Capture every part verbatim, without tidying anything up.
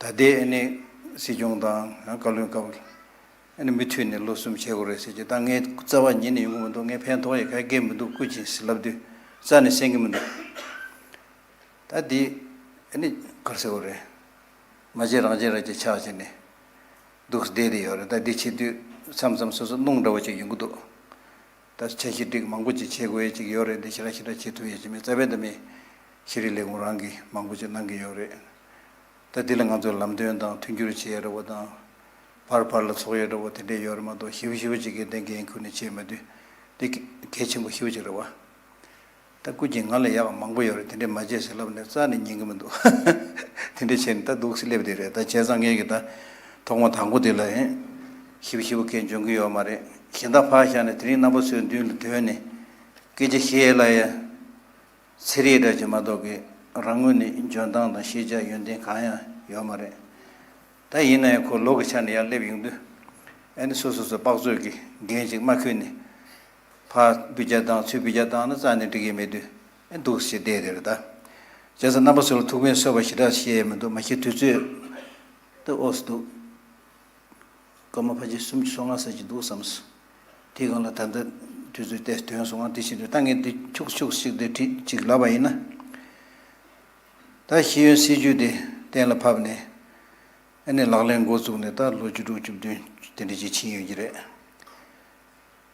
ད་ལྟའི་ཨ་ནི་སྲིད་སྐྱོང་དང་ཡང་བཀའ་བློན་སྐབས་ཨ་ནི་མུ་མཐུད་ནས་ལོ་གསུམ་བྱེད་དགོས་རེད་ཟེར་གྱི། ད་ངས་རྩ་བ་ཉིད་ནས་ཡོང་གི་མི་འདུག་ངས་ཕན་ཐོགས་ཡས་ག་གེ་མི་འདུག་སྐུ་མཁྱེན་ཟེར་ལབ་དུས་རྩ་ནས་གསན་གྱི་མི་འདུག་ད་འདི་ཨ་ནི་ག་རེ་ཟེར་དགོས་རེད། མ་བྱས་རང་བྱས་རང་བྱས་ཆགས་བྱས་ནས་འདུག་བསྡད་དེ་ཡོད་རེད། ད་འདི་བྱེད་དུས་མཚམས་མཚམས་སོ་སོ་སྣང་འདྲ་བོ་ཅིག་ཡོང་གི་འདུག་ད་འཆར་གཞི་སྒྲིག་མང་པོ་ཅིག་བྱེད་དགོས་ཡས་ཅིག་ཡོད་རེད། འདི་ཞེ་དྲག་ཞེ་དྲག་བྱེད་ཐུབ་ཡས་ཅིག་མེད། རྩ་བའི་ད་མེད། ཤེས་རིག་ལས་ཁུངས་རང་གིས་མང་པོ་ཅིག་གནང་གི་ཡོད་རེད། ད་འདི་ལ་ང་ཚོས་ལམ་སྟོན་དང་མཐུན་འགྱུར་བྱེད་ཡས་འདྲ་བོ་དང་། བར་བར་ལ་ཚོགས་ཡས་འདྲ་བོ་དེ་འདྲས་ཡོད་རེད་མ་གཏོགས་ཞེ་པོ་ཞེ་པོ་ཅིག་གི་འདི་འགན་ཁུར་ནས་བྱེད་མ་དུས་འདི་གལ་ཆེན་པོ་ཞེ་པོ་ཅིག་རེད་བ། ད་སྐུ་མཁྱེན་ང་ལས་ཡག་མང་པོ་ཡོད་རེད། དེ་འདྲས་མ་བྱེད་ཟེར་ལབ་ནས་རྩ་ནས་ཉན་གི་མི་འདུག་དེ་འདྲས་བྱས་ནས་ད་འདུག་སེ་སླེབས་བསྡད་རེད། ད་བྱས་ཙང་ངས་གི་ད་ཐོག་མ་དང་པོ་དེ་ལ་ཡིན་ཞིབ་ཞིབ་མཁན་འཇོན་གི་ཡོད་མ་རེད། གཞན་དག་ཕར་བཞག་ནས་དེ་རིང་རྣམ་པ་ཚོའི་མདུན་ལ་ཐོན་ནས་སྐད་ཆ་བཤད་ལ་ཡ་ཚེ་རིང་འདྲ་ཅིག་མ་གཏོགས་གི་རང་ངོས་ནས་འཇོན་ཐང་དང་ཤེས་བྱ་ཡོན་ཏན་གང་ཡང་ཡོད་མ་རེད། ད་ཡིན་ན་ཡང་ཁོ་ལོ་གི་ཆ་ནས་ཡར་སླེབས་ཡོང་དུས་ཨ་ནི་སོ་སོ་སོ་དཔག་ཚོད་ཀྱི་འགན་ཅིག་མ་འཁུར་ནས་ཕར་འབུད་རྒྱག་བཏང་ཚུར་འབུད་རྒྱག་བཏང་ན་རྩ་ནས་འགྲིག་གི་མེད་དུས་ཨ་འདུག་སེ་བསྡད་དེ་རེད། ད་བྱས་ཙང་རྣམ་པ་ཚོ་ལ་ཐུགས་ཕན་གསོས་པ་ཞེ་དྲག་བཤད་ཡས་མི་འདུག་མ་གཞི་དུས་ཚོད་ད་ཨོ་སི་འདུག་སྐར་མ་ཕལ་ཆེར་སུམ་ཅུ་སོ་ལྔ་ཙམ་ཅིག་འདུག་བསམ་སོང་། དེའི་སྒང་ལ་ད་ལྟ་དུས་ཚོད་ཏོག་ཙམ་ཐོན་སོང་ང་། དེ་བཞིན་དུ་ད་ངས་འདི་ཁྱུག་ཁྱུག་ཅིག་དེ་བྲིས་ཅིག་ལབ་པ་ཡིན་ན། ད་ཤེས་ཡོན་སྲིད་བྱུས་དེ་གཏན་ལ་ཕབ་ནས་ཨ་ནི་ལག་ལེན་འགོ་བཙུགས་ནས་ད་ལོ་བཅུ་དྲུག་བཅུ་བདུན་དེ་འདྲ་ཅིག་ཕྱིན་ཡོད་ཀྱི་རེད།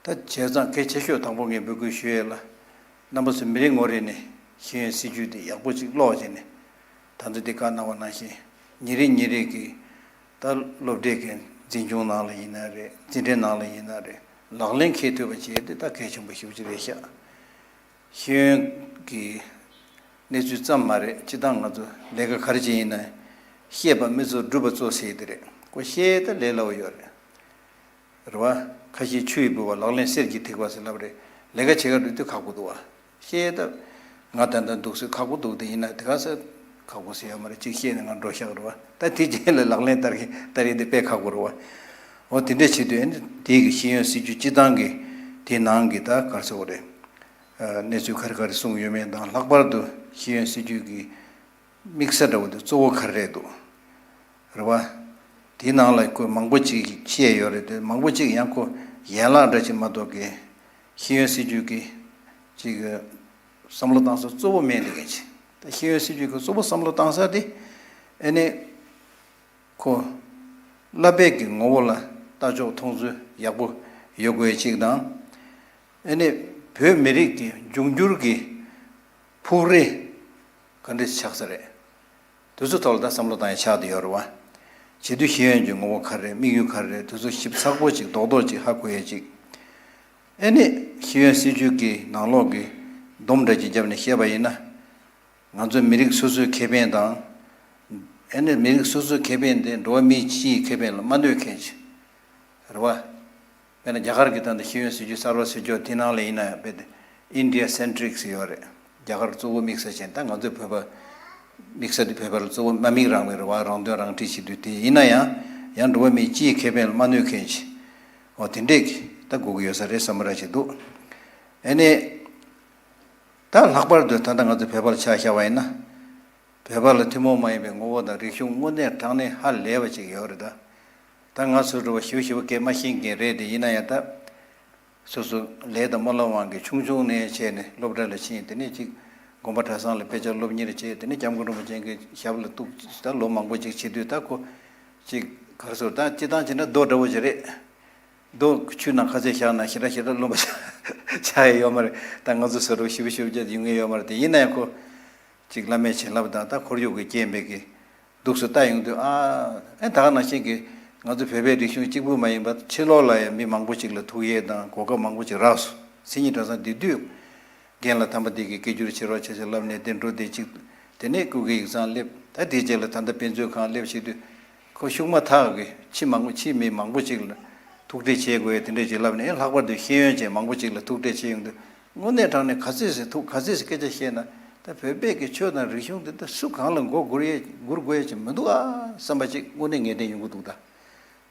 ད་བྱས་ཙང་གལ་ཆེ་ཤོས་དང་པོ་ངས་འབོད་སྐུལ་ཞུ་ཡས་ལ། རྣམ་པ་ཚོ་མི་རེ་ངོ་རེ་ནས་ཤེས་ཡོན་སྲིད་བྱུས་འདི་ཡག་པོ་ཅིག་ཀློག་བྱས་ནས། ད་ལྟ་འདི་བཀའ་གནང་བ་ནང་བཞིན་ཉིན་རེ་ཉིན་རེ་གི་ད་སློབ་གྲྭའི་གི་འཛིན་སྐྱོང་ནང་ལ་ཡིན་ན་རེད། འཛིན་གྲྭའི་ནང་ལ་ཡིན་ན་རེད། ལག་ལེན་འཁེལ་ཐུབ་པ་བྱས་ཏེ་ད་གལ་ཆེན་པོ་ཞེ་པོ་ཅིག་རེད་ཤག་ཤེས་ཡོན་གྱི་གནས་ཚུལ་ཙམ་མ་རེད། སྤྱིར་བཏང་ང་ཚོ་ལས་ཀ་ག་རེ་བྱེད་ཡིན་ན་ཤེས་པ་མི་གཙོ་སྒྲུབ་པ་གཙོ་ཟེར་གྱི་དེ་རེད། ཁོ་ཤེས་ད་ལས་སླ་བོ་ཡོད་རེད། རེད་བ། ཁ་ཞེ་ཆུ་ཡིས་འབུད་པ་ལག་ལེན་གསེར་གྱིས་ཐེག་པ་ཟེར་ལབ་རེད། ལས་ཀ་བྱེད་ག་འགྲོ་དུས་ཁག་པོ་འདུག་བ། ཤེས་ད། ང་ད་ལྟ་འདུག་སེ་ཁག་པོ་འདུག་དེ་ཡིན་ན་དེ་ག་ས་ཁག་པོ་ཟེར་ཡོད་མ་རེད། གཅིག་ཤེས་ནས་ང་འགྲོ་ཤག་རེད་བ། ད་དེ་རྗེས་ལ་ལག་ལེན་བསྟར་གི་བསྟར་ཡས་དེ་དཔེ་ཁག་པོ་རེད་བ། འོ་དེ་འདྲས་བྱེད་དུས་ཨ་ནི་དེའི་གི་ཤེས་ཡོན་སྲིད་བྱུས་སྤྱི་བཏང་གི་དེའི་ནང་གི་ད་ག་རེ་ཟེར་དགོས་རེད། གནས་ཚུལ་ག་རེ་ག་རེ་གསུངས་ཡོད་མེད་དང་། ལྷག་པར་དུ་ཤེས་ཡོན་སྲིད་བྱུས་ཀྱི་དམིགས་ས་འདྲ་བོ་དེ་གཙོ་བོ་ག་རེ་རེད་འདུག་རེད་བ། དེའི་ནང་ལ་ཁོས་མང་པོ་ཅིག་བཤད་ཡོད་རེད་དེ། མང་པོ་ཅིག་ཡང་ཁོ་ཡན་ལག་འདྲ་ཅིག་མ་གཏོགས་ཀྱི་ཤེས་ཡོན་སྲིད་བྱུས་ཀྱི་ཅིག་བསམ་བློ་བཏང་ས་གཙོ་བོ་མེད་འདི་གས་ཅིག་ད་ཤེས་ཡོན་སྲིད་བྱུས་ཀྱི་གཙོ་བོ་བསམ་བློ་བཏང་ས་དེ་ཨ་ནི་ཁོ་བསླབ་པའི་གི་ངོ་བོ་ལ་ལྟ་ཕྱོགས་མཐོང་ཚུལ་ཡག་པོ་ཡོད་དགོས་ཅིག་དང་། ཨ་ནི་བོད་མི་རིགས་ཀྱི་འབྱུང་འགྱུར་གྱི་ཕུགས་རེ་ག་འདྲ་ཆགས་ས་རེད། དེ་ཚོ་ཐོག་ལ་ད་བསམ་བློ་བཏང་ཡ་ཆགས་བསྡད་ཡོད་རེད་བ། བྱེད་དུས་ཤེས་ཡོན་གྱི་ངོ་བོ་ག་རེ་རེད། དམིགས་ཡུལ་ག་རེ་རེད། དེ་ཚོ་ཞིབ་ཚགས་པོ་ཅིག་རྡོག་རྡོག་ཅིག་ཧ་གོ་ཡ་ཅིག་ཨ་ནི་ཤེས་ཡོན་སྲིད་བྱུས་ཀྱི་ནང་ལོགས་ཀྱི་སྡོམ་འདྲ་ཅིག་བརྒྱབ་ནས་བཤད་པ་ཡིན་ན། ང་ཚོ་མི་རིགས་སོ་སོའི་ཁེ་ཕན་དང་། ཨ་ནི་མི་རིགས་སོ་སོའི་ཁེ་ཕན་དེ་འགྲོ་བ་མི་སྤྱིའི་ཁེ་ཕན་ལ་མ་གནོད་མཁན་ཅིག་རེད་བ། དཔེར་ན་རྒྱ་གར་གྱི་ད་ལྟ་ཤེས་ཡོན་སྲིད་བྱུས་གསར་པ་ཟེར་ཆོག་དེ་ནང་ལ་ཡིན་ན་ཡང་དཔེ་དེ་India centric ཟེར་ཡོད་རེད། རྒྱ་གར་གཙོ་བོ་དམིགས་ས་བྱས། ད་ང་ཚོའི་བོད་པ་དམིགས་ས་དེ་བོད་པ་ལ་གཙོ་བོ་མ་དམིགས་རང་མིག་རེད་བ། རང་དོན་རང་འཁྲི་བྱེད་དུས། དེ་ཡིན་ན་ཡང་ཡང་འགྲོ་བ་མིའི་སྤྱིའི་ཁེ་ཕན་ལ་མ་གནོད་མཁན་ཅིག་འོ་དེ་འདྲས་ཀྱི་ད་དགོས་ཀྱི་ཡོད་ས་རེད་བསམ་པ་ར་ཞིག་འདུག་ཨ་ནི་ད་ལྷག་པར་དུ་ད་ལྟ་ང་ཚོ་བོད་པ་ལ་ཆ་བཞག་པ་ཡིན་ན། བོད་པ་ལ་ཐུན་མོང་མ་ཡིན་པའི་ངོ་བོ་དང་རིག་གཞུང་དངོས་གནས་དྲང་གནས་ཧ་ལས་པ་ཅིག་ཡོད་རེད་ད། ད་ང་ཚོ་འགྲོ་བ་ཞིབ་ཞིབ་སྐད་མ་ཤེས་མཁན་རེད་དེ། ཡིན་ན་ཡང་ད་སོ་སོ་ལས་དང་སྨོན་ལམ་དབང་གིས་ཆུང་ཆུང་ནས་བྱས་ནས་སློབ་གྲྭ་ལ་ཕྱིན། དེ་ནས་ཅིག་དགོན་པ་གྲྭ་ཚང་ལ་དཔེ་ཆ་སློབ་གཉེར་བྱས། དེ་ནས་སྐྱབས་མགོན་རིན་པོ་ཆེ་གི་ཞབས་ལ་གཏུགས། ད་ལོ་མང་པོ་ཅིག་བྱེད་དུས་ད་ཁོ་ཅིག་ག་རེ་ཟེར། ད་སྤྱིར་བཏང་བྱས་ན་རྡོ་འདྲ་བོ་ཞིག་རེད། རྡོ་ཆུ་ནང་ཁ་ཚོད་བཞག་ན་ཞེ་དྲག་ཞེ་དྲག་རློན་པ་ཆགས་ཡས་ཡོད་མ་རེད། ད་ང་ཚོ་བཟོ་འདྲ་ཞིབ་ཞིབ་བྱས་ཡོང་ཡས་ཡོད་མ་རེད་དེ། ཡིན་ན་ཡང་ཁོ་ཅིག་བླ་མའི་བྱིན་རླབས་དང་ད་ཁོར་ཡུག་གི་རྐྱེན་པས་ཀྱི་འདུག་སེ་ལྟ་ཡོང་དུས། ཨ་ཨེ་ད་ག་ནང་བཞིན་གྱི་ང་ཚོ་བོད་པའི་རིག་གཞུང་གཅིག་པུ་མ་ཡིན་པར་ཕྱི་ལོགས་ལ་ཡང་མི་མང་པོ་ཅིག་ལ་ཐུག་ཡས་དང་གོ་སྐབས་མང་པོ་ཅིག་རག་སོང་། མཚན་ཉིད་གྲྭ་ཚང་དེ་དུས་རྒན་ལགས་དམ་པ་འདི་གིས་སྐད་སྒྱུར་བྱེད་རོགས་བྱེད་ཟེར་ལབ་ནས་དེ་འགྲོ་དེ་གཅིག་དེ་ནས་སྐུ་སྒེར་ཡིག་ཚང་སླེབས། ད་དེའི་རྗེས་ལ་ད་ལྟ་དཔེ་མཛོད་ཁང་སླེབས་བྱེད་དུས། ཁོ་ཤུགས་མ་ཐག་གི་ཕྱི་མང་པོ་ཕྱི་མི་མང་པོ་ཅིག་ལ་ཐུག་འཕྲད་བྱེད་དགོས་དེ་འདྲས་ཅིག་ལབ་ནས། ལྷག་པར་དུ་ཤེས་ཡོན་ཅན་མང་པོ་ཅིག་ལ་ཐུག་འཕྲད་བྱེད་ཡོང་དུས། དངོས་གནས་དྲང་གནས་ག་ཚོད་ཟེར་ཐུག་ག་ཚོད་ཟེར་སྐད་ཆ་བཤད་ན། ད་བོད་པའི་གི་ཆོས་དང་རིག་གཞུང་འདི་ད་སུ་གང་ལ་མགོ་སྒུར་ཡས་སྒུར་དགོས་ཡས་ཅིག་མི་འདུག་ཨ་བསམ་པ་ཅིག་དངོས་གནས་ངེས་གཏན་ཡོང་གི་འདུག་ད་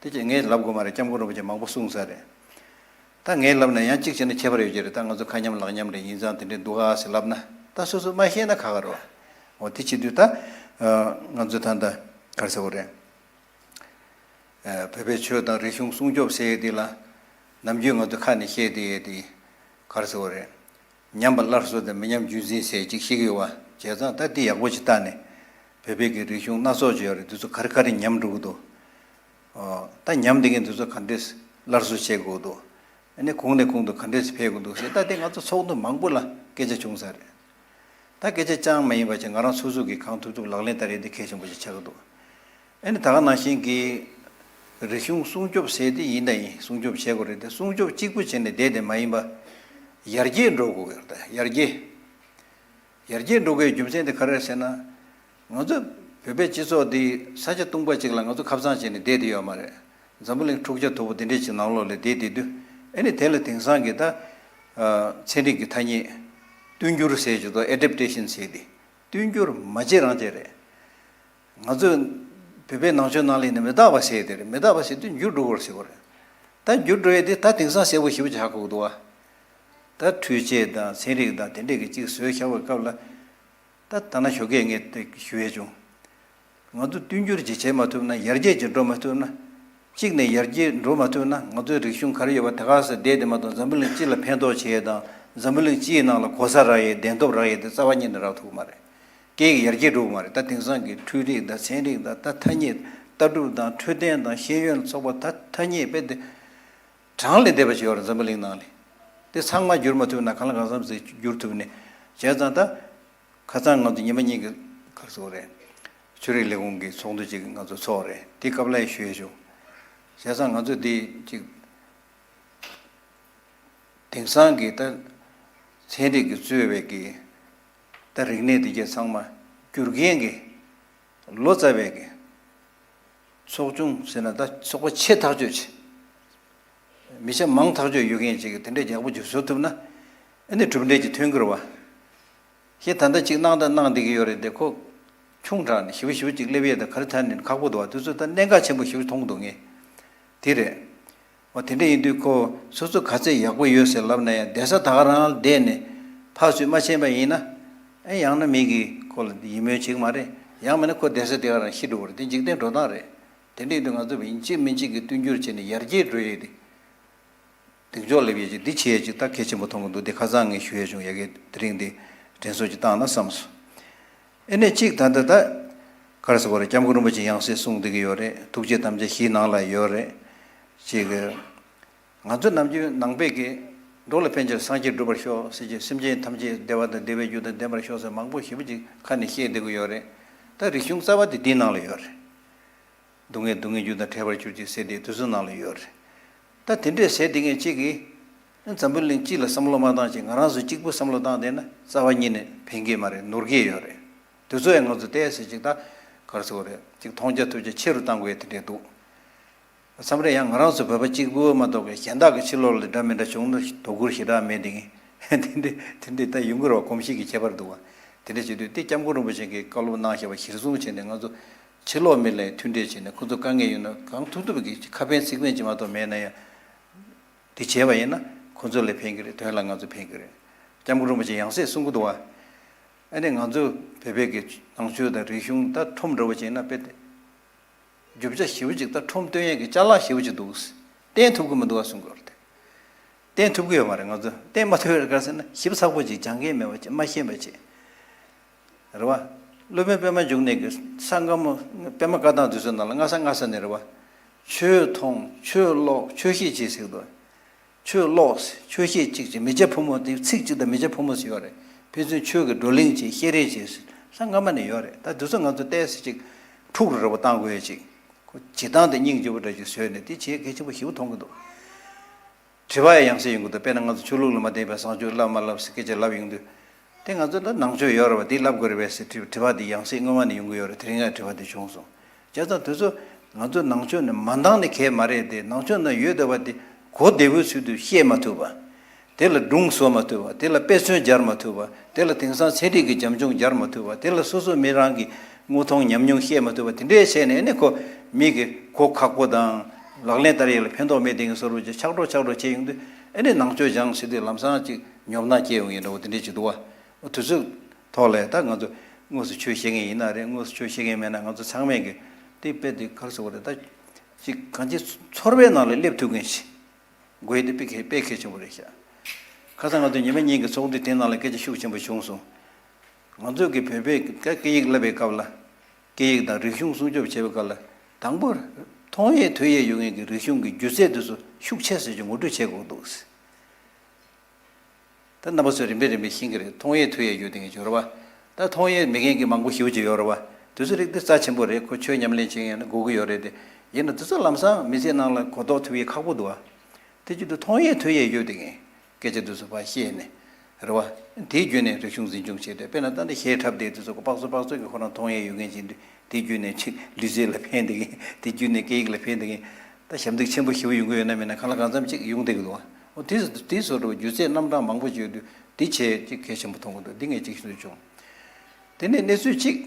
དེ་ཅིག་ངས་ལབ་དགོས་མ་རེད། སྐྱབས་མགོན་རིན་པོ་ཆེ་མང་པོ་གསུངས་ས་རེད། ད་ངས་ལབ་ན་ཡང་གཅིག་བྱས་ན་ཁྱད་པར་ཡོད་ཀྱི་རེད། ད་ང་ཚོ་ཁ་མཉམ་ལག་མཉམ་རེད། ཡིན་ཙང་དེ་འདྲས་འདུག་ཨ་ཟེར་ལབ་ན་ད་སོ་སོ་མ་ཤེས་ན་ཁག་ཁག་རེད་བ། འོ་དེ་བྱེད་དུས་ད་ང་ཚོ་ད་ལྟ་ ག་རེ་ཟེར་དགོས་རེད། ཨ། བོད་པའི་ཆོས་དང་རིག་གཞུང་སྲུང་སྐྱོབ་ཟེར་ཡས་དེ་ལ་ནམ་རྒྱུན་ང་ཚོ་ཁ་ནས་བཤད་བསྡད་ཡས་དེ་ག་རེ་ཟེར་དགོས་རེད། ཉམས་པ་སླར་གསོ་དང་མི་ཉམས་རྒྱུན་འཛིན་ཟེར་ཅིག་བཤད་ཀྱི་ཡོད་པ། བྱས་ཙང་ད་དེ་ཡག་པོ་ཅིག་བལྟས་ནས་བོད་པའི་གི་རིག་གཞུང་སྣ་ཚོགས་ཅིག་ཡོད་རེད། དེ་ཚོ་ག་རེ་ག་རེ་ཉམས་འགྲོ་གི་འདུག་ཨོ། ད་ཉམས་བསྡད་མཁན་དེ་ཚོ་ག་འདྲས་སླར་གསོ་བྱེད་དགོས་འདུག་ཨ་ནི་གོང་ནས་གོང་དུ་ག་འདྲས་འཕེལ་དགོས་འདུག་ཟེར། ད་དེ་ང་ཚོ་ཚོགས་འདུ་མང་པོ་ལ་སྐད་ཆ་བྱུང་ས་རེད། ད་སྐད་ཆ་རྐྱང་མ་ཡིན་པ་བྱས་ང་རང་སོ་སོ་གིས་གང་ཐུབ་ཐུབ་ལག་ལེན་བསྟར་ཡས་དེ་གལ་ཆེན་པོ་ཞིག་ཆགས་ཀྱི་འདུག་ཨ་ནི་ད་ག་ནང་བཞིན་གྱི་རིག་གཞུང་སྲུང་སྐྱོབ་ཟེར་དེ་ཡིན་ད་ཡིན། སྲུང་སྐྱོབ་བྱེད་དགོས་རེད་དེ། སྲུང་སྐྱོབ་གཅིག་པུ་བྱས་ནས་བསྡད་དེ་མ་ཡིན་པ་ཡར་རྒྱས་འགྲོ་དགོས་ཀྱི་རེད། ད་ཡར་རྒྱས། ཡར་རྒྱས་འགྲོ་དགོས་རྒྱུ་མཚན་དེ་ག་རེ་རེད་ཟེར་ན། ང་ཚོ་བོད་པའི་སྤྱི་ཚོགས་འདི་ས་ཆ་སྟོང་པ་ཅིག་ལ་ང་ཚོ་ཁ་སང་བྱས་ནས་བསྡད་དེ་ཡོད་མ་རེད། འཛམ་བུ་གླིང་འཁྲུག་ཆ་དོད་པོ་དེ་འདྲས་ཅིག་ནང་ལོགས་ལ་བསྡད་དེ་དུས། ཨ་ནི་དེ་ལ་དེང་སང་གི་ད་ཨ་ཚན་རིག་གི་ཐ་སྙད་བསྟུན་འགྱུར་ཟེར་གྱི་འདུག་ཨེ་ཌེབ་ཊེ་ཤན་ཟེར་དེ། བསྟུན་འགྱུར་མ་བྱེད་རང་བྱེད་རེད། ང་ཚོས་བོད་པའི་ནང་ཆོས་ནང་ལ་ཡིན་ན་མི་རྟག་པ་ཟེར་དེ་རེད། མི་རྟག་པ་ཟེར་དུས་འགྱུར་འགྲོ་དགོས་ཟེར་བ་རེད། ད་འགྱུར་འགྲོ་ཡས་དེ་ད་དེང་སང་གསལ་པོ་ཞེ་པོ་ཅིག་ཧ་གོ་གི་འདུག་བ། ད་འཕྲུལ་ཆས་དང་ཚན་རིག་དང་དེ་འདྲས་ཀྱི་ཅིག་བཟོས་བཞག་པའི་སྐབས་ལ། ད་ད་ན་ཞོགས་ཀས་ངས་དེ་ཞུ་ཡས་བྱུང་། ང་ཚོ་བསྟུན་འགྱུར་ཅིག་བྱེད་མ་ཐུབ་ན། ཡར་རྒྱས་ཅིག་འགྲོ་མ་ཐུབ་ན། གཅིག་ནས་ཡར་རྒྱས་འགྲོ་མ་ཐུབ་ན་ང་ཚོའི་རིག་གཞུང་ག་རེ་ཡོད་པ་དེ་ག་ས་བསྡད་དེ་མ་གཏོགས། འཛམ་བུ་གླིང་སྤྱི་ལ་ཕན་ཐོགས་བྱེད་ཡས་དང་འཛམ་བུ་གླིང་སྤྱིའི་ནང་ལ་གོ་ས་རག་ཡས་གདན་ཐོབ་རག་ཡས་དེ་རྩ་བ་ཉིད་ནས་རག་ཐུབ་ཀྱི་མ་རེད། སྐད་ཡིག་ཡར་རྒྱས་འགྲོ་གི་མ་རེད། ད་དེང་སང་གི་འཕྲུལ་རིག་དང་ཚན་རིག་དང་། ད་ཐ་སྙད་ལྟ་གྲུབ་དང་འཕྲོད་བསྟེན་དང་ཤེས་ཡོན་ཚོགས་པ། ད་ཐ་སྙད་དཔེ་དེ་གྲངས་ལས་འདས་པ་ཞིག་ཡོད་རེད། འཛམ་བུ་གླིང་ནང་ལ་དེ་ཚང་མ་བསྒྱུར་མ་ཐུབ་ན་གང་ལ་གང་འཚམ་ཞིག་བསྒྱུར་ཐུབ་ནས། བྱས་ཙང་ད་ཁ་སང་ང་ཚོ་ཉི་མ་གཉིས་ཀྱི་ག་རེ་ཟེར་དགོས་རེད། ཆོས་རིག་ལས་ཁུངས་ཀྱི་ཚོགས་འདུ་ཅིག་ང་ཚོ་ཚོགས་རེད། དེ་སྐབས་ལ་ཞུ་ཡས་བྱུང་། བྱས་ཙང་ང་ཚོ་འདི་ཅིག་དེང་སང་གི་ད་ཚན་རིག་གིས་གཙོས་པའི་གི་ད་རིག་གནས་འདི་གས་ཚང་མ་བསྒྱུར་མཁན་གྱི་ལོ་ཙཱ་བའི་གི་ཚོགས་ཆུང་ཟེར་ན། ད་ཚོགས་པ་ཆེ་ཐག་ཆོད་ཆེ། མི་ཆ་མང་ཐག་ཆོད་ཡོད་མཁན་ཅིག་གིས་དེ་འདྲའི་ཡག་པོ་ཅིག་བཟོ་ཐུབ་ན། ཨ་ནི་གྲུབ་འབྲས་ཅིག་ཐོན་གྱི་རེད་བ། ཞེས་ད་ལྟ་ཅིག་གནང་དང་གནང་བསྡད་ཀྱི་ཡོད་རེད་དེ། ཁོ་ཆུང་དྲགས་ནས་ཞེ་པོ་ཞེ་པོ་ཅིག་སླེབས་ཡས་དང་ག་རེ་ཐད་ནས་ཁག་པོ་འདུག་བ། དེ་ཚོ་ད་གནད་འགག་ཆེན་པོ་ཞེ་པོ་མཐོང་གི་འདུག་ངས། དེ་རེད། འོ། དེ་འདྲ་ཡིན་དུས་ཁོ་སོ་སོ་ག་ཚད་ཡག་པོ་ཡོད་ཟེར་ལབ་ན་ཡང་། བསྡད་ས་ད་ག་རང་ལ་བསྡད་ནས་ཕར་ཚུར་མ་ཕྱིན་པ་ཡིན་ན། ཨེ། ཡང་ན་མི་གིས་ཁོ་ལ་ཡིད་སྨོན་བྱེད་ཀྱི་མ་རེད། ཡང་མིན་ན་ཁོ་བསྡད་ས་དེ་ག་རང་ཤི་འགྲོ་བ་རེད། དེ་འཇིག་རྟེན་འགྲོ་སྟངས་རེད། དེ་འདྲ་ཡིན་དུས་ང་ཚོ་ཡིན་གཅིག་མིན་གཅིག་གིས་བསྟུན་འགྱུར་བྱས་ནས་ཡར་རྒྱས་འགྲོ་ཡས་དེ། གདེང་འཇོག་སླེབས་ཡས་ཅིག་འདི་བྱེད་ཡས་ཅིག་ད་གལ་ཆེན་པོ་མཐོང་གི་འདུག་དེ་ཁ་སང་ངས་ཞུ་ཡས་བྱུང་། ཡ་གི་དེ་རིང་འདི་དྲན་གསོ་ཅིག་བཏང་ན་བསམ་སོང་། ཨེ་ནས་གཅིག་ད་ལྟ་ད་ག་རེ་ཟེར་དགོས་རེད། སྐྱབས་མགོན་རིན་པོ་ཆེ་ཡང་སྲིད་གསུངས་བསྡད་ཀྱི་ཡོད་རེད། ཐུགས་བསྐྱེད་དམ་བཅའ་བཞིའི་ནང་ལ་ཡོད་རེད། ཅིག་ང་ཚོ་ནམ་རྒྱུན་ནང་པའི་གི་འགྲོ་ལ་ཕན་ཕྱིར་སངས་རྒྱས་འགྲུབ་པར་ཤོག་ཟེར་གྱི། སེམས་ཅན་ཐམས་ཅད་བདེ་བ་དང་བདེ་བའི་རྒྱུ་དང་ལྡན་པར་ཤོག་ཟེར་མང་པོ་ཞེ་པོ་ཅིག་ཁ་ནས་བཤད་བསྡད་ཀྱི་ཡོད་རེད། ད་རིག་གཞུང་རྩ་བ་དེ་འདིའི་ནང་ལ་ཡོད་རེད། སྡུག་བསྔལ་སྡུག་བསྔལ་རྒྱུ་དང་བྲལ་བར་གྱུར་ཅིག་ཟེར་དེ་དུས་ཚོད་ནང་ལ་ཡོད་རེད། ད་དེ་འདྲས་ཟེར་དེ་ངས་གཅིག་གིས་འཛམ་བུ་གླིང་སྤྱི་ལ་བསམ་བློ་མ་བཏང་ཅིག་ང་རང་ཚོ་གཅིག་པུ་བསམ་བློ་བཏང་བསྡད་ན་རྩ་བ་ཉིད་ནས་ཕན་གྱི་མ་རེད། ནོར་གྱི་ཡོད་རེད། དུས་ཚོད་ཡང་ང་ཚོ་ཏོག་ཙམ་ཅིག་ད་ག་རེ་ཟེར་དགོས་རེད། ཅིག་མཐོང་རྒྱ་ཐོས་རྒྱ་ཆེ་རུ་བཏང་དགོས་ཡ་དེ་འདྲས་འདུག་བསམ་རེད། ཡང་ང་རང་ཚོ་བོད་པ་གཅིག་པུ་མ་གཏོགས་པའི་གཞན་དག་གི་ཕྱི་ལོགས་ལ་འདྲ་མི་འདྲ་བྱུང་ན་དོ་ཁུར་ཞེ་དྲག་མེད་དེ། ངས་དེ་འདྲས་དེ་འདྲས་ད་ཡོང་གི་རེད་བ། གོམས་གཤིས་ཀྱི་ཁྱད་པར་འདུག་བ། དེ་འདྲས་བྱེད་དུས་དེ་སྐྱབས་མགོན་རིན་པོ་ཆེ་གིས་བཀའ་སློབ་གནང་བཞག་པ་གཞིར་བཟུང་བྱས་ནས་ང་ཚོ་ཕྱི་ལོགས་མི་ལ་མཐུན་འབྲེལ་བྱས་ནས། ཁོ་ཚོ་དཀའ་ངལ་ཡོད་ན་གང་ཐུབ་ཐུབ་ཀྱིས་ཁ་ཕན་ཚིག་ཕན་ཅིག་མ་གཏོགས་མེད་ན་ཡང་། དེ་བྱས་པ་ཡིན་ན་ཁོ་ཚོ་ལ་ཕན་གྱི་རེད། དོན་ལ་ང་ཚོ་ཕན་གྱི་རེད། སྐྱབས་མགོན་རིན་པོ་ཆེ་ཡང་སྲིད་གསུང་གི་འདུག་བ། ཨ་ནི་ང་ཚོ་བོད་པའི་གི་ནང་ཆོས་དང་རིག་གཞུང་ད་ཁྲོམ་འདྲ་བོ་བྱས་ན་དཔེ་དེ། རྒྱུ་ཆ་ཞེ་པོ་ཅིག་ད་ཁྲོམ་སྟོན་ཡས་ཀྱི་ཅ་ལག་ཞེ་པོ་ཅིག་འདུག་བསྟན་ཐུབ་ཀྱི་མི་འདུག་བ་གསུང་གི་ཡོད་རེད། བསྟན་ཐུབ་ཀྱི་ཡོད་མ་རེད། ང་ཚོ་བསྟན་མ་ཐུབ་ཡོད་རེད། ག་རེ་ཟེར་ན་ཞིབ་ཚགས་པོ་ཅིག་སྦྱང་མཁན་མེད་པ་ཅིག་མ་ཤེས་པ་ཅིག་རེད་བ། སློབ་དཔོན་པད་མ་འབྱུང་གནས་ཀྱི་ས་སྔ་མོ་པད་མ་བཀའ་ཐང་འདི་ཚོའི་ནང་ལ་སྔ་ས་སྔ་ས་ནས་རེད་བ། ཆོས་མཐོང་ཆོས་ཀློག་ཆོས་བཤད་ཅེས་ཟེར་གི་འདུག་ཆོས་ཀློག་ཆོས་བཤད་ཅིག་ཅིག་མི་བྱ་ཕོ་མོ་དེ་ཚིག་ཅིག་དང་མི་བྱ་ཕོ་མོ་ཟེར་ཡོད་རེད། ཕན་ཚུན་ཆོས་ཀྱི་བགྲོ་གླེང་བྱེད། བཤད་རེས་བྱེད། ས་སྔ་མ་ནས་ཡོད་རེད། ད་འདི་ཚོ་ང་ཚོ་ཏོག་ཙམ་ཅིག་འཁྲུག་རུ་རེ་བ་བཏང་དགོས་ཡ་ཅིག་ཁོ་བྱེད་སྟངས་དེ་སྙིང་རྗེ་པོ་འདྲ་ཅིག་བཟོས་ནས་དེ་བྱེད་གལ་ཆེན་པོ་ཞེ་པོ་མཐོང་གི་འདུག་དྲི་བ་ཡང་སེ་ཡོང་གི་འདུག་དཔེར་ན་ང་ཚོ་ཆོས་ལུགས་ལ་མ་བརྟེན་པའི་བཟང་སྤྱོད་བསླབ་མ་བསླབ་ཟེར་སྐད་ཆ་ལབ་ཡོང་དུས། དེ་ང་ཚོ་ལ་ནང་ཆོས་ཡོད་རེད་བ། དེ་བསླབ་དགོས་རེད་པས་ཟེར་དྲི་དྲི་བ་དེ་ཡང་སེ་སྔོན་མ་ནས་ཡོང་གི་ཡོད་རེད། དེ་རིང་ཡང་དྲི་བ་དེ་བྱུང་སོང་། བྱས་ཙང་དེ་ཚོ་ང་ཚོ་ནང་ཆོས་ནས་མ་འདང་ནི་གང་ཡང་མ་རེད་དེ། ནང་ཆོས་ནང་ཡོད་བསྡད་པ་དེ་གོ་བདེ་པོའི་ཚུལ་དུ་བཤད་མ་ཐུབ་པ། དེ་ལ་སྒྲུང་བཟོ་མ་ཐུབ་པ། དེ་ལ་དཔེ་མཚོན་སྦྱར་མ་ཐུབ་པ། དེ་ལ་དེང་སང་ཚན་རིག་གི་རྒྱབ་ལྗོངས་སྦྱར་མ་ཐུབ་པ། དེ་ལ་སོ་སོ་མི་རང་གི་དངོས་མཐོང་ཉམས་མྱོང་བཤད་མ་ཐུབ་པ། དེ་འདྲས་བྱས་ནས་ཨ་ནི་ཁོ་མི་གི་གོ་ཁག་པོ་དང་ལག་ལེན་བསྟར་ཡས་ལ་ཕན་ཐོགས་མེད་དེ་ངས་བཟོ་རུ་ཆགས་ཆགས་འགྲོ་ཆགས་འགྲོ་བྱས་ཡོང་དུས། ཨ་ནི་ནང་ཆོས་སྦྱངས་ཟེར་དུས་ལམ་སང་ཅིག་ཉོབ་སྣང་སྐྱེ་ཡོང་ཡིན་འདྲ་བོ་དེ་འདྲས་ཅིག་འདུག་བ། དུས་ཚོད་ཐོག་ལ་ད་ང་ཚོ་དངོས་སུ་ཆོས་བཤད་མཁན་ཡིན་ན་རེད། དངོས་སུ་ཆོས་བཤད་མཁན་མེད་ན་ང་ཚོ་ཚང་མས་ཀྱི་ དེ་དཔེ་དེ་ག་རེ་ཟེར་དགོས་རེད། ད་ཅིག་གང་ཅི་ཚོར་བའི་ནང་ལ་སླེབས་ཐུབ་མཁན་ཞིག་དགོས་དེ་དཔེ་གལ་དཔེ་གལ་ཆེན་པོ་རེད་ཤག་ཁ་སང་ང་ཚོ་ཉི་མ་གཉིས་ཀྱི་ཚོགས་འདུ་དེ་ནང་ལ་སྐད་ཆ་ཤུགས་ཆེན་པོ་བྱུང་སོང་། ང་ཚོ་གི་བོད་པའི་སྐད་ཡིག་བསླབ་པའི་སྐབས་ལ། སྐད་ཡིག་དང་རིག་གཞུང་སྲུང་སྐྱོབ་བྱེད་པའི་སྐབས་ལ། དང་པོ། མཐོང་ཡས་ཐོས་ཡས་ཡོད་མཁན་གྱི་རིག་གཞུང་གི་སྒྱུ་རྩལ་དེ་ཚོ་ཤུགས་ཆེ་ཙམ་ཞིག་ངོ་སྤྲོད་བྱེད་དགོས་འདུག་ད་རྣམ་པ་ཚོས་རིམ་པས་རིམ་པས་ཤེས་ཀྱི་རེད། མཐོང་ཡས་ཐོས་ཡས་ཡོད་དེ་ངས་བརྗོད་ར་བ། ད་མཐོང་ཡས་མེད་མཁན་གྱི་མང་པོ་ཞེ་པོ་ཅིག་ཡོད་ར་བ། དེ་ཚོ་རིགས་དེ་རྩ་ཆེན་པོ་རེད། ཁོ་ཆོས་ཉམས་ལེན་བྱེད་མཁན་ཡང་ན་དགོས་ཀྱི་ཡོད་རེད་དེ། ཡིན་ན་དེ་ཚོ་ལམ་སང་མི་ཚེ་ནང་ལ་གོ་རྟོགས་ཐུབ་ཡས་ཁག་པོ་འདུག་བ། དེ་བྱེད་དུས་མཐོང་ཡས་ཐོས་ཡས་ཡོད་དེ་ངས་སྐད་ཆ་དེ་ཚོ་ཕར་བཤད་ནས་རེད་བ། དེའི་བརྒྱུད་ནས་རིག་གཞུང་འཛིན་སྐྱོང་བྱས་ཏེ། དཔེར་ན་ད་ནི་གཞས་འཁྲབ་བསྡད་དུས་ཚོ་སྤགས་ཚོ་སྤགས་ཚོ་གི་ཁོ་རང་མཐོང་ཡས་ཡོད་མཁན་ཅིག་འདུག་དེ་བརྒྱུད་ནས་ཅིག་ལུས་རྩལ་ལ་ཕན་བསྡད་མཁན། དེ་བརྒྱུད་ནས་སྐད་ཡིག་ལ་ཕན་བསྡད་མཁན། ད་ཞབས་འདེགས་ཆེན་པོ་ཞེ་པོ་ཡོང་གི་ཡོད་ན་མེད་ན་གང་ལ་གང་འཚམ་ཅིག་ཡོང་བསྡད་ཀྱི་འདུག་བ། འོ་དེ་དེ་བཟོ་འདྲ་སྒྱུ་རྩལ་རྣམ་གྲངས་མང་པོ་ཅིག་ཡོད་དུས་དེ་བྱས་ཅིག་གལ་ཆེན་པོ་མཐོང་གི་འདུག་འདི་ངས་ཅིག་ཞུ་བྱུང་། དེ་ནས་གནས་ཚུལ་གཅིག་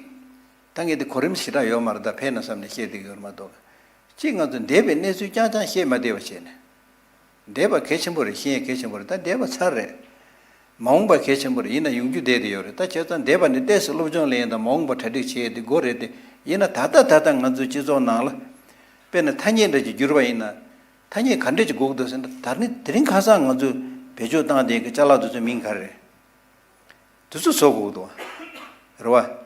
ད་ངས་དེ་གོ་རིམ་ཞེ་དྲག་ཡོད་མ་རེད། ད་ཕན་ན་བསམ་ནས་བཤད་བསྡད་ཀྱི་ཡོད་མ་གཏོགས། གཅིག་ང་ཚོ་འདས་པའི་གནས་ཚུལ་རྐྱང་རྐྱང་བཤད་མ་བསྡད་པ་བྱས་ནས། འདས་པ་གལ་ཆེན་པོ་རེད། ཤེས་ཡས་གལ་ཆེན་པོ་རེད། ད་འདས་པ་ཚར་རེད། མ་འོངས་པ་གལ་ཆེན་པོ་རེད། ཡིན་ན་ཡོང་རྒྱུ་བསྡད་དེ་ཡོད་རེད། ད་བྱས་ཙང་འདས་པ་ནས་ཏོག་ཙམ་སློབ་སྦྱོང་ལེན་ཡས་དང་མ་འོངས་པ་གྲ་སྒྲིག་བྱེད་ཡས་དེ་དགོས་རེད་དེ། ཡིན་ན་ད་ལྟ་ད་ལྟ་ང་ཚོའི་སྤྱི་ཚོགས་ནང་ལ་དཔེར་ན་ཐ་སྙད་འདྲ་ཅིག་བསྒྱུར་བ་ཡིན་ན། ཐ་སྙད་ག་འདྲ་ཅིག་དགོས་ཀྱི་འདུག་ཟེར་ན། ད་ནི་དེ་རིང་ཁ་སང་ང་ཚོས་བེད་སྤྱོད་བཏང་བསྡད་ཀྱི་ཅ་ལག་དེ་ཚོའི་མིང་ག་རེ་རེད། དེ་ཚོ་བཟོ་དགོས་འདུག་རེད་བ།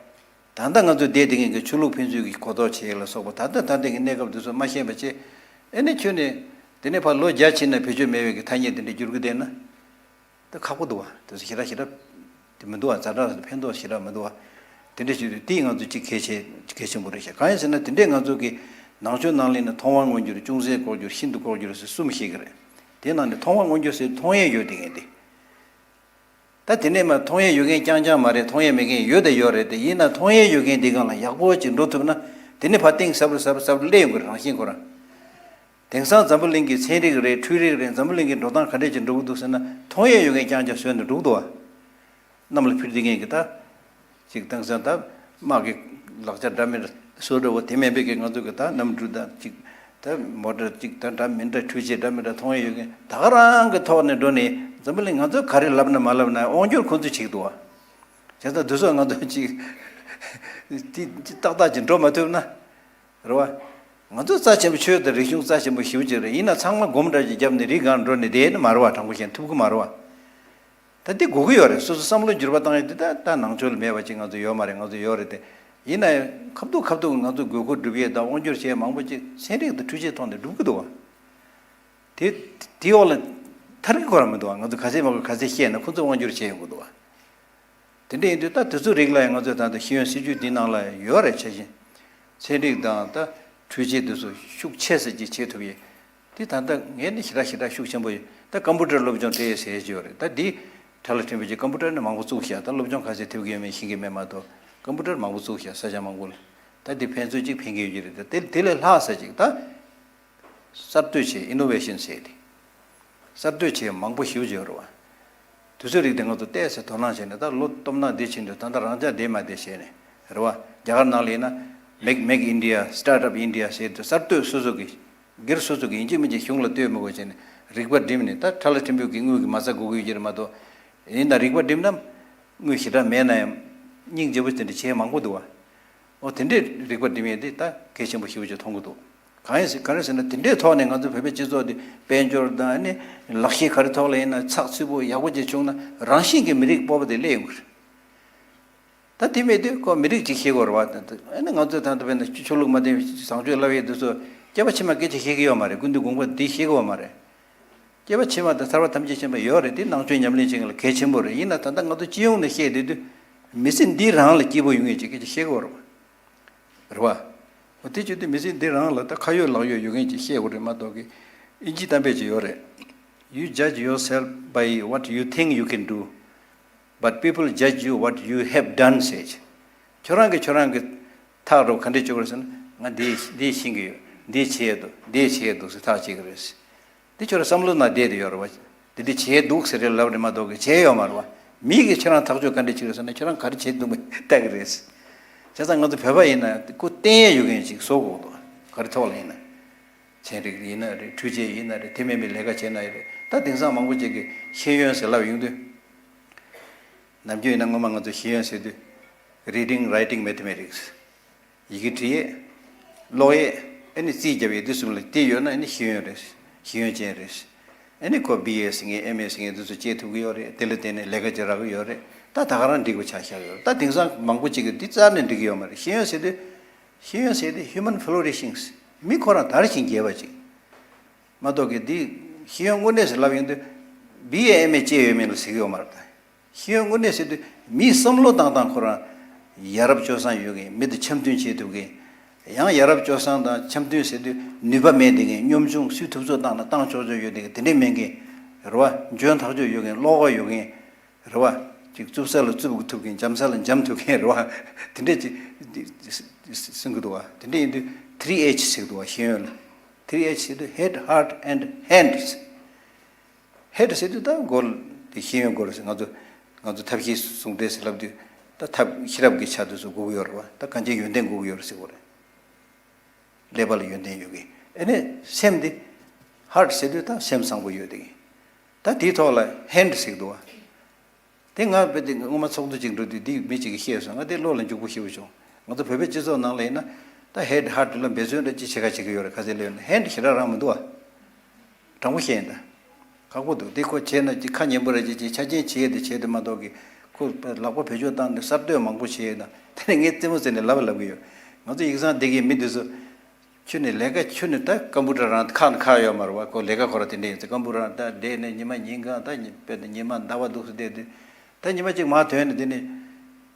ད་ལྟ་ང་ཚོ་བསྡད་དེ་མཁན་གྱི་ཆོས་ལུགས་ཕན་ཚུན་གྱི་གོ་རྟོགས་བྱེད་ཡས་ལ་སོགས་པ། ད་ལྟ་ད་ལྟའི་གི་གནས་སྐབས་དེ་ཚོ་མ་ཤེས་པ་བྱས། ཨེ་ནས་ཁྱོན་ནས་དེ་ནས་ཕར་ལོ་བརྒྱ་ཕྱིན་ན་བེད་སྤྱོད་མེད་པའི་གི་ཐ་སྙད་དེ་འདྲ་བསྒྱུར་གི་བསྡད་ན། ད་ཁག་པོ་འདུག་བ། དེ་ཚོ་ཞེ་དྲག་ཞེ་དྲག་དེ་མི་འདུག་བ། ཛ་དྲག་ཕན་ཐོགས་ཞེ་དྲག་མི་འདུག་བ། དེ་འདྲ་ཞིག་རེད། དེ་ང་ཚོ་གཅིག་གལ་ཆེ་གལ་ཆེན་པོ་རེད་ཤག་གང་ཡིན་ཟེར་ན་དེ་འདྲས་ང་ཚོ་གི་ནང་ཆོས་ནང་ལ་ཡིན་ན་མཐོང་བ་མངོན་གྱུར། ཅུང་ཟད་ལྐོག་གྱུར། ཤིན་ཏུ་ལྐོག་གྱུར་ཟེར་གསུམ་བཤད་གི་རེད། དེ་ནང་ནས་མཐོང་བ་མངོན་གྱུར་ཟེར་མཐོང་ཡས་ཡོད་དེ་ངས་དེ། ད་དེ་ནས་མ་མཐོང་ཡས་ཡོད་མཁན་རྐྱང་རྐྱང་མ་རེད། མཐོང་ཡས་མེད་མཁན་ཡོད་དང་ཡོད་རེད་དེ། ཡིན་ན་མཐོང་ཡས་ཡོད་མཁན་དེ་སྒང་ལ་ཡག་པོ་ཅིག་འགྲོ་ཐུབ་ན། དེ་ནས་ཕར་གཏིང་ཟབ་རུ་ཟབ་རུ་ཟབ་རུ་སླེབས་ཡོང་གི་རེད། རང་བཞིན་ཁོ་རང་། དེང་སང་འཛམ་བུ་གླིང་གི་ཚན་རིག་རེད། འཕྲུལ་རིག་རེད། འཛམ་བུ་གླིང་གི་འགྲོ་སྟངས་ག་འདྲས་ཅིག་འགྲོ་གི་འདུག་ཟེར་ན། མཐོང་ཡས་ཡོད་མཁན་རྐྱང་རྐྱང་བཟོས་ནས་འགྲོ་གི་འདུག་བ། གནམ་ལ་འཕུར་བསྡད་མཁན་གྱི་ད། ཅིག་དེང་སང་ད་དམག་གི་ལག་ཆ་འདྲ་མིན་བཟོ་འདྲ་བོ་དེ་མིན་པའི་གི་ང་ཚོ་གི་ད་གནམ་གྲུ་དང་ཅིག་ད་མོ་ཊ་ཅིག་ད་འདྲ་མིན་འདྲ་འཕྲུལ་ཆས་འདྲ་མིན་འདྲ་མཐོང་ཡས་ཡོད་མཁན། ད་ག་རང་གི་ཐོག་ནས་འགྲོ་ནས་འཛམ་བུ་གླིང་ང་ཚོ་ག་རེ་ལབ་ན་མ་ལབ་ན་དབང་སྒྱུར་ཁོང་ཚོས་བྱེད་ཀྱི་འདུག་བ། བྱས་ཙང་དེ་ཚོ་ང་ཚོ་ཅིག་དེ་ཏག་ཏག་ཅིག་འགྲོ་མ་ཐུབ་ན། རེད་བ། ང་ཚོ་རྩ་ཆེན་པོ་ཆོས་དང་རིག་གཞུང་རྩ་ཆེན་པོ་ཞེ་པོ་ཅིག་རེད། ཡིན་ན་ཚང་མ་སྒོམ་འདྲ་ཅིག་བརྒྱབ་ནས་རི་སྒང་འགྲོ་ནས་བསྡད་ནི་མ་རེད་བ། དྲང་པོ་བཤད་ན་ཐུབ་ཀྱི་མ་རེད་བ། ད་འདི་དགོས་ཀྱི་ཡོད་རེད། སོ་སོ་བསམ་བློ་འགྱུར་བ་བཏང་ཡས་དེ་ད་ད་ནང་ཆོས་ལ་མེད་པ་ཅིག་ང་ཚོ་ཡོད་མ་རེད། ང་ཚོ་ཡོད་རེད་དེ། ཡིན་ན་ཡང་ཁ་ཐུག་ཁ་ཐུག་ང་ཚོ་དགོས་མཁོ་སྒྲུབ་ཡས་དང་དབང་སྒྱུར་བྱེད་ཡས་མང་པོ་ཅིག་ཚན་རིག་དང་འཕྲུལ་ཆས་ཐོག་ནས་སྒྲུབ་ཀྱི་འདུག་བ། དེ་དེའི་འོག་ལ་ཐར་གྱི་ཁོ་རང་མི་འདུག་བ། ང་ཚོ་ག་ཚད་མང་པོ་ག་ཚད་བཤད་ན་ཁོ་ཚོ་དབང་སྒྱུར་བྱེད་ཡོང་གི་འདུག་བ། དེ་འདྲ་ཡིན་དུས་ད་དེ་ཚོའི་རིགས་ལ་ཡང་ང་ཚོས་ད་ལྟ་ཤེས་ཡོན་སྲིད་བྱུས་འདི་ནང་ལ་ཡོད་རེད། ཆ་བཞིན་ཚན་རིག་དང་ད་འཕྲུལ་ཆས་འདི་ཚོ་ཤུགས་ཆེ་ས་ཅིག་བྱེད་ཐུབ་ཡས། དེ་ད་ལྟ་ངས་ནི་ཞེ་དྲག་ཞེ་དྲག་ཤུགས་ཆེན་པོ་ཡོད། ད་ཀམ་པུ་ཊར་སློབ་སྦྱོང་སྤྲད་ཡས་ཟེར་གྱི་ཡོད་རེད། ད་འདི་ཁྲ་ལ་ཕྲན་བུ་ཅིག་ཀམ་པུ་ཊར་ནི་མང་པོ་བཙུགས་ཤག་ད་སློབ་སྦྱོང་ག་ཚད་ཐེབས་ཀྱི་ཡོད་མེད་ཤེས་ཀྱི་མེད་མ་གཏོགས། ཀམ་པུ་ཊར་མང་པོ་བཙུགས་ཤག་ས་ཆ་མང་པོ་ལ། ད་འདི་ཕན་ཚུན་ཅིག་ཕན་གྱི་ཡོད་ཀྱི་རེད། ད་དེ་དེ་ལས་ལྷག་ས་ཅིག་ད། གསར་གཏོད་བྱེད། ཨི་ནོ་ཝེ་ཤན་ཟེར་ཏེ། གསར་གཏོད་བྱེད་མང་པོ་ཞེ་པོ་ཅིག་ཡོད་རེད་བ། དུས་ཚོད་རིགས་དེ་ང་ཚོ་ཏོག་ཙམ་དོ་སྣང་བྱས་ནས། ད་ལོ་སྟོབས་ན་བདེ་ཕྱིན་དུ་ད་ལྟ་རང་ཅག་བདེ་མ་བདེ་བྱས་ནས་རེད་བ། རྒྱ་གར་ནང་ལ་ཡིན་ན་Make Make India, Start Up India ཟེར་ཏེ། གསར་གཏོད་སོ་སོ་གི་སྒེར་སོ་སོ་གི་ཡིན་གཅིག་མིན་གཅིག་གཞུང་ལ་ལྟོས་མི་དགོས་བྱས་ནས་རིག་པ་བསྒྲིམས་ནས། ད་ཁྲ་ལ་ཕྲན་བུ་གི་དངུལ་གི་མ་རྩ་དགོས་ཀྱི་ཡོད་ཀྱི་རེད་མ་གཏོགས། ཡིན་ན་རིག་པ་བསྒྲིམས་ན་དངུལ་ཞེ་དྲག་མེད་ན་ཡང་སྙིང་རྗེ་པོ་དེ་འདྲ་བྱེད་མང་པོ་འདུག་བ། འོ་དེ་འདྲའི་རིག་པ་སྒྲིམ་ཡས་དེ་ད་གལ་ཆེན་པོ་ཞེ་པོ་ཅིག་མཐོང་གི་འདུག་གང་ཡིན་ཟེར་ག་རེ་ཟེར་ན། དེ་འདྲའི་ཐོག་ནས་ང་ཚོ་བོད་པའི་སྤྱི་ཚོགས་འདི་དཔལ་འབྱོར་དང་ཨ་ནི་ལག་ཤེས་ག་རེ་ཐོག་ལ་ཡིན་ན་ཚགས་ཚུད་པོ་ཡག་པོ་ཅིག་བྱུང་ན་རང་བཞིན་གྱིས་མི་རིགས་སྤོབས་པ་དེ་སླེབས་ཡོང་གི་རེད། ད་དེ་མེད་དུས་ཁོ་མི་རིགས་ཅིག་ཤེས་དགོས་རེད་བ། ཨ་ནི་ང་ཚོས་ད་ལྟ་བས་ན་ཆོས་ལུགས་མ་བརྟེན་བཟང་སྤྱོད་བསླབ་ཡས་དེ་ཚོ་སྐྱེ་བ་ཕྱི་མ་སྐད་ཆ་བཤད་ཀྱི་ཡོད་མ་རེད། ཀུན་འདུས་དགོངས་པ་འདི་བཤད་ཀྱི་ཡོད་མ་རེད། སྐྱེ་བ་ཕྱི་མ་དང་ཐར་པ་ཐམས་ཅད་མཁྱེན་པ་ཡོད་རེད། དེ་ནང་ཆོས་ཉམས་ལེན་བྱེད་མཁན་ལ་གལ་ཆེན་པོ་རེད། ཡིན་ན་ད་ལྟ་ང་ཚོ་སྤྱི་ཡོངས་ནས་བཤད་བསྡད་དུས། མི་ཚེ་འདི་རང་ལ་སྐྱིད་པོ་ཡོང་ཡས་ཅིག་སྐད་ཆ་བཤད་དགོས་རེད་བ། རེད་བ། འོ་དེ་བྱེད་དུས་མི་ཚེ་འདི་རང་ལ་ད་ཁ་ཡོད་ལག་ཡོད་ཡོད་མཁན་ཅིག་བཤད་དགོས་རེད་མ་གཏོགས་གི། ཨིན་ཇི་གཏམ་དཔེ་ཅིག་ཡོད་རེད། You judge yourself by what you think you can do, but people judge you what you have done ཟེར། ཁྱོད་རང་གིས་ཁྱོད་རང་གི་ཐག་རོ་ག་འདྲས་གཅོད་དགོས་རེད་ཟེར་ན། ང་འདི་འདི་ཤེས་ཀྱི་ཡོད། འདི་བྱེད་ཡས་འདུག་འདི་བྱེད་ཡས་འདུག་ཟེར་ཐག་བཅད་ཀྱི་རེད། འདི་ཁྱོད་རང་བསམ་བློ་ནང་བསྡད་དེ་ཡོད་རེད་བ། འདི་འདི་བྱས་འདུག་ཟེར་རེ་ལབ་རེད་མ་གཏོགས་གི་བྱས་ཡོད་མ་རེད་བ། མིག་གིས་ཁྱེད་རང་ཐག་གཅོད་ག་འདྲ་བྱེད་རེད་ཟེར་ན། ཁྱོད་རང་ག་རེ་བྱས་འདུག་མེད་ལྟ་གི་རེད། བྱས་ཙང་ང་ཚོ་བོད་པ་ཡིན་ན་སྐུ་བརྟེན་ཡས་ཡོད་མཁན་ཅིག་བཟོ་དགོས་འདུག་ག་རེ་ཐོག་ལ་ཡིན་ན། ཚན་རིག་ཡིན་ན་རེད། འཕྲུལ་ཆས་ཡིན་ན་རེད། དེ་མིན་པའི་ལས་ཀ་བྱས་ན་ཡོད་རེད། ད་དེང་སང་མང་པོ་ཅིག་གིས་ཤེས་ཡོན་ཟེར་ལབ་ཡོང་དུས། ནམ་རྒྱུན་ཡིན་ན་སྔོན་མ་ང་ཚོ་ཤེས་ཡོན་ཟེར་དུས། Reading, writing, mathematics། ཡི་གེ་འབྲི་ཡས། ཀློག་ཡས། ཨ་ནི་རྩིས་རྒྱབ་ཡས་འདི་གསུམ་ལ་དེ་ཡོད་ན་ཨ་ནི་ཤེས་ཡོན་རེད། ཤེས་ཡོན་ཅན་རེད། ཨ་ནི་ཁོ་བི་ཨེ་ཟེར་མཁན་ཨེམ་ཨེ་ཟེར་མཁན་འདི་ཚོ་བྱེད་ཐུབ་ཀྱི་ཡོད་རེད། དེ་ལ་བརྟེན་ནས་ལས་ཀ་བྱེད་རག་གི་ཡོད་རེད། ད་ད་ག་རང་འགྲིག་པ་ཆགས་བཞག་ཡོད་རེད། ད་དེང་སང་མང་པོ་ཅིག་གིས་འདི་རྩ་ནས་འགྲིག་གི་ཡོད་མ་རེད། ཤེས་ཡོན་ཟེར་དུས། ཤེས་ཡོན་ཟེར་དུས་human flourishing། མི་ཁོ་རང་དར་ཞིང་རྒྱས་པ་ཅིག་མ་གཏོགས་ཀྱི་འདི་ཤེས་ཡོན་དངོས་གནས་སུ་ལབ་ཡོང་དུས་བི་ཨེ་ཨེམ་ཨེ་བྱས་ཡོད་མེད་ལ་ཟེར་གྱི་ཡོད་མ་རེད། ད་ཤེས་ཡོན་དངོས་གནས་ཟེར་དུས་མིའི་བསམ་བློ་བཏང་སྟངས་ཁོ་རང་ཡ་རབས་སྤྱོད་བཟང་ཡོད་མཁན། མི་དང་འཆམ་མཐུན་བྱེད་ཐུབ་མཁན། ཡང་ཡ་རབས་སྤྱོད་བཟང་དང་འཆམ་མཐུན་ཟེར་དུས་ནུས་པ་མེད་བསྡད་མཁན། གཉོམ་ཆུང་སུས་ཐུབ་ཚོད་བཏང་ན་བཏང་ཆོག་ཆོག་ཡོད་བསྡད་མཁན་དེ་འདྲས་མེད་མཁན་རེད་བ། འཇོན་ཐག་ཆོད་ཡོད་མཁན། བློ་ཁོག་ཡོད་མཁན་རེད་བ། ཅིག་རྩུབ་ས་ལ་རྩུབ་ཐུབ་མཁན། འཇམ་ས་ལ་འཇམ་ཐུབ་མཁན་རེད་བ། དེ་འདྲས་ཅིག་གསུང་གི་འདུག་བ། དེ་འདྲས་ཡིན་དུས་three H ཟེར་གི་འདུག་བ། ཤེས་ཡོན་ལ་three H ཟེར་དུས་head, heart and hands། ཧེཌ་ཟེར་དུས་ད་མགོ་དེ་ཤེས་ཡོན་སྐོར་ཟེར། ང་ཚོ་ང་ཚོ་ཐབས་ཤེས་ཟུང་འབྲེལ་ཟེར་ལབ་དུས་ད་ཐབས་ཤེས་རབ་ཀྱི་ཆ་དེ་ཚོ་དགོས་ཀྱི་ཡོད་རེད་བ། ད་གང་ཅིའི་ཡོན་ཏན་དགོས་ཀྱི་ཡོད་རེད་ཟེར་གོ་རེད། ཀླད་པ་ལ་ཡོན་ཏན་ཡོད་ཀྱི། ཨ་ནི་སེམས་དེ་ཧར་ཊི་ཟེར་དུས་ད་སེམས་བཟང་པོ་ཡོད་དེ། ད་དེའི་ཐོག་ལ་ཧེནཌ་ཟེར་གི་འདུག་བ། དེ་ང་དཔེ་དེ་སྔོན་མ་ཚོགས་འདུ་ཅིག་འགྲོ་དུས་འདི་མི་གཅིག་གིས་བཤད་སོང་། ང་དེ་བློ་ལ་འཇུག་པོ་ཞེ་པོ་བྱུང་། ང་ཚོ་བོད་པའི་སྤྱི་ཚོགས་ནང་ལ་ཡིན་ན་ད་ཧེཌ་ཧར་ཊི་ལ་འབད་བརྩོན་འདྲ་ཅིག་བྱེད་ཁ་བྱེད་ཀྱི་ཡོད་རེད། ཁ་ཟས་ལས་ཡོད་ན་ཧེནཌ་ཞེ་དྲག་རང་མི་འདུག་བ། དྲང་པོ་བཤད་ཡིན་ད། ཁག་པོ་འདུག། དེ་ཁོ་བྱས་ན་ཅིག་ཁ་ཉན་པོ་ར་ཅིག་ཅིག་ཆ་རྐྱེན་བྱས་ཏེ་བྱས་ཏེ་མ་གཏོགས་ཀྱི་ཁོ་ལག་པ་བེད་སྤྱོད་བཏང་ནས་གསར་གཏོད་མང་པོ་བྱས་ཡོད་ན། དེ་ནས་ངས་རྩེད་མོ་རྩེ་ནས་ལབ་ལབ་གི་ཡོད། ང་ཚོ་ཡིག་ཚང་སྡེ་དགེའི་མི་འདི་ཚོ་ཁྱོད་ནས་ལས་ཀ་ཁྱོད་ནས་ད་ཀམ་པུ་ཊར་རང་ཁག་ནས་ཁག་ཡོད་མ་རེད་བ། ཁོ་ལས་ཀ་ཁོ་ར་དེ་འདྲ་ཡིན་ཚེ་ཀམ་པུ་ཊར་རང་ད་བསྡད་ནས་ཉི་མ་ཉིན་གང་ད་ཉི་དཔེ་ད་ཉི་མ་ཟླ་བ་འདུག་སེ་བསྡད་དུས། ད་ཉི་མ་གཅིག་མར་ཐོན་ནས་དེ་ནས་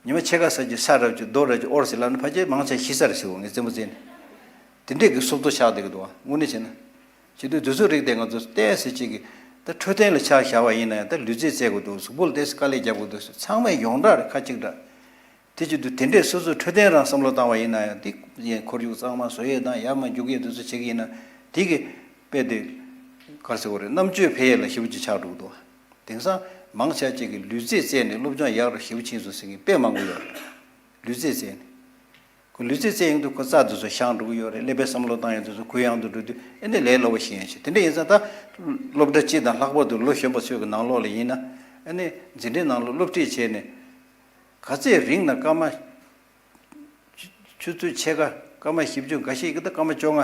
ཉི་མ་ཕྱེད་ཀ་ཟ་རྒྱུ་ས་རབ་རྒྱུ་རྡོ་རབ་རྒྱུ་ཨོར་ཟེར་ལབ་ན་ཕལ་ཆེར་མང་ཆེ་ཤི་ས་རེད་ཟེར་བ། ངས་རྩེད་མོ་རྩེ་ནས། དེ་འདྲས་ཀྱི་སོབ་ཏོ་ཆགས་བསྡད་ཀྱི་འདུག་བ། དངོས་གནས་བྱས་ན། བྱེད་དུས་དུས་ཚོད་རིགས་དེ་ང་ཚོ་ཏོག་ཙམ་ཅིག་གི་ད་འཕྲོད་བསྟེན་ལ་ཆ་བཞག་པ་ཡིན་ན་ཡང་། ད་ལུས་རྩལ་རྩེ་དགོས་འདུག། གཟུགས་པོ་ལ་ཏོག་ཙམ་དཀའ་ལས་རྒྱབ་དགོས་འདུག། ཚང་མས་ཡོངས་གྲགས་རེད། ཁ་གཅིག་གྲགས། དེ་བྱེད་དུས་དེ་འདྲས་སོ་སོའི་འཕྲོད་བསྟེན་རང་བསམ་བློ་བཏང་བ་ཡིན་ན་ཡང་། དེ་ཡན་ཁོར་ཡུག་གཙང་མ་བཟོ་ཡས་དང་ཡར་མར་རྒྱུག་ཡས་དེ་ཚོ་བྱེད་ཀྱི་ཡིན་ན། དེ་གི་དཔེ་དེ་ག་རེ་ཟེར་དགོས་རེད། རྣམ་དཔྱོད་འཕེལ་ཡས་ལ་ཞེ་པོ་ཅིག་ཆགས་འགྲོ་གི་འདུག། དེང་སང་མང་ཆེ་ཅིག་གིས་ལུས་རྩལ་རྩེས་ནས་སློབ་སྦྱོང་ཡག་རུ་ཞེ་པོ་ཕྱིན་སོང་ཟེར་མཁན་དཔེ་མང་པོ་ཡོད་རེད། ལུས་རྩལ་རྩེས་ནས། ཁོ་ལུས་རྩལ་རྩེ་ཡོང་དུས་ཁོ་རྩ་དེ་ཚོ་ཤང་འགྲོ་གི་ཡོད་རེད། ཀླད་པའི་བསམ་བློ་བཏང་ཡོང་དུས་ཚོ་གུ་ཡངས་དུ་འགྲོ་དུས་ཨེ་ནས་ལས་སླ་བོ་ཞིག་ཡིན་ཞིང་། དེ་འདྲ་ཡིན་ཙང་ད་སློབ་གྲྭ་སྤྱི་དང་ལྷག་པར་དུ་ལོ་གཞོན་པ་ཚོའི་གི་ནང་ལོགས་ལ་ཡིན་ན། ཨེ་ནས་འཛིན་གྲྭའི་ནང་ལ་སློབ་ཁྲིད་བྱས་ནས་ག་ཚོད་རིང་ན་སྐར་མ་ཆུ་ཚོད་ཕྱེད་ཀ་སྐར་མ་བཞི་བཅུ་འགའ་ཤས་ཀྱིས་ད་སྐར་མ་བཅོ་ལྔ་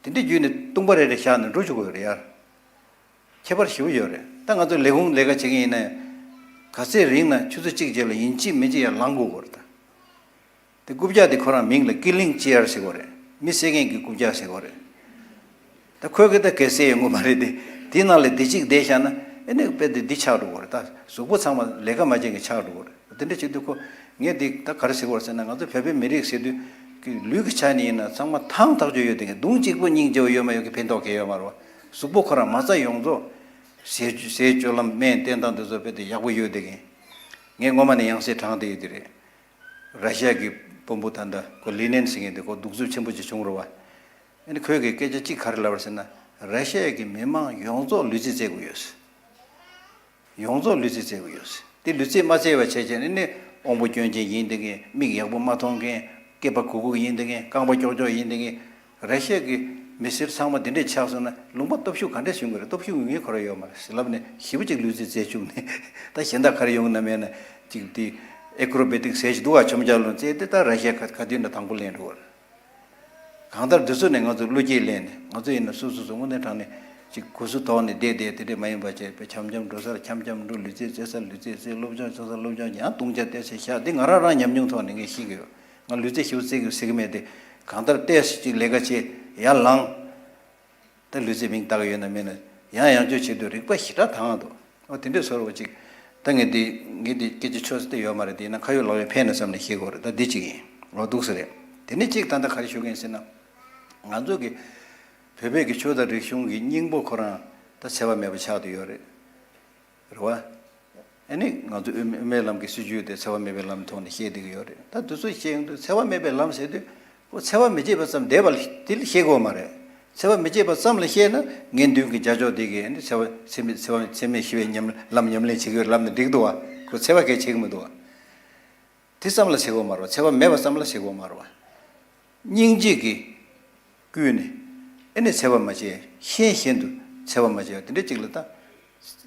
དེ་འདྲ་བརྒྱུད་ནས་ལྟུང་བ་རེ་རེ་བཞག་ནས་འགྲོ་བཅུག་གི་ཡོད་རེད་ཡ། ཁྱད་པར་ཞེ་པོ་ཡོད་རེད། ད་ང་ཚོ་ལས་ཁུངས་ལས་ཀ་བྱེད་མཁན་ཡིན་ན་ཡང་། ག་ཚོད་རིང་ན་ཆུ་ཚོད་གཅིག་རྗེས་ལ་ཡིན་གཅིག་མིན་གཅིག་ཡར་ལངས་དགོས་ཀྱི་རེད་ད། དེ་རྐུབ་བཀྱག་དེ་ཁོ་རང་མིང་ལ་ཀི་ལིང་ཅེར་ཟེར་གྱི་རེད། མི་བསད་མཁན་གྱི་རྐུབ་བཀྱག་ཟེར་གྱི་རེད། ད་ཁོས་གི་ད་ག་ཚོད་ཡོང་གི་མ་རེད་དེ། དེའི་ནང་ལ་དེ་གཅིག་བསྡད་བཞག་ན་ཨེ་ནས་དཔེ་དེ་འདི་ཆགས་འགྲོ་གི་རེད། ད་གཟུགས་པོ་ཚང་མ་ལས་ཀ་མ་བྱེད་མཁན་ཆགས་འགྲོ་གི་རེད། དེ་འདྲ་བྱེད་དུས་ཁོ། ངས་འདི་ད་ག་རེ་ཟེར་དགོས་རེད་ཟེར་ན། ང་ཚོ་བོད་པའི་མི་རིགས་ཟེར་དུས་ཀྱི་ལུས་ཀྱི་ཆ་ནས་ཡིན་ན་ཚང་མ་ཐང་ཐག་ཆོད་ཡོད་དེ། གདོང་གཅིག་པོ་སྙིང་རྗེ་བོ་ཡོད་མ་ཡོད་ཀྱི་ཕན་ཐོགས་གང་ཡང་ཡོད་མ་རེད་བ། གཟུགས་པོ་ཁོ་རང་མ་རྩ་ཡོངས་རྫོགས་ཟས་ཟས་སྤྱོད་ལམ་སྨན་བསྟེན་སྟངས་དེ་ཚོ་དཔེ་དེ་ཡག་པོ་ཡོད་དེ། ངས་སྔོན་མ་ནས་ཡང་སེ་དྲངས་བསྡད་ཡོད་དེ་རེད། ར་ཤི་ཡ་གི་དཔོན་པོ་ད་ལྟ་ཁོ་ལི་ནན་ཟེར་མཁན་དེ་ཁོ་གདུག་རྩུབ་ཆེན་པོ་ཅིག་བྱུང་རེད་བ། ཨ་ནི་ཁོས་གི་སྐད་ཆ་གཅིག་ག་རེ་ལབ་པ་རེད་ཟེར་ན། ར་ཤི་ཡ་གི་མི་མང་ཡོངས་རྫོགས་ལུས་རྩལ་རྩེ་དགོས་ཡོད་ཟེར། ཡོངས་རྫོགས་ལུས་རྩལ་རྩེ་དགོས་ཡོད་ཟེར། དེ་ལུས་རྩལ་མ་རྩེ་བ་བྱས་བྱས་ནས་ནི་དབང་པོ་སྐྱོན་ཅན་ཡིན་བསྡད་མཁན། མིག་ཡག་པོ་མ་མཐོང་མཁན། སྐེད་པ་གུག་གུག་ཡིན་བསྡད་མཁན། རྐང་པ་ཀྱོག་ཀྱོག་ཡིན་བསྡད་མཁན། ར་ཤི་ཡ་གི་མི་སེར་ཚང་མ་འདི་འདྲས་ཆགས་སོང་ན་ལུང་པ་སྟོབས་ཤུགས་ག་འདྲས་བྱུང་གི་རེད། སྟོབས་ཤུགས་ཡོད་མཁན་ཁོ་རང་ཡོད་མ་རེད་ཟེར་ལབ་ནས་ཞེ་པོ་ཅིག་ལུས་རྩལ་རྩེ་བཅུག་ནས། ད་གཞན་དག་ག་རེ་ཡོང་གི་ན་མེད་ན་ཅིག་དེ་ཨེ་ཀྲོ་བེ་ཏིག་ཟེར་ཞིག་འདུག་བ། ཆོམ་རྐྱལ་ལོ་རྩེ་དེ་ད་ར་ཤི་ཡ་ག་ག་དུས་ན་དང་པོ་ལེན་འགྲོ་བ་རེད། གང་ལྟར་འདི་ཚོ་ནས་ང་ཚོ་བློ་སྐྱེད་ལེན་ནས། ང་ཚོ་ཡིན་ན་སོ་སོ་སོ་དངོས་གནས་དྲང་གནས་ཅིག་གུ་སུ་དོག་ནས་བསྡད་བསྡད་དེ་འདྲས་མ་ཡིན་པ་བྱས། དཔེ་འཆམ་འཆམ་འགྲོ་སར་འཆམ་འཆམ་འགྲོ། ལུས་རྩལ་རྩེ་སར་ལུས་རྩལ་རྩེ། སློབ་སྦྱོང་བྱེད་སར་སློབ་སྦྱོང་བྱེད། ཡང་བཏུང་བྱ་ཏོག་ཙམ་བཞག། འདི་ང་རང་རང་ཉམས་མྱོང་ཐོག་ནས་ངས་ཤེས་ཀྱི་ཡོད། ང་ལུས་རྩལ་ཞེ་པོ་རྩེ་གི་ཟེར་གི་མེད་དེ། གང་ལྟར་ཏོག་ཙམ་ཅིག་ལས་ཀ་བྱེད། ཡར་ལངས། ད་ལུས་རྩལ་མིང་བཏགས་ཡོད་ན་མེད་ན་ཡང་ཡང་བསྐྱར་བྱེད་དུས་རིག་པ་ཞེ་དྲག་དྭངས་འདུག། ཨོ་དེ་འདྲས་བཟོ་འདྲ་བོ་ཅིག། ད་ངས་འདི་ངས་འདི་སྐད་ཆ་ཆོད་ས་དེ་ཡོད་མ་རེད། དེ་ཡིན་ན་ཁ་ཡོད་ལག་ཡོད་ཕན་ན་བསམ་ནས་བཤད་དགོས་རེད། ད་འདི་གཅིག་ཡིན། ཨོ་འདུག་སེ་རེད། དེ་ནས་གཅིག་ད་ལྟ་ག་རེ་ཞུ་གི་ཡིན་ཟེར་ན། ང་ཚོ་གི་བོད་པའི་གི་ཆོས་དང་རིག་གཞུང་གི་སྙིང་པོ་ཁོ་རང་ད་འཚེ་བ་མེད་པ་ཆགས་བསྡད་ཡོད་རེད། རེད་བ། ཨ་ནི་ང་ཚོ་དབུ་དབུ་མའི་ལམ་གྱི་སྲིད་བྱུས་དེ་འཚེ་བ་མེད་པའི་ལམ་ཐོག་ནས་བཤད་བསྡད་ཀྱི་ཡོད་རེད། ད་དེ་ཚོ་བཤད་ཡོང་དུས་འཚེ་བ་མེད་པའི་ལམ་ཟེར་དུས་ཁོ་འཚེ་བ་མི་བྱེད་པ་ཙམ་བསྡད་པ་ལ་དེ་ལ་བཤད་དགོས་མ་རེད། འཚེ་བ་མི་བྱེད་པ་ཙམ་ལ་བཤད་ན་ངན་འདུན་གྱི་བྱ་ཕྱོགས་དེ་གས་ཨ་ནི་འཚེ་བ་འཚེ་མེད་འཚེ་བ་འཚེ་མེད་ཞི་བའི་ཉམས་ལམ་ཉམས་ལེན་བྱེད་ཀྱི་ཡོད་ལབ་ན་འགྲིག་འདུག་བ། ཁོ་འཚེ་བ་གས་བྱེད་ཀྱི་མི་འདུག་བ། དེ་ཙམ་ལ་བྱེད་དགོས་མ་རེད་བ། འཚེ་བ་མེད་པ་ཙམ་ལ་བྱེད་དགོས་མ་རེད་བ། སྙིང་རྗེ་གིས་བསྐུལ་ནས་ཨེ་ནས་འཚེ་བ་མ་བྱེད། ཤན་ཤན་དུ་འཚེ་བ་མ་བྱེད་པ་དེ་འདྲ་ཅིག་ལ་ད་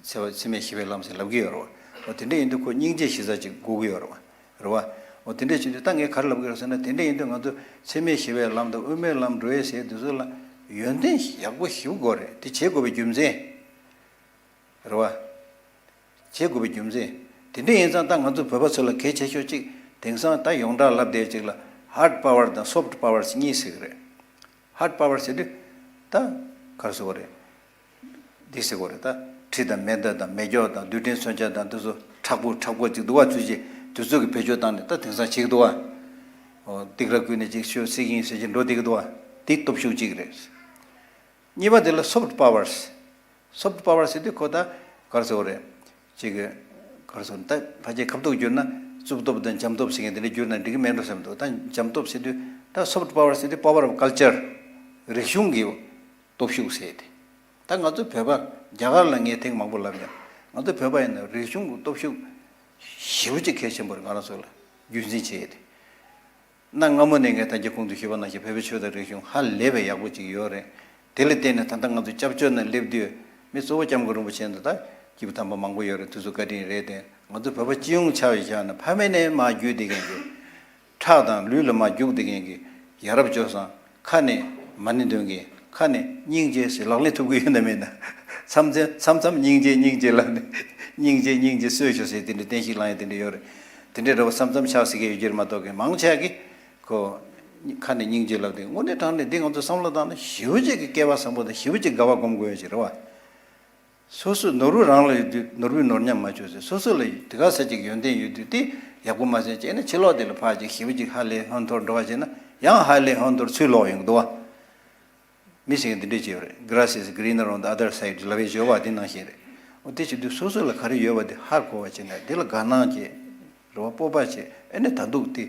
འཚེ་བ་འཚེ་མེད་ཞི་བའི་ལམ་ཟེར་ལབ་ཀྱི་ཡོད་རེད་བ། འོ་དེ་འདྲ་ཡིན་དུས་ཁོ་སྙིང་རྗེ་གཞི་རྩ་ཅིག་དགོས་ཀྱི་ཡོད་རེད་བ། རེད་བ། འོ་དེ་འདྲས་བྱེད་དུས་ད་ངས་ག་རེ་ལབ་ཀྱི་ཡོད་ཟེར་ན། དེ་འདྲས་ཡིན་དུས་ང་ཚོ་འཚེ་མེད་ཞི་བའི་ལམ་དང་དབུ་མའི་ལམ་འགྲོ་ཡས་ཟེར་དུས་ཚོད་ལ་ཡོན་ཏན་ཡག་པོ་ཞིག་དགོས་རེད། དེ་བྱེད་དགོས་པའི་རྒྱུ་མཚན་རེད་བ། བྱེད་དགོས་པའི་རྒྱུ་མཚན། དེ་འདྲས་ཡིན་ཙང་ད་ང་ཚོ་བོད་པ་ཚོ་ལ་གལ་ཆེ་ཤོས་གཅིག་དེང་སང་ད་ཡོངས་གྲགས་ལབ་བསྡད་ཅིག་ལ་hard power དང་soft power གཉིས་ཟེར་གི་རེད། hard power ཟེར་དུས་ད་ག་རེ་ཟེར་དགོས་རེད། འདི་ཟེར་དགོས་རེད། ད་གྲི་དང་མེ་མདའ་དང་མེ་སྒྱོགས་དང་རྡུལ་ཕྲན་མཚོན་ཆ་དང་དེ་ཚོ་མཁྲེགས་པོ་མཁྲེགས་པོ་ཅིག་འདུག་བ། ཚུལ་གྱིས་དུས་ཚོད་ཀྱི་བེད་སྤྱོད་བཏང་ནས་ད་དེང་སང་བྱེད་ཀྱི་འདུག་བ། འོ་སྡིགས་ར་བསྐུལ་ནས་ཅིག་ཤོད་སྲེག་གིན་ཟེར་གྱིན་འགྲོ་བསྡད་ཀྱི་འདུག་བ། འདི་སྟོབས་ཤུགས་གཅིག་རེད། གཉིས་པ་དེ་ལ་soft powers། soft power ཟེར་དུས་ཁོ་ད་ག་རེ་ཟེར་དགོས་རེད། ཅིག་ག་རེ་ཟེར་ད་ཕལ་ཆེར་ཁ་ཐུག་བསྒྱུར་ན་རྩུབ་སྟོབས་དང་འཇམ་སྟོབས་ཟེར་མཁན་དེ་འདྲ་བསྒྱུར་ན་འགྲིག་གི་མེད་འགྲོ་བསམ་འདུག་ད་འཇམ་སྟོབས་ཟེར་དུས་ད་soft power ཟེར་དུས་power of culture རིག་གཞུང་གི་སྟོབས་ཤུགས་ཟེར་ཏེ། ད་ང་ཚོ་བོད་པ་རྒྱ་གར་ལ་ངས་ཐེངས་མང་པོ་ལབ་ཡང་ང་ཚོ་བོད་པ་ཡིན་ན་རིག་གཞུང་གི་སྟོབས་ཤུགས་ཞེ་པོ་ཅིག་གལ་ཆེན་པོ་རེད། ང་རང་ཚོ་ལ་རྒྱུན་འཛིན་བྱེད་ཡས་དེ། གནའ་སྔ་མོ་ནས་ངས་ད་རྒྱ་ཁོང་ཚོས་ཞུས་པ་ནང་བཞིན་བོད་པའི་ཆོས་དང་རིག་གཞུང་ཧ་ལས་པའི་ཡག་པོ་ཅིག་ཡོད་རེད། དེ་ལ་བརྟེན་ནས་ད་ལྟ་ང་ཚོ་སྐྱབས་བཅོལ་ནང་སླེབས་དུས་མི་གཙོ་བོ་སྐྱབས་མགོན་རིན་པོ་ཆེ་ཚོ་ད་སྐྱེས་བུ་དམ་པ་མང་པོ་ཡོད་རེད། དེ་ཚོ་བཀའ་དྲིན་རེད་དེ། ང་ཚོ་བོད་པ་སྤྱི་ཡོངས་ཆ་བཞག་ན་ཕ་མེས་ནས་མར་བརྒྱུད་བསྡད་མཁན་གྱི་ཁྲག་དང་ལུས་ལ་མར་རྒྱུག་བསྡད་མཁན་གྱི་ཡ་རབས་སྤྱོད་བཟང་། ཁ་ནས་མ་ཎི་འདོན་མཁན། ཁ་ནས་སྙིང་རྗེ་ཟེར་ལག་ལེན་ཐུབ་ཀྱི་ཡོད་ན་མེད་ན། མཚམས་མཚམས་མཚམས་མཚམས་སྙིང་རྗེ་སྙིང་རྗེ་ལབ་ནས་སྙིང་རྗེ་སྙིང་རྗེ་གསོས་ཤོག་ཟེར་དེ་འདྲའི་བསྟན་བཤིག་བསླང་ཡ་དེ་འདྲ་ཡོད་རེད། དེ་འདྲའི་འདྲ་བོ་མཚམས་མཚམས་ཆགས་སྲིད་མཁན་ཡོད་ཀྱི་རེད་མ་གཏོགས་ཀྱི་མང་ཆེ་བ་གིས་ཁོ་ཁ་ནས་སྙིང་རྗེ་ལབ་དེ་དངོས་གནས་དྲང་གནས་འདི་ང་ཚོ་བསམ་བློ་བཏང་ན་ཞེ་པོ་ཅིག་གི་སྐལ་བ་བཟང་པོ་དང་ཞེ་པོ་ཅིག་དགའ་བ་སྒོམ་དགོས་ཡ་ཅིག་རེད་བ། སོ་སོ་ནོར་བུ་རང་ལ་ཡོད་དུས་ནོར་བུས་ནོར་ཉམས་མ་བཅོས་ཟེར། སོ་སོ་ལ་དེ་ག་ས་ཅིག་ཡོན་ཏན་ཡོད་དུས་དེ་ཡག་པོ་མ་བྱས་བྱས་ན་ཕྱི་ལོགས་དེ་ལ་ཕར་ཅིག་ཞེ་པོ་ཅིག་ཧ་ལས་ཧོན་ཐོར་འགྲོ་བ་བྱས་ན་ཡང་ཧ་ལས་ཧོན་ཐོར་ཚུར་ལོག་ཡོང་གི་འདུག་བ། མི་ཞིག་གིས་འདི་འདྲས་བྱས་ཡོད་རེད། Grass is greener on the other side ལབ་པའི་བརྗོད་པ་དེ་ནང་བཞིན་རེད། འོ་དེ་བྱེད་དུས་སོ་སོ་ལ་ག་རེ་ཡོད་པ་དེ་ཧ་གོ་བ་བྱས་ན་དེ་ལ་དགའ་སྣང་བྱས། རེ་བ་སྤོབས་པ་བྱས། ཨ་ནི་ད་འདུག་དེ་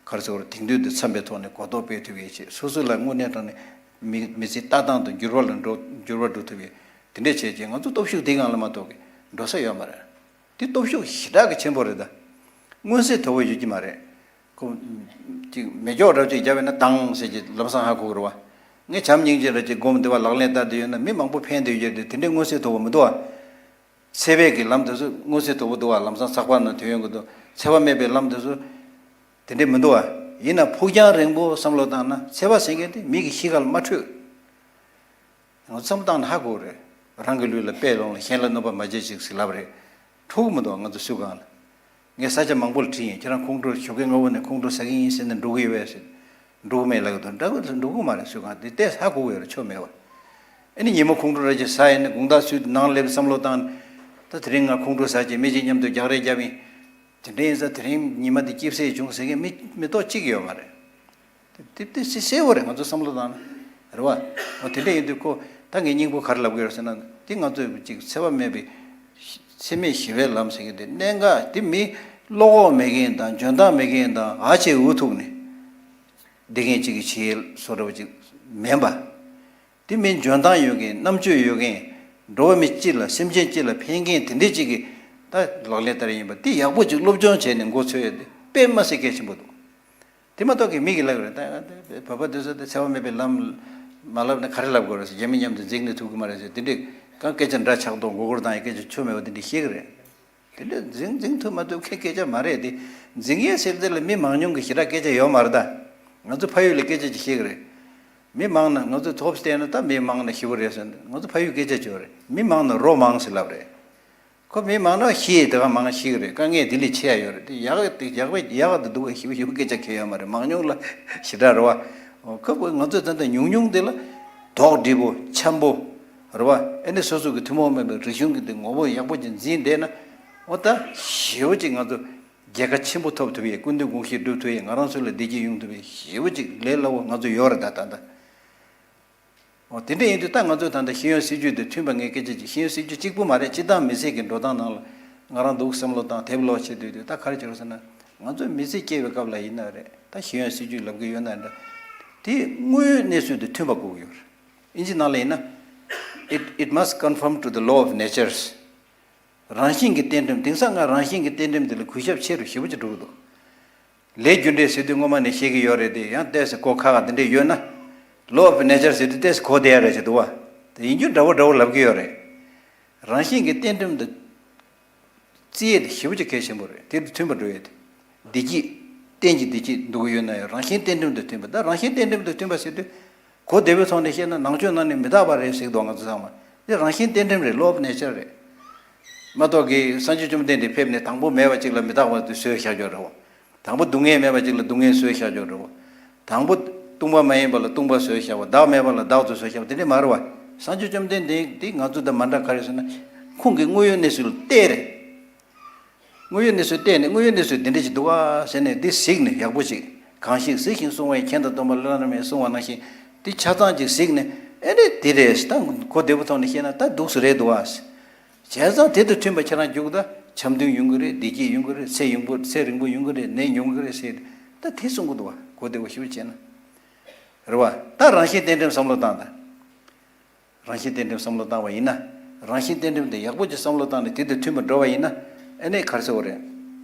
ག་རེ་ཟེར་དགོས་རེད། དེང་དུས་འདི་འཚམ་པའི་ཐོག་ནས་གོ་རྟོགས་སྤེལ་ཐུབ་ཡས་བྱས། སོ་སོ་ལ་དངོས་གནས་དྲང་གནས་མི་མི་ཚེ་ལྟ་སྟངས་དང་འགྱུར་བ་ལ་འགྲོ་འགྱུར་བ་འགྲོ་ཐུབ་ཡས། དེ་འདྲས་བྱས་རྗེས་ང་ཚོ་སྟོབས་ཤུགས་དེ་སྒང་ལ་མ་གཏོགས་ཀྱི་འགྲོ་ས་ཡོད་མ་རེད། དེ་སྟོབས་ཤུགས་ཞེ་དྲག་གི་ཆེན་པོ་རེད་ད། མངོན་གསལ་དོད་པོ་ཡོད་ཀྱི་མ་རེད། ཁོ་ཅིག་མེ་སྒྱོགས་འདྲ་ཅིག་བརྒྱབ་པས་ན་དང་ཟེར་གྱི་ལམ་སང་ཧ་གོ་གི་རེད་བ། ངས་བྱམས་སྙིང་རྗེ་འདྲ་ཅིག་སྒོམ་བསྡད་པ་ལག་ལེན་བསྟར་བསྡད་ཡོད་ན་མི་མང་པོ་ཕན་བསྡད་ཡོད་རེད། དེ་འདྲའི་མངོན་གསལ་དོད་པོ་མི་འདུག་བ། འཚེ་བའི་གི་ལམ་དེ་ཚོ་མངོན་གསལ་དོད་པོ་འདུག་བ། ལམ་སང་ཚགས་པར་ནང་ཐོན་ཡོང་གི་འདུག་འཚེ་བ་མེད་པའི་ལམ་དེ་ཚོ་དེ་འདྲས་མི་འདུག་བ། ཡིན་ན་ཕུགས་རྒྱང་རིང་པོ་བསམ་བློ་བཏང་ན་འཚེ་བ་ཟེར་མཁན་དེ་མི་གི་གཤིས་ཀ་ལ་མ་འཕྲོད། ང་ཚོ་བསམ་བློ་བཏང་ན་ཧ་གོ་རེད། རང་གི་ལུས་ལ་དཔེ་ལོངས་ལ་གཞན་ལ་གནོད་པ་མ་བྱེད་ཅིག་ཟེར་ལབ་རེད། འཕྲོད་གི་མི་འདུག་ང་ཚོ་སུས་གང་ལ། ངས་ས་ཆ་མང་པོ་ལ་དྲིས་ཡིན། ཁྱེད་རང་ཁོང་ཁྲོ་ཞོགས་ཀས་སྔ་པོ་ནས་ཁོང་ཁྲོ་ཟ་གི་ཡིན་ཟེར་ནས་འགྲོ་གི་ཡོད་པས་ཟེར། འགྲོ་གི་མེད་ལབ་ཀྱི་འདུག་འདྲ་པོ་འགྲོ་གི་མ་རེད། སུས་གང་དེ་ལྟས་ཧ་གོ་གི་ཡོད་རེད། ཆོ་མེད་པ། ཨ་ནི་ཉིན་མོ་ཁོང་ཁྲོ་ར་ཅིག་ཟ་ཡིན་ན་དགོང་དག་སུས་ནང་སླེབས་བསམ་བློ་བཏང་། ད་དེ་རིང་ང་ཁོང་ཁྲོ་ཟ་བྱས་མི་གཅིག་མཉམ་དུ་རྒྱག་རེས་བརྒྱབ་ཡིན། དེ་འདྲ་ཡིན་ཙང་དེ་རིང་ཉི་མ་འདི་སྐྱིད་སེ་བྱུང་ཟེར་མཁན་མི་མི་ཐོག་གཅིག་ཡོད་མ་རེད། དེ་དེ་དེ་སེ་གསལ་བོ་རེད། ང་ཚོ་བསམ་བློ་བཏང་ན་རེད་བ། འོ་དེ་འདྲ་ཡིན་དུས་ཁོ་ད་ངས་སྙིང་པོ་ག་རེ་ལབ་ཀྱི་ཡོད་ཟེར་ན། དེ་ང་ཚོས་ཅིག་འཚེ་བ་མེད་པའི་འཚེ་མེད་ཞི་བའི་ལམ་ཟེར་མཁན་དེ་གནད་འགག་དེ་མི་བློ་ཁོག་མེད་མཁན་དང་འཇོན་ཐང་མེད་མཁན་དང་ཨ་ཆེ་འུ་ཐུག་ནས་བསྡད་མཁན་ཅིག་གི་བྱེད་ཡུལ་བཟོ་འདྲ་བོ་ཅིག་མིན་པ། དེ་མིན་འཇོན་ཐང་ཡོད་མཁན། རྣམ་དཔྱོད་ཡོད་མཁན། འགྲོ་བ་མི་སྤྱི་ལ་སེམས་ཅན་སྤྱི་ལ་ཕན་མཁན་དེ་འདྲས་ཅིག་གིས་ད་ལག་ལེན་བསྟར་ཡིན་པ་དེ་ཡག་པོ་ཅིག་སློབ་སྦྱོང་བྱས་ནས་འགོ་ཚུགས་ཡ་དེ་དཔེ་མ་སྲིད་གལ་ཆེན་པོ་འདུག་དེ་མ་གཏོགས་ཀྱི་མི་གིས་ལབ་ཀྱི་རེད། ད་བོད་པ་དེ་ཚོ་དེ་འཚེ་བ་མེད་པའི་ལམ་མ་ལབ་ན་ག་རེ་ལབ་དགོས་རེད་ཟེར། རྒྱ་མི་མཉམ་དུ་འཛིང་ནས་ཐུབ་ཀྱི་མ་རེད་ཟེར། དེ་འདྲས་གང་སྐད་ཆ་འདྲ་ཆགས་མདོག་མགོ་སྐོར་བཏང་ཡ་སྐད་ཆ་ཆོ་མེད་པ་དེ་འདྲས་བཤད་ཀྱི་རེད། དེ་འདྲ་འཛིང་འཛིང་ཐུབ་མ་ཐུབ་ཁའི་སྐད་ཆ་མ་རེད་དེ། འཛིང་ཡས་ཟེར་དེ་ལ་མི་མང་ཉུང་གི་ཞེ་དྲག་སྐད་ཆ་ཡོད་མ་རེད་ད། ང་ཚོ་ཕ་ཡུལ་ལ་སྐད་ཆ་ཅིག་བཤད་ཀྱི་རེད། མི་མང་ན་ང་ཚོ་ཐོབ་བལྟས་ན་ད་མི་མང་ན་ཞི་བོ་རེད་ཟེར། ང་ཚོ་ཕ་ཡུལ་སྐད་ཆ་ཅིག་ཡོད་རེད། མི་མང་ན་རོ་མང་ཟེར་ལབ་རེད། ཁོ་མི་མང་ན་ཞི་དེ་ག་མང་ཞི་གི་རེད། དཀའ་ངལ་དེ་ལས་ཆེ་ཡ་ཡོད་རེད། དེ་ཡག་དེ་ཡག་པ་ཡག་དེ་སྡུག་པ་ཞི་བོ་ཞི་བོ་སྐད་ཆ་གལ་ཡོད་མ་རེད། མང་ཉུང་ལ་ཞེ་དྲག་རེད་བ། ཁོ་ང་ཚོ་ད་ལྟ་ཉུང་ཉུང་དེ་ལ་དོགས་འདྲི་པོ་འཆམ་པོ། རེད་བ། ཨ་ནི་སོ་སོ་གི་ཐུན་མོང་མིན་པའི་རིག་གཞུང་གི་དེ་ངོ་བོ་ཡག་པོ་ཅིག་འཛིན་བསྡད་ན། འོ་ད་ཞེ་པོ་ཅིག་ང་ཚོ་རྒྱལ་ཁ་ཆེན་པོ་ཐོབ་ཐུབ་ཡས། སྐུ་མདུན་དགོངས་གཞི་སྒྲུབ་ཐུབ་ཡས། ང་རང་ཚོ་ལ་བདེ་སྐྱིད་ཡོང་ཐུབ་ཡས་ཞེ་པོ་ཅིག་ལས་སླ་བོ་ང་ཚོ་ཡོད་རེད་ད་ད་ལྟ། འོ་དེ་འདྲ་ཡིན་དུས་ད་ང་ཚོ་ད་ལྟ་ཤེས་ཡོན་སྲིད་བྱུས་དེ་མཐུན་པ་ངས་སྐད་ཆ་ཅིག་ཤེས་ཡོན་སྲིད་བྱུས་གཅིག་པུ་མ་རེད། སྤྱི་བཏང་མི་ཚེ་གི་འགྲོ་སྟངས་ནང་ལ་ང་རང་འདུག་བསམ་བློ་བཏང་དེབ་ཀློག་བྱེད་དུས་དུས་ད་ག་རེ་བྱེད་རོགས་ཟེར་ན། ང་ཚོ་མི་ཚེ་སྐྱེལ་བའི་སྐབས་ལ་ཡིན་ན་རེད། ད་ཤེས་ཡོན་སྲིད་བྱུས་ལབ་ཀྱི་ཡོད་ན་འདྲ། དེ་དངོས་ཡོད་གནས་ཚུལ་དང་མཐུན་པ་དགོས་ཀྱི་ཡོད་རེད། ཨིན་ཇི་ནང་ལ་ཡིན་ན། It, it must conform to the law of natures. རང་བཞིན་གྱི་རྟེན་འབྲེལ། དེང་སང་ང་རང་བཞིན་གྱི་རྟེན་འབྲེལ་འདི་ལ་གུས་ཞབས་ཆེ་རུ་ཞེ་པོ་ཅིག་འགྲོ་གི་འདུག་ལས་རྒྱུ་འབྲས་ཟེར་དུས་སྔོན་མ་ནས་བཤད་ཀྱི་ཡོད་རེད་དེ། ཡང་ཏོག་ཙམ་གོ་ཁག་ཁག་དེ་འདྲས་ཡོད་ན། Law of nature ཟེར་དུས་ཏོག་ཙམ་གོ་བསྡད་ཡ་རེད་ཅེས་འདུག་བ། དེ་ཡིན་རྒྱུ་འདྲ་བོ་འདྲ་བོ་ལབ་ཀྱི་ཡོད་རེད། རང་བཞིན་གྱི་རྟེན་འབྲེལ་འདི་བརྩི་ཡས་དེ་ཞེ་པོ་ཅིག་གལ་ཆེན་པོ་རེད། དེ་དང་མཐུན་པ་འགྲོ་ཡས་དེ། བདེ་སྐྱིད། རྟེན་གྱི་བདེ་སྐྱིད་འདོད་ཀྱི་ཡོད་ན་ཡང་རང་བཞིན་གཏན་ཁྲིམས་དང་མཐུན་པ། ད་རང་བཞིན་གཏན་ཁྲིམས་དང་མཐུན་པ་ཟེར་དུས། གོ་བདེ་པོའི་ཐོག་ནས་བཤད་ན་ནང་ཆོས་ནང་ནས་མི་རྟག་པ་རེད་ཟེར་གི་འདུག་ང་ཚོ་ཚང་མ། འདི་རང་བཞིན་གཏན་ཁྲིམས་རེད། Law of Nature རེད། མ་གཏོགས་ཀྱི་སངས་རྒྱས་བཅོམ་ལྡན་འདས་ཕེབས་ནས་དང་པོ་མེད་པ་གཅིག་ལ་མི་རྟག་པ་དེ་བཟོས་བཞག་ཆོག་རེད་བ། དང་པོ་སྡུག་བསྔལ་མེད་པ་གཅིག་ལ་སྡུག་བསྔལ་བཟོས་བཞག་ཆོག་རེད་བ། དང་པོ་སྟོང་པ་མ་ཡིན་པ་ལ་སྟོང་པ་བཟོས་བཞག་པ། བདག་མེད་པ་ལ་བདག་ཏུ་བཟོས་བཞག་པ་དེ་འདྲས་མ་རེད་བ། སངས་རྒྱས་བཅོམ་ལྡན་འདས་འདི་ང་ཚོ་དང་མ་འདྲ་ག་རེ་ཟེར་ན། ཁོང་གི་དངོས་ཡོད་གནས་ཚུལ་ལ་བལྟས་རེད། དངོས་ཡོད་གནས་ཚུལ་བལྟས་ནས་དངོས་ཡོད་གནས་ཚུལ་འདི་འདྲ་ཞིག་འདུག་ཨ་ཟེར་ནས་འདི་གཟིགས་ནས་ཡག་པོ་ཞིག་གང་ཞིག་གཟིགས་ཤིང་གསུང་བ་ཡིས། མཁྱེན་དང་སྟོན་པ་ལྷ་རྣམས་ཀྱིས་གསུང་བ་ནང་བཞིན་འདི་ཆ་ཚང་ཅིག་གཟིགས་ནས། ཨེ་རེད་འདི་རེད་ད་གོ་བདེ་པོ་ཐོག་ནས་བཤད་ན་ད་འདུག་སེ་རེད་འདུག་ཨ། བྱས་ཙང་དེ་དང་མཐུན་པ་ཁྱེད་རང་རྒྱུགས་ད་འཆམ་མཐུན་ཡོང་གི་རེད། བདེ་སྐྱིད་ཡོང་གི་རེད། ཚེ་ཡོང་གི་ཚེ་རིང་པོ་ཡོང་གི་རེད། ནད་ཡོང་གི་རེད་ཟེར་ད་དེ་གསུང་གི་འདུག་བ། གོ་བདེ་པོ་ཞིག་བྱས་ན་རེད་བ། ད་རང་བཞིན་གཏན་ཁྲིམས་བསམ་བློ་བཏང་དང་། རང་བཞིན་གཏན་ཁྲིམས་བསམ་བློ་བཏང་བ་ཡིན་ན། རང་བཞིན་གཏན་ཁྲིམས་དེ་ཡག་པོ་ཅིག་བསམ་བློ་བཏང་ནས་དེ་དང་མཐུན་པར་འགྲོ་བ་ཡིན་ན། ཨ་ནི་ག་རེ་ཟེར་དགོས་རེད།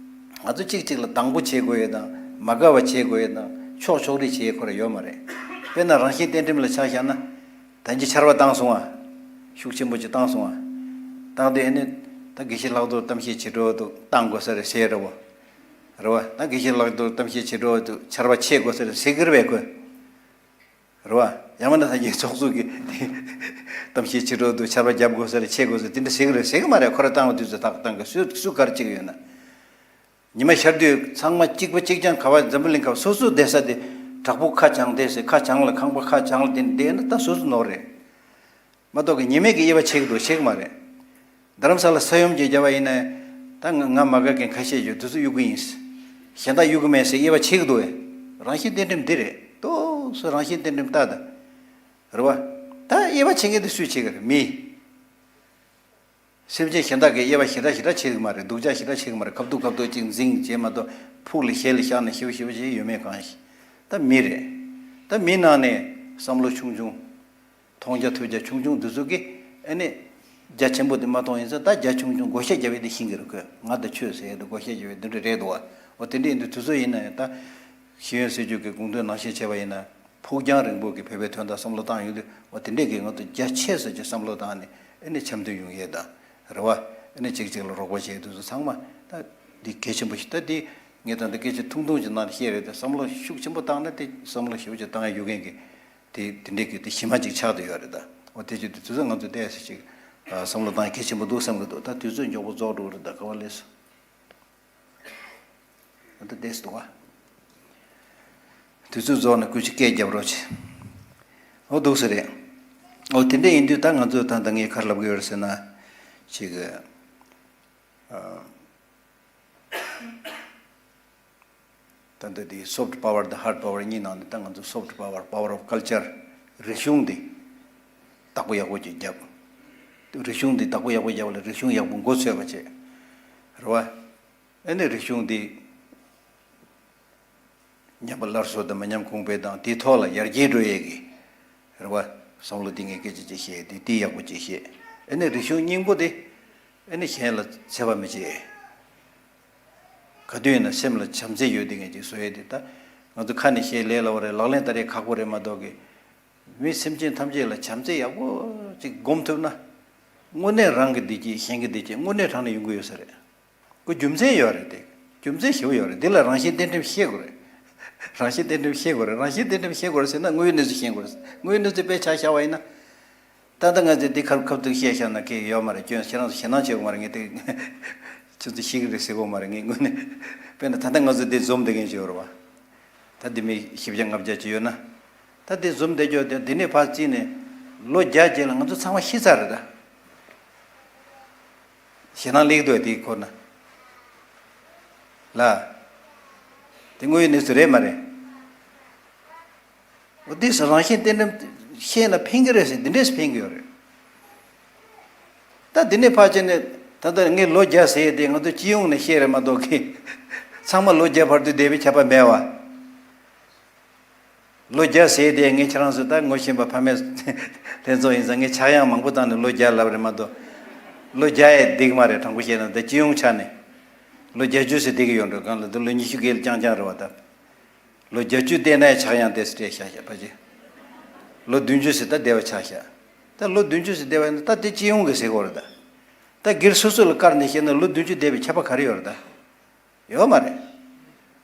ང་ཚོ་གཅིག་གཅིག་ལ་སྡང་པོ་བྱེད་དགོས་ཡས་དང་། མ་དགའ་བ་བྱེད་དགོས་ཡས་དང་། ཕྱོགས་ཕྱོགས་རིས་བྱེད་ཡས་ཁོ་ར་ཡོད་མ་རེད། དཔེར་ན་རང་བཞིན་གཏན་ཁྲིམས་ལ་ཆ་བཞག་ན། ད་ཅི་ཆར་པ་བཏང་སོང་ཨ། ཤུགས་ཆེན་པོ་ཅིག་བཏང་སོང་ཨ། བཏང་དུས་ཨ་ནི་ད་དགེ་བཤེས་ལྷག་རྡོར་གཏམ་བཤད་བྱེད་འགྲོ་འདུག་བཏང་དགོས་ས་རེད་ཟེར་རེད་བ། རེད་བ། ད་དགེ་བཤེས་ལྷག་རྡོར་གཏམ་བཤད་བྱེད་འགྲོ་འདུག་ཆར་པ་ཆད་དགོས་ས་རེད་ཟེར་གི་རེད་བས་ཁོས། རེད་བ། ཡང་མིན་ན་ད་ངའི་ཚོགས་གཙོ་གིས་གཏམ་བཤད་བྱེད་འགྲོ་འདུག་ཆར་པ་བརྒྱབ་དགོས་ས་རེད། ཆད་དགོས་ས་རེད། དེ་འདྲ་ཟེར་གི་རེད་ཟེར་གི་མ་རེད། ཁོ་ར་བཏང་བ་དུས་ཚོད་ཏག་བཏང་གི། སུ་སུ་ག་རེ་བྱེད་གི་ཡོད་ན། ཉི་མ་ཤར་དུས་ཚང་མ་གཅིག་པ་གཅིག་རྐྱང་ག་བ་འཛམ་བུ་གླིང་ཁ་སོ་སོ་བསྡད་ས་དེ། བྲག་ཕུག་ཁ་བྱང་བསྡད་ཟེར། ཁ་བྱང་ལ་ཁང་པ་ཁ་བྱང་ལ་དེ་བསྡད་ན་ད་སོ་སོ་ནོར་རེད། མ་གཏོགས་ཀྱི་ཉི་མས་ཀྱི་དབྱེ་བ་ཕྱེ་གི་འདུག་ཕྱེ་གི་མ་རེད། རྡ་རམ་ས་ལ་ས་ཡོམ་ཅིག་བརྒྱབ་པ་ཡིན་ན། ད་ང་ང་མ་དགའ་མཁན་ཁ་ཤས་ཡོད། དེ་ཚོ་གཡུག་གི་ཡིན། གཞན་དག་གཡུག་གི་མེད་ཟེར་དབྱེ་བ་ཕྱེ་གི་འདུག་བས། རང་བཞིན་གཏན་ཁྲིམས་འདི་རེད། ཏོག་ཙམ་རང་བཞིན་གཏན་ཁྲིམས་ལྟ་དང་། རེད་བ། ད་དབྱེ་བ་ཕྱེ་མཁན་དེ་སུས་ཕྱེ་གི་རེད། མི། སེམས་ཅན་གཞན་དག་གིས་དབྱེ་བ་ཞེ་དྲག་ཞེ་དྲག་ཕྱེ་གི་མ་རེད། སྡུག་ཅག་ཞེ་དྲག་ཕྱེ་གི་མ་རེད། ཁ་ཐུག་ཁ་ཐུག་ཅིག་འཛིང་བྱས་མ་གཏོགས། ཕུགས་ལ་ཞེ་ལ་བཞག་ནས་ཞེ་པོ་ཞེ་པོ་བྱས་ཡོད་མེད་གང་ཤེས། ད་མི་རེད། ད་མི་ནང་ནས་བསམ་བློ་ཆུང་ཆུང་། མཐོང་རྒྱ་ཐོས་རྒྱ་ཆུང་ཆུང་འདི་ཚོ་གིས་ཨ་ནི་རྒྱ་ཆེན་པོ་དེ་མ་མཐོང་ཡིན་ཙང་། ད་རྒྱ་ཆུང་ཆུང་བགོ་བཤའ་རྒྱབ་ཡས་དེ་ཤེས་ཀྱི་རེད། ཁོས་ང་དང་ཁྱོད་ཟེར་ཡས་དེ་བགོ་བཤའ་རྒྱབ་ཡས་དེ་འདྲ་རེད་འདུག་བ། འོ་དེ་འདྲ་ཡིན་དུས་དུས་ཚོད་ཡིན་ན་ཡང་ད་ཤེས་ཡོན་སྲིད་བྱུས་ཀྱི་དགོངས་དོན་ནང་བཞིན་བྱས་པ་ཡིན་ན། ཕུགས་རྒྱང་རིང་པོ་གི་བོད་པའི་དོན་དག་བསམ་བློ་བཏང་ཡོང་དུས། འོ་དེ་འདྲས་ཀྱི་ང་ཚོ་རྒྱ་ཆེ་ས་ཅིག་བསམ་བློ་བཏང་ནས་ཨ་ནི་འཆམ་མཐུན་ཡོང་ཡས་དང་། རེད་བ། ཨ་ནི་གཅིག་གཅིག་ལ་རོགས་པ་བྱེད་དུས་ཚོ་ཚང་མ་ད་འདི་གལ་ཆེན་པོ་ཞིག་ད་འདི་ངས་ད་ལྟ་སྐད་ཆ་ཐུང་ཐུང་ཅིག་ནང་བཤད་རེད་དེ། བསམ་བློ་ཤུགས་ཆེན་པོ་བཏང་ན་དེ་བསམ་བློ་ཞེ་པོ་ཅིག་བཏང་ཡ་ཡོད་མཁན་གྱི་དེ་དེ་འདྲས་ཀྱི་དེ་གཞི་མ་ཅིག་ཆགས་བསྡད་ཡོད་རེད་ད། འོ་དེ་ཅིག་དུས་ཚོད་ང་ཚོ་བལྟས་ས་ཅིག་བསམ་བློ་བཏང་གལ་ཆེན་པོ་འདུག་བསམ་གི་འདུག་ད་དུས་ཚོད་མགྱོགས་པོ་རྫོགས་འགྲོ་གི་རེད་ད། ག་བ་ལས་སོ། ད་བལྟས་སུ་འདུག་ག་དུས་ཚོད་རྫོགས་ནས་སྐུ་མཁྱེན་སྐད་རྒྱབ་རོགས་བྱེད། འོ་འདུག་སེ་རེད། འོ་དེ་འདྲས་ཡིན་དུས་ད་ང་ཚོས་ད་ལྟ་ངས་ག་རེ་ལབ་གི་ཡོད་རེད་ཟེར་ན། ཅིག་གི་ཨ། ད་ལྟ་དེ་soft power དང་hard power གཉིས་ནང་ནས་ད་ང་ཚོ་soft power, power of culture རིག་གཞུང་འདི་བདག་པོ་ཡག་པོ་ཅིག་བརྒྱབ། རིག་གཞུང་འདི་བདག་པོ་ཡག་པོ་བརྒྱབ་ལ་རིག་གཞུང་ཡག་པོ་མགོ་ཚོས་པ་བྱས། རེད་བ། ཨ་ནི་རིག་གཞུང་འདི་ཉམས་པ་སླར་གསོ་དང་མི་ཉམས་གོང་འཕེལ་དང་དེའི་ཐོག་ལ་ཡར་རྒྱས་འགྲོ་ཡས་ཀྱི། རེད་བ། བསམ་བློ་འདི་ངས་སྐད་ཆ་ཅིག་བཤད་དེ་དེ་ཡག་པོ་ཅིག་བཤད། ཨ་ནི་རིག་གཞུང་སྙིང་པོ་དེ་ཨ་ནི་གཞན་ལ་འཚེ་བ་མི་བྱེད། ག་དུས་ཡིན་ན་སེམས་ལ་བྱམས་བརྩེ་ཡོད་དེ་ངས་ཅིག་བཟོ་ཡས་དེ། ད་ང་ཚོ་ཁ་ནས་བཤད་ལས་སླ་བོ་རེད། ལག་ལེན་བསྟར་ཡས་ཁག་པོ་རེད་མ་གཏོགས་ཀྱི། མི་སེམས་ཅན་ཐམས་ཅད་ལ་བྱམས་བརྩེ་ཡག་པོ་ཅིག་སྒོམ་ཐུབ་ན། དངོས་གནས་རང་གི་བདེ་སྐྱིད་གཞན་གྱི་བདེ་སྐྱིད་དངོས་གནས་དྲང་གནས་ཡོང་གི་ཡོད་ས་རེད། ཁོ་རྒྱུ་མཚན་ཡོད་རེད་དེ། རྒྱུ་མཚན་ཞེ་པོ་ཡོད་རེད། འདི་ལ་རང་བཞིན་གཏན་ཁྲིམས་ཤེས་དགོས་རེད། རང་བཞིན་གཏན་ཁྲིམས་ཤེས་དགོས་རེད། རང་བཞིན་གཏན་ཁྲིམས་ཤེས་དགོས་རེད་ཟེར་ན་དངོས་ཡོད་གནས་ཚུལ་ཤེས་དགོས་རེད། དངོས་ཡོད་གནས་ཚུལ་དཔེ་ཆ་བཞག་པ་ཡིན་ན། ད་ལྟ་ང་ཚོས་འདི་ཁ་ཁ་ཐུག་བཤད་བཞག་ན་སྐད་ཡོད་མ་རེད། ཁྱོད་ཁྱེད་རང་ཚོ་ཞེད་སྣང་བྱེད་དགོས་མ་རེད། ངས་དེ་ཁྱོད་ཚོ་ཤེས་ཀྱི་རེད་ཟེར་དགོས་མ་རེད། ངས་དངོས་གནས་དཔེར་ན་ད་ལྟ་ང་ཚོ་འདི་འཛོམས་བསྡད་མཁན་ཅིག་ཡོད་རེད་བ། ད་འདི་མི་བཞི་བརྒྱ་ལྔ་བརྒྱ་ཅིག་ཡོད་ན། ད་འདི་འཛོམས་བསྡད་རྒྱུ་དེ་འདི་ནས་ཕར་བརྩིས་ནས་ལོ་བརྒྱ་རྗེས་ལ་ང་ཚོ་ཚང་མ་ཤི་ཚར་རེད་ད། ཞེད་སྣང་སླེབས་འདུག་དེའི་སྐོར་ན། ལ། དེ་དངོས་ཡོད་གནས་ཚུལ་རེད་མ་རེད། འོ་དེ་སུ་རང་བཞིན་གཏན་ཁྲིམས་ཤེས་ན་ཕན་གྱི་རེད་ཟེར། འདི་འདྲས་སུ་ཕན་གྱི་ཡོད་རེད། ད་འདི་ནས་ཕར་ཕྱིན་ནས་ད་ལྟ་ངས་ལོ་བརྒྱ་ཟེར་དེ་ང་ཚོ་སྤྱི་ཡོངས་ནས་བཤད་རེད་མ་གཏོགས་ཀི། ཚང་མ་ལོ་བརྒྱ་བར་དུ་བསྡད་པའི་ཁྱབ་པ་མེད་བ། ལོ་བརྒྱ་ཟེར་དེ་ངས་ཁྱེད་རང་ཚོ་ད་ངོ་ཤེས་པ་ཕ་མའི་ལྷན་ཚོགས་ཡིན་ཙང་ངས་ཆག་ཡང་མང་པོ་བཏང་ནས་ལོ་བརྒྱ་ལབ་རེད་མ་གཏོགས། ལོ་བརྒྱ་ཡས་འགྲིག་མ་རེད། དྲང་པོ་བཤད་ན་ད་སྤྱི་ཡོངས་ཆ་ནས་ལོ་བརྒྱད་ཅུ་ཟེར་བསྡད་ཀྱི་ཡོད་འགྲོ། གང་ལ་འདི་ལོ་ཉི་ཤུ་བརྒལ་རྐྱང་རྐྱང་རེད་བ་ད། ལོ་བརྒྱད་ཅུ་བསྡད་ན་ཡང་ཆག་ཡང་དེ་སྤྲད་བཞག་བཞག་པ་ཅི། ལོ་བདུན་ཅུ་ཟེར་ད་བསྡད་པ་ཆག་བཞག་ད་ལོ་བདུན་ཅུ་ཟེར་བསྡད་པ་ཡིན་ན་ད་དེ་སྤྱི་ཡོངས་ཀྱི་ཟེར་གོ་རེད་ད། ད་སྒེར་སོ་སོ་ལ་བཀར་ནས་བཤད་ན་ལོ་བདུན་ཅུ་བསྡད་པའི་ཁྱབ་པ་ག་རེ་ཡོད་རེད་ད། ཡོད་མ་རེད།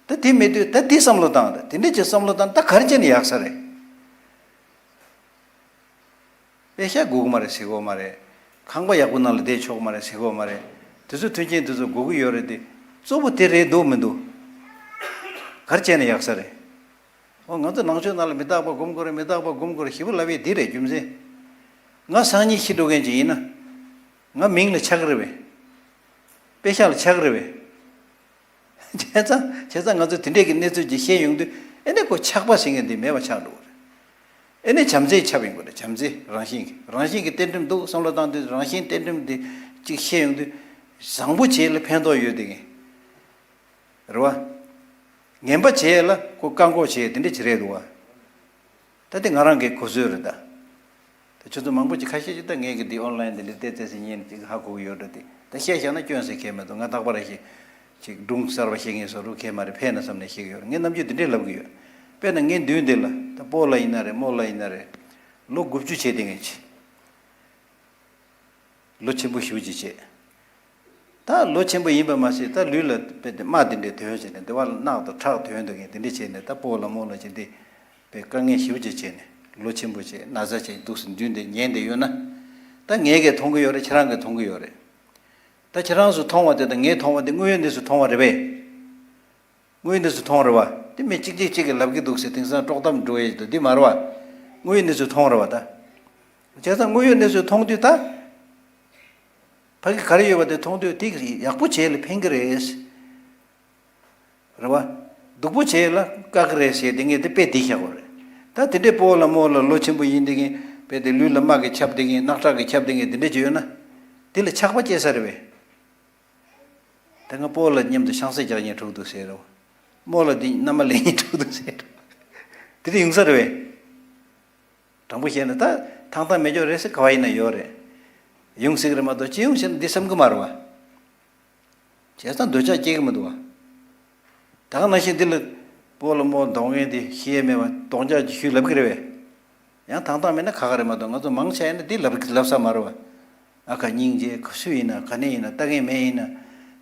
ད་དེ་མེད་དུས་ད་དེ་བསམ་བློ་བཏང་། ད་དེ་འདྲས་ཀྱི་བསམ་བློ་བཏང་ད་ག་རེ་བྱས་ནས་ཡག་ས་རེད། པེ་ཤག་དགོས་ཀྱི་མ་རེད་ཟེར་གྱི་ཡོད་མ་རེད། ཁང་པ་ཡག་པོ་ནང་ལ་བསྡད་ཆོག་གི་མ་རེད་ཟེར་གྱི་ཡོད་མ་རེད། དེ་ཚོ་མཐུན་རྐྱེན་དེ་ཚོ་དགོས་ཀྱི་ཡོད་རེད་དེ། གཙོ་བོ་དེ་རེད་འདུག་མི་འདུག་ག་རེ་བྱས་ནས་ཡག་ས་རེད། འོ་ང་ཚོ་ནང་ཆོས་ནང་ལ་མི་རྟག་པ་སྒོམ་དགོས་རེད། མི་རྟག་པ་སྒོམ་དགོས་རེད་ཞེ་པོ་ལབ་ཡས་འདི་རེད་རྒྱུ་མཚན། ང་སང་ཉིན་ཤི་འགྲོ་མཁན་ཅིག་ཡིན་ན། ང་མིང་ལ་ཆགས་ཀྱི་རེད་པས། པེ་ཤག་ལ་ཆགས་ཀྱི་རེད་པས། བྱས་ཙང་བྱས་ཙང་ང་ཚོ་དེ་འདྲས་ཀྱི་གནས་ཚུལ་ཅིག་ཤེས་ཡོང་དུས་ཨེ་ནས་ཁོ་ཆགས་པ་ཟེར་མཁན་འདི་མེད་པ་ཆགས་འགྲོ་གི་རེད། ཨེ་ནས་བྱམས་བརྩེས་ཁྱབ་ཡོང་གི་རེད། བྱམས་བརྩེ་རང་བཞིན་གྱི་རང་བཞིན་གྱི་རྟེན་འབྲེལ་འདུག་བསམ་བློ་བཏང་དུས་རང་བཞིན་རྟེན་འབྲེལ་འདི་ཅིག་ཤེས་ཡོང་དུས་བཟང་པོ་བྱས་ལ་ཕན་ཐོགས་ཡོད་དེ་གི་རེད་བ། ངན་པ་བྱས་ལ་ཁོ་བཀག་འགོག་བྱས་དེ་འདྲས་ཅིག་རེད་འདུག་བ། ད་དེ་ང་རང་གི་གོ་སྲོལ་རེད་ད། ད་ཁྱོད་ཚོ་མང་པོ་ཅིག་ཁ་ཤས་ཅིག་ད་ངས་ཀྱི་འདི་ཨོན་ལན་འདི་འདྲ་བལྟས་བལྟས་ཟིན་ཉན་ཅིག་ཧ་གོ་གི་ཡོད་འགྲོ། དེ་ད་བཤད་བཞག་ན་སྐྱོན་ཟེར་མཁན་མི་འདུག་ང་རྟག་པར་ཞིག་ཅིག་སྒྲུང་གསར་པ་བཤད་མཁན་བཟོ་འདྲ་གང་ཡང་མ་རེད། ཕན་ན་བསམ་ནས་བཤད་ཀྱི་ཡོད་རེད། ངས་ནམ་རྒྱུན་འདི་འདྲས་ལབ་ཀྱི་ཡོད། དཔེར་ན་ངའི་མདུན་འདི་ལ་ད་སྤོ་ལགས་ཡིན་ན་རེད། རྨོ་ལགས་ཡིན་ན་རེད། ལོ་དགུ་བཅུ་བྱས་བསྡད་མཁན་ཅིག་ལོ་ཆེན་པོ་ཞེ་པོ་ཅིག་བྱས། ད་ལོ་ཆེན་པོ་ཡིན་པ་མ་ཟད་ད་ལུས་ལ་དཔེ་དེ་རྨ་དེ་འདྲས་ཐོན་བྱས་ནས་འདི་བ་ལ་རྣག་དང་ཁྲག་ཐོན་འདུག་མཁན་དེ་འདྲས་བྱས་ནས་ད་སྤོ་ལགས་རྨོ་ལགས་ཀྱི་འདི་དཔེ་དཀའ་ངལ་ཞེ་པོ་ཅིག་བྱས་ནས་ལོ་ཆེན་པོ་བྱས་ན་ཚ་བྱས་འདུག་སེ་མདུན་དེ་ཉན་བསྡད་ཡོད་ན། ད་ངས་གས་མཐོང་གི་ཡོད་རེད། ཁྱེད་རང་གས་མཐོང་གི་ཡོད་རེད། ད་ཁྱེད་རང་ཚོས་མཐོང་བ་དེ་དང་ངས་མཐོང་བ་དེ་དངོས་ཡོད་གནས་ཚུལ་མཐོང་བ་རེད་པས། དངོས་ཡོད་གནས་ཚུལ་མཐོང་རེད་བ། དེ་མི་གཅིག་གཅིག་གཅིག་གིས་ལབ་ཀྱི་འདུག་ཟེར་དེང་སང་དཀྲོག་གཏམ་འགྲོ་ཡས་འདུག་འདི་མ་རེད་བ། དངོས་ཡོད་གནས་ཚུལ་མཐོང་རེད་བ་ད། བྱས་ཙང་དངོས་ཡོད་གནས་ཚུལ་མཐོང་དུས་ད། ཕ་གི་ག་རེ་ཡོད་པ་དེ་མཐོང་དུས་དེ་ཡག་པོ་བྱས་ལ་ཕན་གི་རེད། རེད་བ། སྡུག་པོ་བྱས་ལ་བཀག་གི་རེད་ཟེར་དེ་ངས་དེ་དཔེ་འདི་བཞག་པ་རེད། ད་དེ་འདྲའི་སྤོ་ལགས་རྨོ་ལགས་ལོ་ཆེན་པོ་ཡིན་བསྡད་མཁན་དཔེ་དེ་ལུས་ལ་རྨ་གིས་ཁྱབ་བསྡད་མཁན་རྣག་ཁྲག་གིས་ཁྱབ་བསྡད་མཁན་དེ་འདྲ་ཅིག་ཡོད་ན། དེ་ལ་ཆགས་པ་སྐྱེ་ས་རེད་པས། ད་ང་སྤོ་ལགས་མཉམ་དུ་ཤིང་ཚ་རྒྱག་མཁན་དྲུག་འདུག་ཟེར་རོ། རྨོ་ལགས་འདི་མནའ་མ་ལེན་མཁན་དྲུག་འདུག་ཟེར་རོ། དེ་འདྲ་ཡོང་ས་རེད་པས། དྲང་པོ་བཤད་ན་ད་ཐང་ཐང་མེད་ཀྱོག་རེད་ཟེར་ག་བ་ཡིན་ན་ཡོད་རེད། ཡོང་སྲིད་ཀྱི་རེད་མ་གཏོགས་ཅི་ཡོང་ཟེར་ན་འདི་བསམ་གི་མ་རེད་བ། བྱས་ཙང་འདོད་ཆགས་སྐྱེ་གི་མི་འདུག་བ། ད་ག་ནང་བཞིན་འདི་ལ་སྤོ་ལགས་རྨོ་ལགས་མདོག་ངན་འདི་ཤེས་ཡས་མེད་པ་གདོང་ལྕག་ཅིག་ཞུས་ལབ་ཀྱི་རེད་པས། ཡང་ཐང་ཐང་མེད་ན་ཁ་ཁ་རེད་མ་གཏོགས་ང་ཚོ་མང་ཆེ་ཡིན་ན་འདི་ལབ་ལབ་ས་མ་རེད་བ། ཨ་ཁ་སྙིང་རྗེ་ག་སུ་ཡིན་ན་ག་ནས་ཡིན་ན་ལྟ་མཁན་མེད་ཡིན་ན་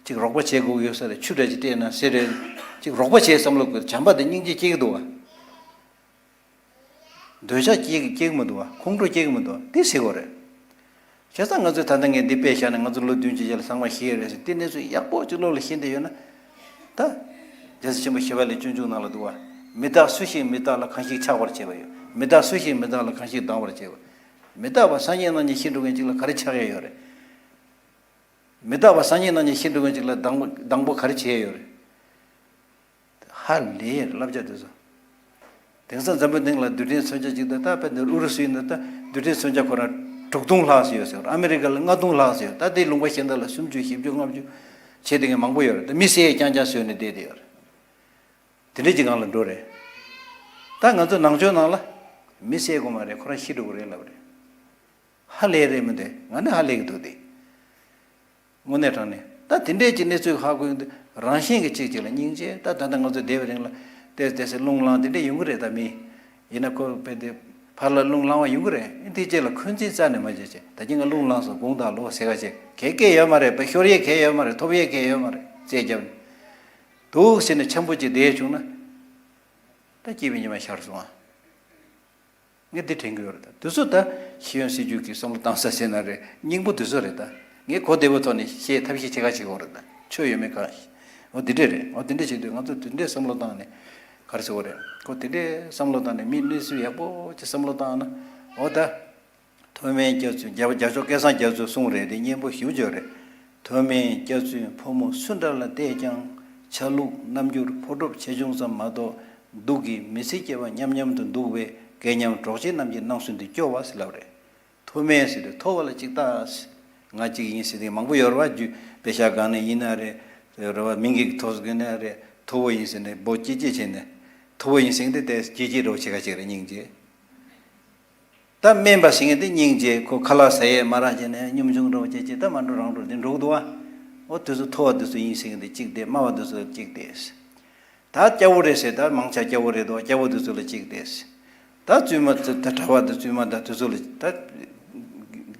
ཅིག་རོགས་པ་བྱེད་དགོས་ཡོད་ས་རེད། ཆུ་འདྲ་ཅིག་སྤྲད་ན་ཟེར་རེད། ཅིག་རོགས་པ་བྱེད་བསམ་བློ་དགོས། བྱམས་པ་དང་སྙིང་རྗེ་སྐྱེ་གི་འདུག་བ། འདོད་ཆགས་སྐྱེ་གི་སྐྱེ་གི་མི་འདུག་བ། ཁོང་ཁྲོ་སྐྱེ་གི་མི་འདུག་བ། དེ་ཟེར་དགོས་རེད། བྱས་ཙང་ང་ཚོས་ད་ལྟ་ངས་འདི་དཔེ་བཞག་ནས་ང་ཚོ་ལོ་བདུན་ཅུ་རྗེས་ལ་ཚང་མ་ཤེས་ཡོད་རེད་ཟེར། དེ་གནས་ཚུལ་ཡག་པོ་ཅིག་བློ་ལ་ཤེས་བསྡད་ཡོད་ན། ད། རྒྱལ་སྲས་ཆེན་པོ་ཞི་བ་ལྷས་སྤྱོད་འཇུག་ནང་ལ་འདུག་བ། མི་རྟག་སུ་ཞིག་མི་རྟག་ལ་གང་ཞིག་ཆགས་པར་བྱེད་པ་ཡོད། མི་རྟག་སུ་ཞིག་མི་རྟག་ལ་གང་ཞིག་སྡང་བར་བྱེད་པ། མི་རྟག་པ་སང་ཉིན་གནངས་ཉིན་ཤི་འགྲོ་མཁན་ཅིག་ལ་ག་རེ་ཆགས་ཡས་ཡོད་རེད། མི་རྟག་པ་སང་ཉིན་གནངས་ཉིན་ཤི་འགྲོ་མཁན་ཅིག་ལ་སྡང་སྡང་པོ་ག་རེ་བྱེད་ཡས་ཡོད་རེད། ཧ་ལས་བསླབ་བྱ་དེ་ཚོ། དེང་སང་འཛམ་བུ་གླིང་ལ་རྡུལ་ཕྲན་མཚོན་ཆ་གཅིག་དང་ད་དཔེར་ན་ཨུ་རུ་སུའི་ནང་ད་རྡུལ་ཕྲན་མཚོན་ཆ་ཁོ་རང་དྲུག་སྟོང་ལྷག་ཙམ་ཡོད་ཟེར། ཨ་མེ་རི་ཀ་ལ་ལྔ་སྟོང་ལྷག་ཙམ་ཡོད། ད་དེའི་ལུང་པ་གཞན་དག་ལ་སུམ་ཅུ་བཞི་བཅུ་ལྔ་བཅུ་བྱས་བསྡད་མཁན་མང་པོ་ཡོད་རེད། ད་མི་བསད་རྐྱང་རྐྱང་བཟོས་ནས་བསྡད་བསྡད་ཡོད་རེད། དེ་འདྲས་ཀྱི་སྒང་ལ་འགྲོ་རེད། ད་ང་ཚོ་ནང་ཆོས་ནང་ལ་མི་བསད་དགོས་མ་རེད། ཁོ་རང་ཤི་འགྲོ་གི་རེད་ལབ་རེད། ཧ་ལས་རེད་མི་འདུག་ང་ནི་ཧ་ལས་ཀྱི་འདུག་སྟེ། དངོས་གནས་དྲང་གནས་ད་དེ་འདྲས་ཀྱི་གནས་ཚུལ་ཧ་གོ་ཡོང་དུས་རང་བཞིན་གྱི་གཅིག་གཅིག་ལ་སྙིང་རྗེ། ད་ད་ལྟ་ང་ཚོ་བསྡད་པའི་རིང་ལ་ཏོག་ཙམ་ཏོག་ཙམ་རླུང་ལངས་དེ་འདྲས་ཡོང་གི་རེད། ད་མི་ཡིན་ན་ཁོ་དཔེ་དེ་ཕར་ལ་རླུང་ལངས་པ་ཡོང་གི་རེད། དེ་རྗེས་ལ་འཁོན་འཛིན་རྩ་ནས་མ་བྱེད་ཅེས། ད་གིན་ང་རླུང་ལངས་སོང་དགོངས་དག་ལོ་ཟེར་ག་བྱེད་གས་སྐད་ཡོད་མ་རེད། དཔེ་ཤོར་ཡས་གས་ཡོད་མ་རེད། ཐོབ་ཡས་གས་ཡོད་མ་རེད། རྩད་བརྒྱབ་ནས་འདུག་ཟེར་ནས་འཆམ་པོ་ཅིག་བསྡད་བྱུང་ན་ད་སྐྱིད་པའི་ཉི་མ་ཤར་སོང་ཨ། ངས་འདི་དྲན་གྱི་ཡོད་རེད་ད། དེ་ཚོ་ད་ཤེས་ཡོན་སྲིད་བྱུས་ཀྱི་བསམ་བློ་བཏང་ས་ཟེར་ན་རེད། སྙིང་པོ་དེ་ཚོ་རེད་ད། ངས་གོ་བདེ་པོ་ཐོག་ནས་བཤད་ཐབས་ཤེས་བྱེད་ག་བྱེད་དགོས་རེད་ད། ཆོས་ཡོད་མེད་ག་འོ་འདི་འདྲས་རེད། འོ་འདི་འདྲས་བྱེད་དུས་ང་ཚོ་དེ་འདྲས་བསམ་བློ་བཏང་ནས་ག་རེ་ཟེར་དགོས་རེད། ཁོ་དེ་འདྲས་བསམ་བློ་བཏང་ནས་མི་གནས་ཚུལ་ཡག་པོ་ཅིག་བསམ་བློ་བཏང་ན། འོ་ད། ཐོགས་མེད་སྐྱབས་བཙུན་རྒྱལ་བ་རྒྱལ་མཆོག་སྐལ་བཟང་རྒྱ་མཚོས་གསུངས་རེད། དེ་སྙན་པོ་ཞེ་པོ་ཅིག་རེད། ཐོགས་མེད་སྐྱབས་བཙུན་ཕོ་མོ་སུ་འདྲ་ལ་བལྟས་ཀྱང་ཆ་ལུགས་རྣམ་འགྱུར་ཕོ་གྲོགས་ཆེ་ཆུང་ཙམ་མ་གཏོགས་སྡུག་གིས་མི་ཚེ་སྐྱེལ་བ་མཉམ་མཉམ་དུ་འདུག་པས་དགེ་མཉམ་གྲོགས་བྱེད་རྣམས་ཀྱི་སྣང་ཚུལ་འདི་སྐྱོ་བ་ཟེར་ལབ་རེད། ཐོགས་མེད་ཟེར་དུས་མཐོ་བ་ལ་གཅིག་ལྟ། ང་གཅིག་ཡིན་ཟེར་དེ་མང་པོ་ཡོད་རེད་བ། རྒྱུ་དཔེ་ཆ་སྒང་ནས་ཡིན་ན་རེད། རེད་བ། མིང་གི་ཐོག་སྒང་ནས་རེད། མཐོ་བོ་ཡིན་ཟེར་ནས་འབོད་སྐྱེ་སྐྱེ་བྱས་ནས་མཐོ་བོ་ཡིན་ཟེར་དེ་དེ་སྐྱེ་སྐྱེ་འདྲ་བོ་བྱེད་ག་བྱེད་རེད། སྙིང་རྗེ། ད་དམན་པ་ཟེར་མཁན་དེ་སྙིང་རྗེ། ཁོ་ཁ་ལག་ཟ་ཡས་མ་རག་བྱས་ནས་གཉོམ་ཆུང་འདྲ་བོ་བྱས་བྱས་ད་མ་འགྲོ་རང་འགྲོ་འདི་འགྲོ་གི་འདུག་བ། འོ་དེ་ཚོ་མཐོ་བ་དེ་ཚོ་ཡིན་ཟེར་མཁན་དེ་གཅིག་བསྡད། དམའ་བ་དེ་ཚོ་གཅིག་བསྡད། ད་སྐྱ་བོ་རེད་ཟེར། ད་མང་ཆེ་སྐྱ་བོ་རེད་འདུག་སྐྱ་བོ་དེ་ཚོ་ལ་གཅིག་བསྡད། ད་བཙུན་མ་ད་གྲྭ་པ་ད་བཙུན་མ་ད་དེ་ཚོ་ལ་ད་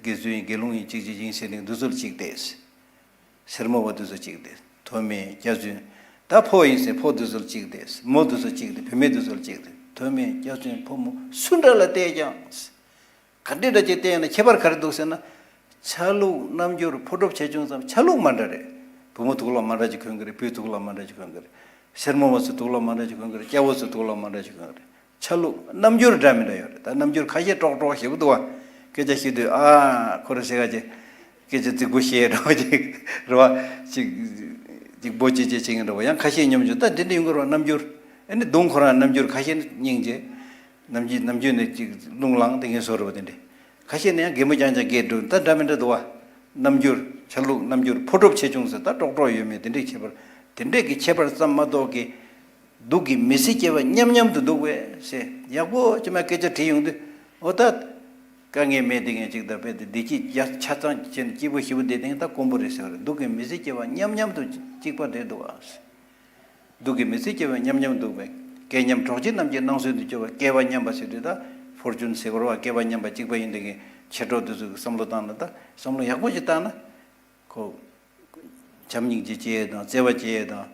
དགེ་ཚུལ་ཡིན་དགེ་སློང་ཡིན་གཅིག་གཅིག་ཡིན་ཟེར་མཁན་དེ་ཚོ་ལ་གཅིག་བསྡད། སེར་མོ་བ་དེ་ཚོ་གཅིག་བསྡད། ཐོགས་མེད་སྐྱབས་བཙུན་ ད་ཕོ་ཡིན་ཟེར་ཕོ་དེ་ཚོ་གཅིག་དེ། མོ་དེ་ཚོ་གཅིག་དེ། བུད་མེད་དེ་ཚོ་གཅིག་དེ། དོན་མེད་སྐྱག་རྫུན་ཕོ་མོ་སུ་འདྲ་ལ་བལྟས་ཀྱང་། ག་འདྲ་འདྲ་ཅིག་བལྟས་ན་ཁྱད་པར་ག་རེ་འདུག་ཟེར་ན། ཆ་ལུགས་རྣམ་འགྱུར་ཕོ་གྲོབ་ཆེ་ཆུང་ཙམ་ཆ་ལུགས་མ་འདྲ་རེད། བུ་མོ་དུག་ལོག་མ་འདྲ་ཅིག་གོན་གི་རེད། བུས་དུག་ལོག་མ་འདྲ་ཅིག་གོན་གི་རེད། སེར་མོ་བ་ཚོས་དུག་ལོག་མ་འདྲ་ཅིག་གོན་གི་རེད། སྐྱ་བོ་ཚོས་དུག་ལོག་མ་འདྲ་ཅིག་གོན་གི་རེད། ཆ་ལུགས་རྣམ་འགྱུར་འདྲ་མི་འདྲ་ཡོད་རེད། ད་རྣམ་འགྱུར་ཁ་ཤས་ཀྲོག་ཀྲོག་ཞེ་པོ་འདུག་བ། སྐད་ཆ་བཤད་དུས་ཨ་ཁོ་རེ་ཟེར་ག་ཅིག་སྐད་ཆ་རྫིག་པོ་བཤད་འདྲ་བ་ཅིག་རེད་བ། ཅིག་ཅིག་འབོ་ཅིག་ཅིག་བྱེད་མཁན་འདྲ་བ། ཡང་ཁ་ཤས་སྙོམ་འཇུག་ད་དེ་འདྲ་ཡོང་གི་རེད་བ། རྣམ་འགྱུར། ཨ་ནི་གདོང་ཁོ་རང་རྣམ་འགྱུར། ཁ་ཤས་ནི་སྙིང་རྗེ། ནམ་རྒྱུན་ནམ་རྒྱུན་ནས་ཅིག་རླུང་ལངས་དེ་ངན་བཟོ་རེད་བ། དེ་འདྲ། ཁ་ཤས་ནས་ཡང་གད་མོ་རྐྱང་རྐྱང་བགད་འགྲོ། ད་འདྲ་མི་འདྲ་འདུག་བ། རྣམ་འགྱུར། ཆ་ལུགས་རྣམ་འགྱུར་ཕོ་གྲོབ་ཆེ་ཆུང་ཟེར། ད་ཀྲོག་ཀྲོག་ཡོད་མེད་དེ་འདྲའི་ཁྱད་པར། དེ་འདྲས་ཀྱི་ཁྱད་པར་ཙམ་མ་གཏོགས་ཀྱི། སྡུག་གི་མི་ཚེ་སྐྱེལ་བ་མཉམ་མཉམ་དུ་འདུག་པས་ཟེར། ཡག་པོ་ཅིག་མ་སྐད་ཆ་དྲིས་ཡོང་དུས། འོ་ད། དཀའ་ངལ་མེད་དེ་ངས་ཅིག་ད་དཔེ་དེ་བདེ་སྐྱིད་ཡ་ཆ་ཚང་བྱས་ནས་སྐྱིད་པོ་ཞེ་པོ་བསྡད་དེ་ད་དཀོན་པོ་རེད་ཟེར་བ་རེད། སྡུག་གི་མི་ཚེ་སྐྱེལ་བ་མཉམ་མཉམ་དུ་གཅིག་པ་རེད་འདུག་ཨ། སྡུག་གི་མི་ཚེ་སྐྱེལ་བ་མཉམ་མཉམ་འདུག་པས། སྐལ་མཉམ་གྲོགས་བྱེད་རྣམས་ཀྱི་སྣང་ཚུལ་དུ་གྱུར་པ། སྐལ་བ་མཉམ་པ་ཟེར་དུས་ད་ཕོར་ཅུན་ཟེར་བ་རེད་བ། སྐལ་བ་མཉམ་པ་གཅིག་པ་ཡིན་དེ་གི་མཆེད་གྲོགས་དེ་ཚོ་གི་བསམ་བློ་བཏང་ན་ད་བསམ་བློ་ཡག་པོ་ཞིག་བཏང་ན། ཁོ། བྱམས་སྙིང་རྗེ་སྐྱེ་ཡས་དང་བརྩེ་བ་སྐྱེ་ཡས་དང་།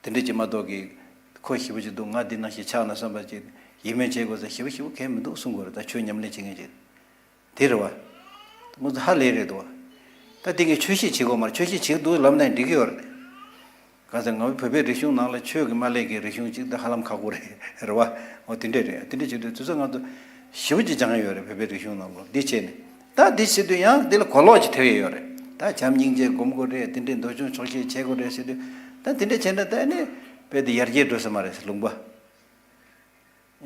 དེ་འདྲ་ཅིག་མ་གཏོགས་ཀྱི། ཁོ་ཞེ་པོ་ཅིག་འདུག་ང་འདི་ནང་བཞིན་ཆགས་ན་བསམ་པ་ཅིག་ཡིད་སྨོན་བྱེད་དགོས་ས་ཞེ་པོ་ཞེ་པོ་གང་ཡང་མི་འདུག་གསུང་དགོས་རེད། ད་ཆོས་ཉམས་ལེན་བྱེད་མཁན་ཅིག་དེ་རེད་བ། ང་ཚོ་ཧ་ལས་རེད་འདུག་བ། ད་དེ་གའི་ཆོས་བཤད་བྱེད་དགོས་མ་རེད། ཆོས་བཤད་བྱེད་འདུག་ལབ་ན་འགྲིག་གི་ཡོད་རེད། གང་ཟེར་ང་ཚོ་བོད་པའི་རིག་གཞུང་ནང་ལ་ཆོས་ཀྱི་མ་ལས་ཀྱི་རིག་གཞུང་གཅིག་ད་ཧ་ལམ་ཁག་པོ་རེད། རེད་བ། འོ་དེ་འདྲས་རེད། དེ་འདྲས་བྱེད་དུས་དུས་ཚོད་ང་ཚོ་ཞེ་པོ་ཅིག་སྦྱང་ཡ་ཡོད་རེད། བོད་པའི་རིག་གཞུང་ནང་ལོགས་འདི་བྱས་ནས། ད་འདི་བྱེད་དུས་ཡང་འདི་ལ་གོ་ལོག་ཅིག་ཐེབས་ཡ་ཡོད་རེད། ད་བྱམས་སྙིང་རྗེ་སྒོམ་དགོས་རེད། དེ་འདྲས་འདོད་ཆུང་ཆོག་ཤེས་བྱེད་དགོས་རེད་ཟེར་དུས། ད་དེ་འདྲས་བྱས་ན་ད་ནི་དཔེ་དེ་ཡར་རྒྱས་འགྲོ་ས་མ་རེད་ཟེར། ལུང་པ།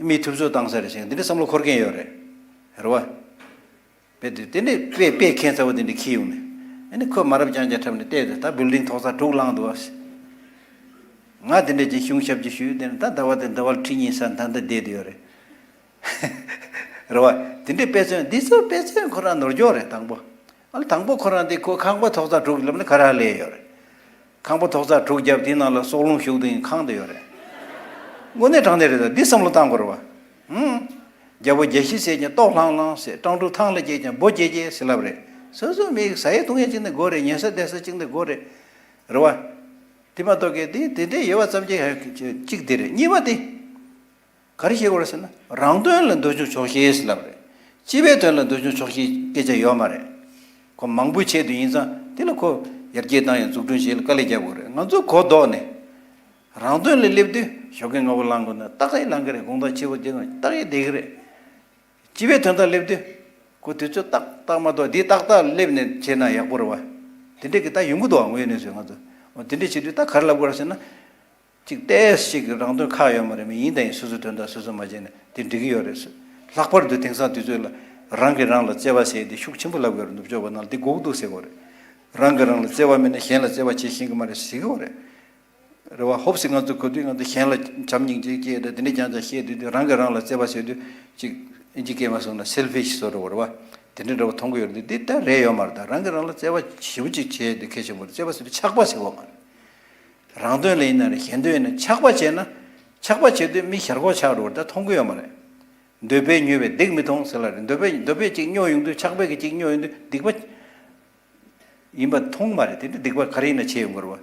མི་ཐུབ་ཚོད་བཏང་ས་རེད་ཟེར་འདི་འདྲ་བསམ་བློ་འཁོར་མཁན་ཡོད་རེད། རེད་བ། དཔེ་དེ་དེ་ནས་དཔེ་དཔེ་ཁྱད་མཚར་བོ་དེ་འདྲ་འཁྱེར་ཡོང་ནས། ཨ་ནི་ཁོས་མ་རབས་རྐྱང་རྐྱང་འཁྲབ་ནས་བལྟས་ཏེ་ད་བིལ་ཌིང་ཐོག་ས་དྲུག་ལངས་འདུག་བ། ང་དེ་འདྲ་ཅིག་གཞུང་ཞབས་ཀྱི་ཞུས་དེ་ནས་ད་ཟླ་བ་དེ་ཟླ་བ་ཁྲི་གཉིས་ས་ད་ལྟ་བསྡད་དེ་ཡོད་རེད། རེད་བ། དེ་འདྲའི་དཔེ་མཚོན་འདི་ཚོ་དཔེ་མཚོན་ཁོ་རང་ནོར་འཁྱོག་རེད་དང་པོ། ཨ་ལ་དང་པོ་ཁོ་རང་དེ་ཁོ་ཁང་པ་ཐོག་ས་དྲུག་ལབ་ན་ག་རེ་ལས་ཡོད་རེད། ཁང་པ་ཐོག་ས་དྲུག་བརྒྱབ་དེའི་ནང་ལ་སྲོག་རླུང་ཞུགས་དེ་ཁང་དེ་ཡོད་རེད། དངོས་གནས་དྲང་གནས་རེད། ད་འདི་བསམ་བློ་བཏང་དགོས་རེད་བ། ཧུམ། རྒྱལ་པོ་རྒྱལ་བཞི་ཟས་ཀྱང་ལྟོགས་ལྷང་ལྷང་ཟེར། སྤྲང་ཕྲུག་ཐང་ལ་སྐྱེས་ཀྱང་འབོ་སྐྱེས་སྐྱེས་ཟེར་ལབ་རེད། སོ་སོ་མི་ཟ་ཡས་བཏུང་ཡས་གཅིག་ནི་དགོས་རེད། ཉལ་ས་བསྡད་ས་གཅིག་ནི་དགོས་རེད། རེད་བ། དེ་མ་གཏོགས་ཀྱི་དེ་དེ་འདྲའི་ཡོད་པ་ཙམ་གྱིས་གཅིག་དེ་རེད། གཉིས་པ་དེ། ག་རེ་བཤད་དགོས་རེད་ཟེར་ན། རང་དོན་ལ་འདོད་ཆུང་ཆོག་ཤེས་ལབ་རེད། སྤྱི་པའི་དོན་ལ་འདོད་ཆུང་ཆོག་ཤེས་སྐད་ཆ་ཡོད་མ་རེད། ཁོ་མང་པོའི་ཆེད་དུ་ཡིན་ཙང་དེ་ལ་ཁོ་ཡར་རྒྱས་བཏང་ཡང་འཛུགས་སྐྲུན་བྱེད་ལ་དཀའ་ལས་རྒྱག་དགོས་རེད། ང་ཚོ་གོ་ལྡོག་ནས་རང་དོན་ལ་སླེབས་དུས་ཞོགས་ཀས་སྔ་པོ་ལངས་དགོས་ན་ཏག་ཏག་ལངས་ཀྱི་རེད། དགོང་དག་ཕྱི་པོ་བསྡད་དགོས་ཏག་ཏག་བསྡད་ཀྱི་རེད། སྤྱི་པའི་དོན་དག་སླེབས་དུས་ཁོ་དུས་ཚོད་ཏག་ཏག་མ་གཏོགས་འདི་ཏག་ཏག་སླེབས་ནས་བྱས་ན་ཡག་པོ་རེད་བ། དེ་འདྲས་ཀྱི་ད་ཡོང་གི་འདུག་བ། དངོས་གནས་བཟོས་ང་ཚོ། འོ་དེ་འདྲས་བྱེད་དུས་ད་ག་རེ་ལབ་དགོས་རེད་ཟེར་ན། གཅིག་ཏོག་ཙམ་ཅིག་རང་དོན་ཁག་ཡོད་མ་རེད། མི་ཡིན་དང་ཡིན། སོ་སོའི་དོན་དག་སོ་སོས་མ་བྱས་ན་དེ་འགྲིག་གི་ཡོད་རེད་ཟེར། ལྷག་པར་དུ་དེང་སང་དུས་ཚོད་ལ་རང་གིས་རང་ལ་བརྩེ་བ་ཟེར་དེ་ཤུགས་ཆེན་པོ་ལབ་ཡོད་རེད། ནུབ་ཕྱོགས་པ་ནང་ལ་དེ་དགོས་ཀྱི་འདུག་ཟེར་གྱི་ཡོད་རེད། རང་གིས་རང་ལ་བརྩེ་བ་མེད་ན་གཞན་ལ་བརྩེ་བ་བྱེད་ཤེས་ཀྱི་མ་རེད་ཟེར་གྱི་ཡོད་རེད། རེད་བ། ཧོབ་སེ་ང་ཚོ་གོ་དུས་ང་ཚོ་གཞན་ལ་བྱམས་སྙིང་རྗེ་སྐྱེས་དང་དེ་འདྲ་རྐྱང་རྐྱང་བཤད་དུས་དུས་རང་གིས་རང་ལ་བརྩེ་བ་ཟེར་དུས་ཅིག་ཨིན་ཇི་སྐད་མ་སོང་ན་སེལ་ཕིཤ་བཟོ་འདྲ་བོ་རེད་བ། དེ་འདྲ་འདྲ་བོ་མཐོང་གི་ཡོད་རེད། འདི་ད་རེད་ཡོད་མ་རེད། ད་རང་གིས་རང་ལ་བརྩེ་བ་ཞེ་པོ་ཅིག་བྱས་དེ་གལ་ཆེན་པོ་རེད། བརྩེ་བ་ཟེར་དུས་ཆགས་པ་ཟེར་གྱི་ཡོད་མ་རེད། རང་དོན་ལ་ཡིན་ན་རེད། གཞན་དོན་ཡིན་ན་ཆགས་པ་བྱས་ན། ཆགས་པ་བྱེད་དུས་མི་ཞར་ཁོག་ཆགས་འགྲོ་བ་ད་མཐོང་གི་ཡོད་མ་རེད། འདོད་པས་མྱོས་པའི་སྡིག་མི་མཐོང་ཟེར་ལ་རེད། འདོད་པས་འདོད་པས་ཅིག་སྨྱོ་ཡོང་དུས་ཆགས་པས་ཀྱི་ཅིག་སྨྱོ་ཡོང་དུས་སྡིག་པ་ཡིན་པ་མཐོང་མ་རེད། དེ་འདྲ་སྡིག་པ་ག་རེ་ཡིན་ན་བྱེད་ཡོང་གི་རེད་བ།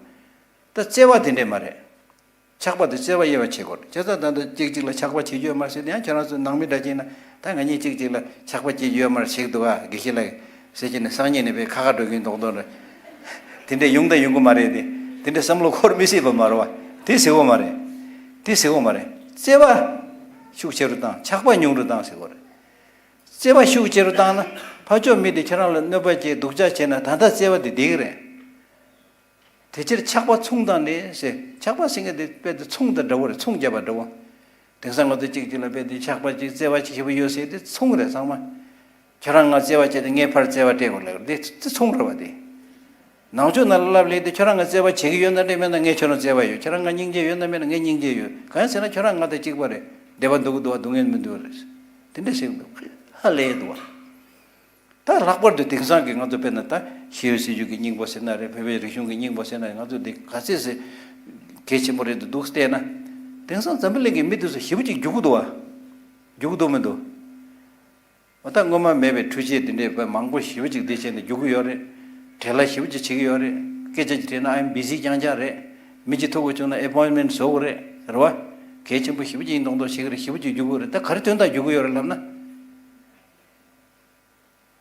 ད་བརྩེ་བ་དེ་འདྲས་མ་རེད། ཆགས་པ་དེ་བརྩེ་བ་དབྱེ་བ་ཕྱེ་དགོས་རེད། བྱས་ཙང་ད་ལྟ་གཅིག་གཅིག་ལ་ཆགས་པ་བྱེད་རྒྱུ་ཡོད་མ་རེད་ཟེར་ཏེ་ཡང་ཁྱེད་རང་ཚོ་ནང་མི་འདྲ་ཅིག་ན་ད་ང་གཉིས་གཅིག་གཅིག་ལ་ཆགས་པ་བྱེད་རྒྱུ་ཡོད་མ་རེད་ཟེར་གྱི་འདུག་ཨ། དགེ་བཤེས་ལགས་ཟེར་གྱི་ནས་སང་ཉིན་ནས་དཔེ་ཁ་ཁ་འགྲོ་གིན་མདོག་མདོག་རེད། དེ་འདྲས་ཡོང་དང་ཡོང་གི་མ་རེད་དེ། དེ་འདྲས་བསམ་བློ་འཁོར་མི་སྲིད་པ་མ་རེད་བ། དེ་ཟེར་བ་མ་རེད། དེ་ཟེར་བ་མ་རེད། བརྩེ་བ་ཤུགས་ཆེ་རུ་བཏང་། ཆགས་པ་ཉུང་རུ་བཏང་ཟེར་བ་རེད། བརྩེ་བ་ཤུགས་ཆེ་རུ་བཏང་ན་ཕར་ཕྱོགས་མི་དེ་ཁྱེད་རང་ལ་གནོད་པ་བྱས་སྡུག་ཅག་བྱས་ན་ད་ལྟ་བརྩེ་བ་དེ་བསྡད་ཀྱི་རེད། དེ་ཕྱིར་ཆགས་པ་མཚུངས་དང་ནི་ཟེར། ཆགས་པ་ཟེར་མཁན་དེ་དཔེ་དེ་མཚུངས་དང་འདྲ་བོ་རེད། མཚུངས་བརྒྱབ་པ་འདྲ་བོ། དེང་སང་ང་ཚོ་གཅིག་གཅིག་ལ་དཔེ་དེ་ཆགས་པ་གཅིག་བརྩེ་བ་གཅིག་ཞེ་པོ་ཡོད་ཟེར་དེ་མཚུངས་རེད་ཚང་མ། ཁྱོད་རང་ང་བརྩེ་བ་བྱས་ཏེ་ངས་ཕར་བརྩེ་བ་སྤྲད་དགོས་ལབ་དེ་དེ་མཚུངས་རེད་བ་དེ། ནང་ཆོས་ནང་ལ་ལབ་ལེ་དེ་ཁྱོད་རང་ང་བརྩེ་བ་བྱེད་ཀྱི་ཡོད་ན་འདྲ་མེད་ན་ངས་ཁྱོད་རང་བརྩེ་བ་ཡོད། ཁྱོད་རང་ང་སྙིང་རྗེ་ཡོད་ན་མེད་ན་ངས་སྙིང་རྗེ་ཡོད། གང་ཡིན་ཟེར་ན་ཁྱོད་རང་ང་དང་གཅིག་པ་རེད། བདེ་བ་འདུག་གི་འདུག་བ། སྡུག་བསྔལ་མི་འདུག་བ་རེད། དེ་འདྲ་ཟེར་གི་འདུག་ཧ་ལས་འདུག་བ། ད་ལྷག་པར་དུ་དེང་སང་གི་ང་ཚོ་དཔེར་ན་ད་ཤེས་ཡོན་སྲིད་བྱུས་ཀྱི་སྙིང་པོ་ཟེར་ན་རེད། བོད་པའི་རིག་གཞུང་གི་སྙིང་པོ་ཟེར་ན་རེད། ང་ཚོ་འདི་ག་ཚད་ཟེར་གལ་ཆེན་པོ་རེད་འདུག་འདུག་བལྟས་ན། དེང་སང་འཛམ་བུ་གླིང་གི་མི་དེ་ཚོ་ཞེ་པོ་ཅིག་རྒྱུག་གི་འདུག་བ། རྒྱུག་གི་འདུག་མི་འདུག་འོ་ད་སྔོན་མ་མེད་པའི་འཕྲུལ་ཆས་དེ་འདྲའི་དཔེ་མང་པོ་ཞེ་པོ་ཅིག་འདི་བྱས་ནས་རྒྱུག་གི་ཡོད་རེད། བྲེལ་བ་ཞེ་པོ་ཅིག་བྱེད་ཀྱི་ཡོད་རེད། སྐད་ཆ་ཅིག་དྲིས་ན་I'm busy རྐྱང་རྐྱང་རེད། མི་གཅིག་ཐུག་དགོས་བྱུང་ན་ཨེ་པོའིན་མེན་བཟོ་དགོས་རེད། རེད་བ། གལ་ཆེན་པོ་ཞེ་པོ་ཅིག་ཡིན་མདོག་མདོག་བྱེད་ཀྱི་རེད། ཞེ་པོ་ཅིག་རྒྱུག་དགོས་རེད། ད་ག་རེ་དོན་དག་རྒྱུག་གི་ཡོད་རེད་ལབ་ན།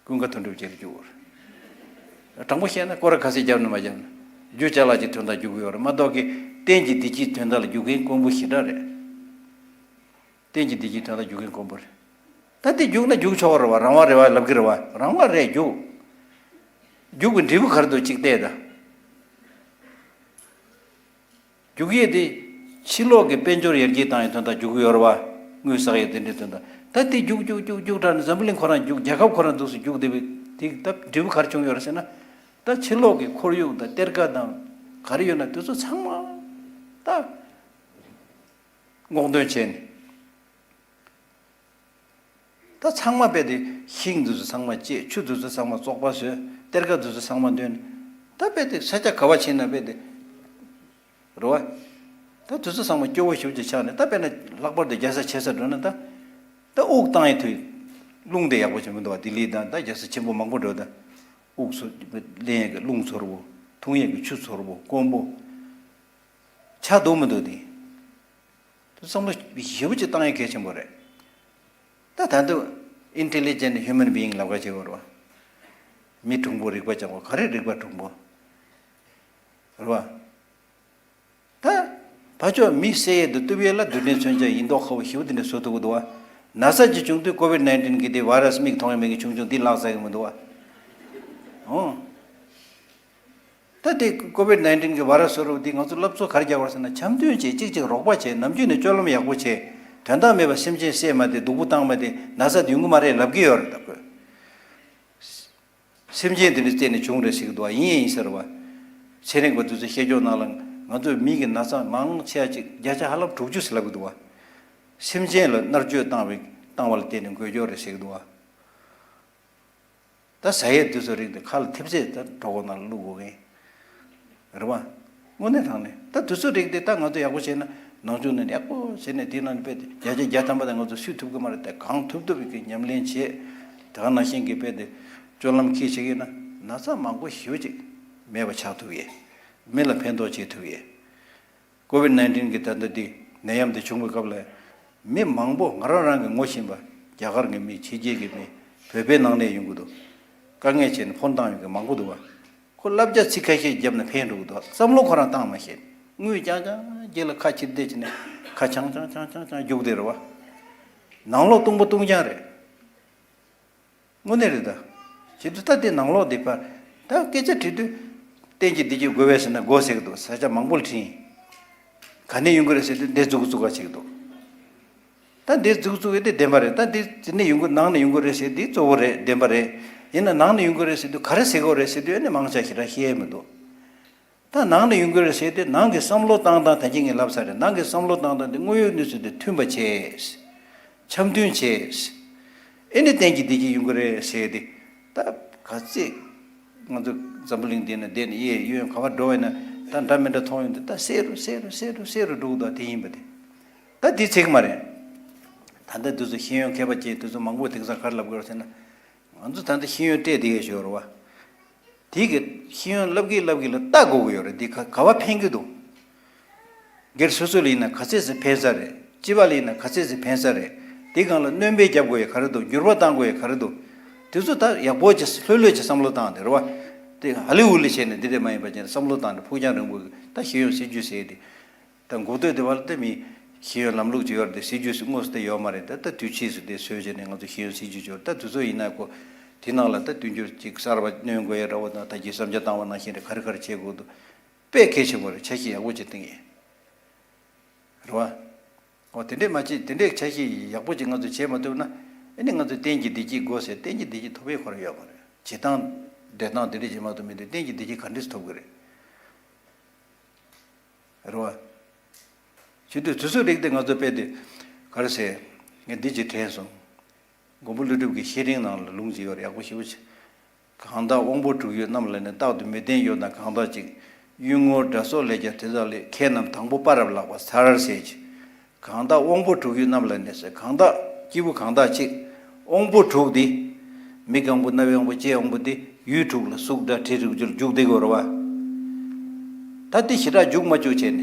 ཀུན་དགའ་དོན་གྲུབ་རྗེས་ལ་རྒྱུག་དགོས་རེད། དྲང་པོ་བཤད་ན་སྐོར་ར་ག་ཚོད་བརྒྱབ་ན་མ་བརྒྱབ་ན། རྒྱུ་ཅ་ལག་ཅིག་དོན་དག་རྒྱུག་གི་ཡོད་རེད་མ་གཏོགས་ཀྱི། གཏན་གྱི་བདེ་སྐྱིད་དོན་དག་ལ་རྒྱུག་མཁན་དཀོན་པོ་ཞེ་དྲག་རེད། གཏན་གྱི་བདེ་སྐྱིད་དོན་དག་རྒྱུག་མཁན་དཀོན་པོ་རེད། ད་དེ་རྒྱུག་ན་རྒྱུག་ཆོག་རེད་བ། རང་དབང་རེད་བ་ལབ་ཀྱི་རེད་བ། རང་དབང་རེད་རྒྱུག་རྒྱུག་པའི་འབྲས་བུ་ག་རེ་འདུག་ཅིག་བལྟས་ད། རྒྱུག་ཡས་དེ། ཕྱི་ལོགས་ཀྱི་དཔལ་འབྱོར་ཡར་རྒྱས་བཏང་ཡས་དོན་དག་རྒྱུག་གི་ཡོད་རེད་བ། དངུལ་བསགས་ཡས་དེ་འདྲའི་དོན་དག་ད་དེ་རྒྱུག་རྒྱུག་རྒྱུག་རྒྱུག་དྲགས་ནས་འཛམ་བུ་གླིང་ཁོ་རང་རྒྱུག་རྒྱལ་ཁབ་ཁོ་རང་འདུག་སེ་རྒྱུག་བསྡད་པའི་དེ་ད་འབྲས་བུ་ག་རེ་བྱུང་ཡོད་རེད་ཟེར་ན། ད་ཕྱི་ལོགས་ཀྱི་ཁོར་ཡུག་དང་གཏེར་ཁ་དང་ག་རེ་ཡོད་ན་དེ་ཚོ་ཚང་མ་ད་སྔོག་འདོན་བྱས་ནས། ད་ཚང་མ་རྦད་དེ་ཤིང་འདི་ཚོ་ཚང་མ་བཅད། ཆུ་འདི་ཚོ་ཚང་མ་བཙོག་པ་བཟོས། གཏེར་ཁ་འདི་ཚོ་ཚང་མ་འདོན། ད་རྦད་དེ་ས་ཆ་ག་བ་ཕྱིན་ན་རྦད་དེ། རེད་བ། ད་དུས་ཚོད་ཚང་མ་སྐྱོ་བོ་ཞེ་པོ་ཅིག་ཆགས་ནས། ད་དཔེར་ན་ལྷག་པར་དུ་རྒྱལ་ས་ཆེ་ས་འགྲོ་ན་ད། ད་དབུགས་བཏང་ཡས་དུས། རླུང་དེ་ཡག་པོ་ཅིག་མི་འདུག་བ། ལྡི་ལི་དང་ད་རྒྱལ་ས་ཆེན་པོ་མང་པོ་འགྲོ་ད། དབུགས་ཚོ་ལེན་ཡས་ཀྱི་རླུང་ཚོར་པོ། འཐུང་ཡས་ཀྱི་ཆུ་ཚོར་པོ་དཀོན་པོ། ཆགས་འདུག་མི་འདུག་དེ། དེ་བསམ་བློ་ཞེ་པོ་ཅིག་བཏང་ཡས་གལ་ཆེན་པོ་རེད། ད་ད་དུང་intelligent human being ལབ་ཁ་བྱེད་དགོས་རེད་བ། མི་གྲུང་པོ་རིག་པ་སྦྱང་བ། ག་རེ་རིག་པ་གྲུང་པོ། རེད་བ། ད། ཕར་ཕྱོགས་མི་བསད་ཡས་དང་གཏུབ་ཡས་ལ་རྡུལ་ཕྲན་མཚོན་ཆ་ཡིན་མདོག་ཁ་པོ་ཞེ་པོ་དེ་འདྲ་བཟོ་ཐུབ་ཀྱི་འདུག་བ། ན་ཚ་ཅིག་བྱུང་དུས་ཀོ་ཝིད་ནའིན་ཊིན་གི་དེ་བྷའི་རས་མིག་མཐོང་ཡས་མེད་མཁན་ཆུང་ཆུང་དེ་ལག་ཟ་གི་མི་འདུག་བ། ཨོ། ད་དེ་ཀོ་ཝིད་ནའིན་ཊིན་གི་བྷའི་རས་བཟོ་རུ་དེ་ང་ཚོ་སློབ་གསོ་ག་རེ་རྒྱག་པ་རེད་ཟེར་ན། འཆམ་མཐུན་བྱེད། གཅིག་གཅིག་རོགས་པ་བྱེད། ནམ་རྒྱུན་ནས་སྤྱོད་ལམ་ཡག་པོ་བྱེད། དོན་དག་མེད་པ་སེམས་ཅན་བསད་མ་བསྡད། སྡུག་པོ་བཏང་མ་བསྡད། ན་ཚ་དེ་ཡོང་གི་མ་རེད་ལབ་ཀྱི་ཡོད་རེད་ད་ཁོས། སེམས་ཅན་དེ་འདྲ་བསད་ནས་བྱུང་རེད་ཟེར་གྱི་འདུག་བ། ཡིན་ཡིན་ཟེར་བ། ཚན་རིག་པ་དེ་ཚོས་བཤད་ཕྱོགས་ནང་ལ། ང་ཚོའི་མི་གི་ན་ཚ་མང་ཆེ་བ་ཅིག་བརྒྱ་ཆ་ཧ་ལམ་དྲུག་ཅུ་ཟེར་ལབ་ཀྱི་འདུག་བ། སེམས་ཅན་ལ་མནར་གཅོད་བཏང་བའི་བཏང་བ་ལ་བརྟེན་ནས་འགོས་ཕྱོགས་རེད་ཟེར་གྱི་འདུག་བ། ད་ཟ་ཡས་དུས་ཚོད་རིགས་དེ་ཁ་ལ་ཐེབས་ཚད་ད་གྲོད་ཁོག་ནང་ལ་བླུག་དགོས་མཁན། རེད་བ། དངོས་གནས་དྲང་གནས་ད་དུས་ཚོད་རིགས་དེ་ད་ང་ཚོ་ཡག་པོ་བྱས་ན། ནང་ཆུང་ནས་ཡག་པོ་བྱས་ནས་དེ་ནང་དཔེ་དེ་བརྒྱ་ཆ་བརྒྱ་ཐམ་པ་དེ་ང་ཚོ་སུས་ཐུབ་ཀྱི་མ་རེད། དེ་གང་ཐུབ་ཐུབ་ཀྱི་ཉམས་ལེན་བྱས། དེ་ག་ནང་བཞིན་གྱི་དཔེ་དེ་སྤྱོད་ལམ་འཁྱེར་བྱེད་ཀྱི་ན། ན་ཚ་མང་པོ་ཞེ་པོ་ཅིག་མེད་པ་ཆགས་ཐུབ་ཡས། མི་ལ་ཕན་ཐོགས་བྱེད་ཐུབ་ཡས། ཀོ་ཝིད་ནའིན་ཊིན་གི་ད་ལྟ་འདི་ནད་ཡམས་དེ་བྱུང་བའི་སྐབས་ལ། མི་མང་པོ་ང་རང་རང་གི་ངོ་ཤེས་པ། རྒྱ་གར་གྱི་མི། ཕྱི་རྒྱལ་གྱི་མི། བོད་པའི་ནང་ནས་ཡོང་གི་འདུག་དཀའ་ངལ་བྱས་ནས་ཕོན་བཏང་ཡོང་མཁན་མང་པོ་འདུག་བ། ཁོ་བསླབ་བྱ་ཚིག་ཁ་ཤས་བརྒྱབ་ནས་ཕན་འགྲོ་གི་འདུག་བསམ་བློ་ཁོ་རང་བཏང་མ་ཤེས། དངུལ་རྐྱང་རྐྱང་རྗེས་ལ་ཁ་ཕྱིར་བསྡད་བྱས་ནས་ཁ་འཆང་འཆང་འཆང་འཆང་འཆང་རྒྱུགས་བསྡད་རེད་བ། ནང་ལོགས་སྟོང་པ་སྟོང་རྐྱང་རེད། དངོས་གནས་རེད་ད། བྱེད་དུས་ད་དེ་ནང་ལོགས་དེ་ཕར། ད་སྐད་ཆ་དྲིས་དུས། གཏན་གྱི་བདེ་སྐྱིད་དགོས་པས་ཟེར་ན་དགོས་ཟེར་གི་འདུག་ས་ཆ་མང་པོ་ལ་དྲིས། ག་ནས་ཡོང་གི་རེད་ཟེར་དུས་འདི་རྫུག་རྫུག་ག་བྱེད་ཀྱི་འདུག་ད་འདི་རྫུག་རྫུག་ཡོད་དེ་བདེན་པ་རེད། ད་འདི་འདི་ནས་ཡོང་གི། ནང་ནས་ཡོང་གི་རེད་ཟེར་དུས་གཙོ་བོ་རེད། བདེན་པ་རེད། ཡིན་ན་ནང་ནས་ཡོང་གི་རེད་ཟེར་དུས་ག་རེ་ཟེར་གི་རེད་ཟེར་དུས་ཨ་ནི་མང་ཆེ་ཞེ་དྲག་ཤེས་ཡས་མི་འདུག་ད་ནང་ནས་ཡོང་གི་རེད་ཟེར་དུས་ནང་གི་བསམ་བློ་བཏང་སྟངས། ད་གིན་ངས་ལབ་ཚར་རེད། ནང་གི་བསམ་བློ་བཏང་སྟངས་དེ་དངོས་ཡོད་གནས་ཚུལ་དང་མཐུན་པ་བྱས། འཆམ་མཐུན་བྱས། ཨེ་ནི་གཏན་གྱི་བདེ་སྐྱིད་ཡོང་གི་རེད་ཟེར་ཏེ། ད་ག་ཚད་ང་ཚོ་འཛམ་བུ་གླིང་འདི་ན་བསྡད་ནས་གཡས་གཡོན་ག་པར་འགྲོ་བས་ན། ད་འདྲ་མི་འདྲ་མཐོང་ཡོང་དུས་ད་བསད་རུ་བསད་རུ་བསད་རུ་བསད་རུ་འགྲོ་གི་འདུག་དེ་ཡིན་པ་དེ། ད་དེ་ཚིག་མ་རེད། ད་ལྟ་དུས་ཚོད་ཤེས་ཡོན་མཁས་པ་ཅན་དེ་ཚོ་མང་པོ་དེང་སང་ག་རེ་ལབ་དགོས་རེད་ཟེར་ན། ང་ཚོ་ད་ལྟ་ཤེས་ཡོན་སྤྲད་བསྡད་ཡོད་ཞོར་བ། དེ་གི་ཤེས་ཡོན་བསླབ་ཀྱི་བསླབ་ཀྱི་ལ་ལྟ་དགོས་ཀྱི་ཡོད་རེད། འདི་ག་ག་བ་ཕན་གྱི་འདུག་སྒེར་སོ་སོ་ལ་ཡིན་ན་ག་ཚད་ཙམ་ཕན་ས་རེད། སྤྱི་པ་ལ་ཡིན་ན་ག་ཚད་ཙམ་ཕན་ས་རེད། དེ་སྒང་ལ་སྣོན་པ་རྒྱབ་དགོས་ཡ་ག་རེ་འདུག་འགྱུར་བ་གཏང་དགོས་ཡ་ག་རེ་འདུག་དེ་ཚོ་ད་ཡག་པོ་ཅིག་ལྷོད་ལྷོད་ཅིག་བསམ་བློ་བཏང་དེ་རེད་བ། དེ་ཧ་ལི་ཝུ་ལི་བྱས་ནས་འདི་འདྲ་མ་ཡིན་པ་བྱས་ནས་བསམ་བློ་བཏང་ནས་ཕུགས་རྒྱང་རིང་པོ་གི་ད་ཤེས་ཡོན་སྲིད་ཇུས་ཟེར་དེ། ད་འགོ་སྟོད་དེ་བར་དུ་མི་ཤེས་ཡོན་ལམ་ལུགས་ཅིག་ཡོད་རེད་དེ། སྲིད་ཇུས་སུ་དངོས་སུ་དེ་ཡོད་མ་རེད། ད་ད་དུས་ཕྱིས་སུ་དེ་བཟོས་བྱས་ནས་ང་ཚོ་ཤེས་ཡོན་སྲིད་ཇུས་ཅིག་ཡོད་རེད། ད་དུས་ཚོད་ཡིན་ན་ཁོ་དེ་ནང་ལ་ད་དུས་འགྱུར་ཅིག་གསར་པ་སྣོན་དགོས་ཡ་འདྲ་བོ་དང་། ད་ཀྱི་བསམ་འཆར་བཏང་བ་ནང་བཞིན་རེད། ག་རེ་ག་རེ་བྱེད་དགོས་འདུག་དཔེ་གལ་ཆེན་པོ་རེད། འཆར་གཞི་ཡག་པོ་ཅིག་བཏིང་ཡས་རེད་བ། འོ་དེ་འདྲས་མ་བྱེད། དེ་འདྲས་འཆར་གཞི་ཡག་པོ་ཅིག་ང་ཚོས་བྱེད་མ་ཐུབ་ན། ཨ་ནི་ང་ཚོས་གཏན་གྱི་བདེ་སྐྱིད་དགོས་ཟེར། གཏན་གྱི་བདེ་སྐྱིད་ཐོབ་ཡས་ཁོ་རང་ཡོད་མ་རེད། བྱེད་སྟངས་འགྲོ་སྟངས་དེ་འདྲས་བྱེད་མ་ཐུབ་མི་འདུག་གཏན་གྱི་བདེ་སྐྱིད་ག་འདྲས་སུ་ཐོབ་ཀྱི་རེད། རེད་བ། བྱེད་དུས་དུས་ཚོད་རིགས་དེ་ང་ཚོ་དཔེ་དེ་ག་རེ་ཟེར། ངས་འདི་ཅིག་དྲན་སོང་། མགོན་པོ་ཀླུ་སྒྲུབ་ཀྱི་བཤེས་སྤྲིང་ནང་ལ་ལུང་ཅིག་ཡོད་རེད། ཡག་པོ་ཞེ་པོ་ཅིག་གང་དག་དབང་པོ་དྲུག་ཡོད་རྣམས་ལ་ནི། རྟག་ཏུ་མི་བརྟན་ཡོད་ན་གང་དག་ཅིག་གཡུལ་ངོར་དགྲ་སོགས་ལས་ཀྱང་དེ་དག་ལས། མཁས་རྣམས་དང་པོ་དཔའ་རབ་ལག་པར་འཚལ་ཟེར་གྱི། གང་དག་དབང་པོ་དྲུག་ཡོད་རྣམས་ལ་ནི་ཟེར། གང་དག་སྐྱེས་བུ་གང་དག་ཅིག་དབང་པོ་དྲུག་འདི། མིག་དབང་པོ། རྣ་བའི་དབང་པོ། ལྕེའི་དབང་པོ་འདི་ཡུལ་དྲུག་ལ་གཟུགས་སྒྲ་དྲི་རེག་རྒྱུར་འཇུག་བསྡད་དགོས་རེད་བ། ད་དེ་ཞེ་དྲག་རྒྱུག་མ་བཅུག་བྱས་ནས།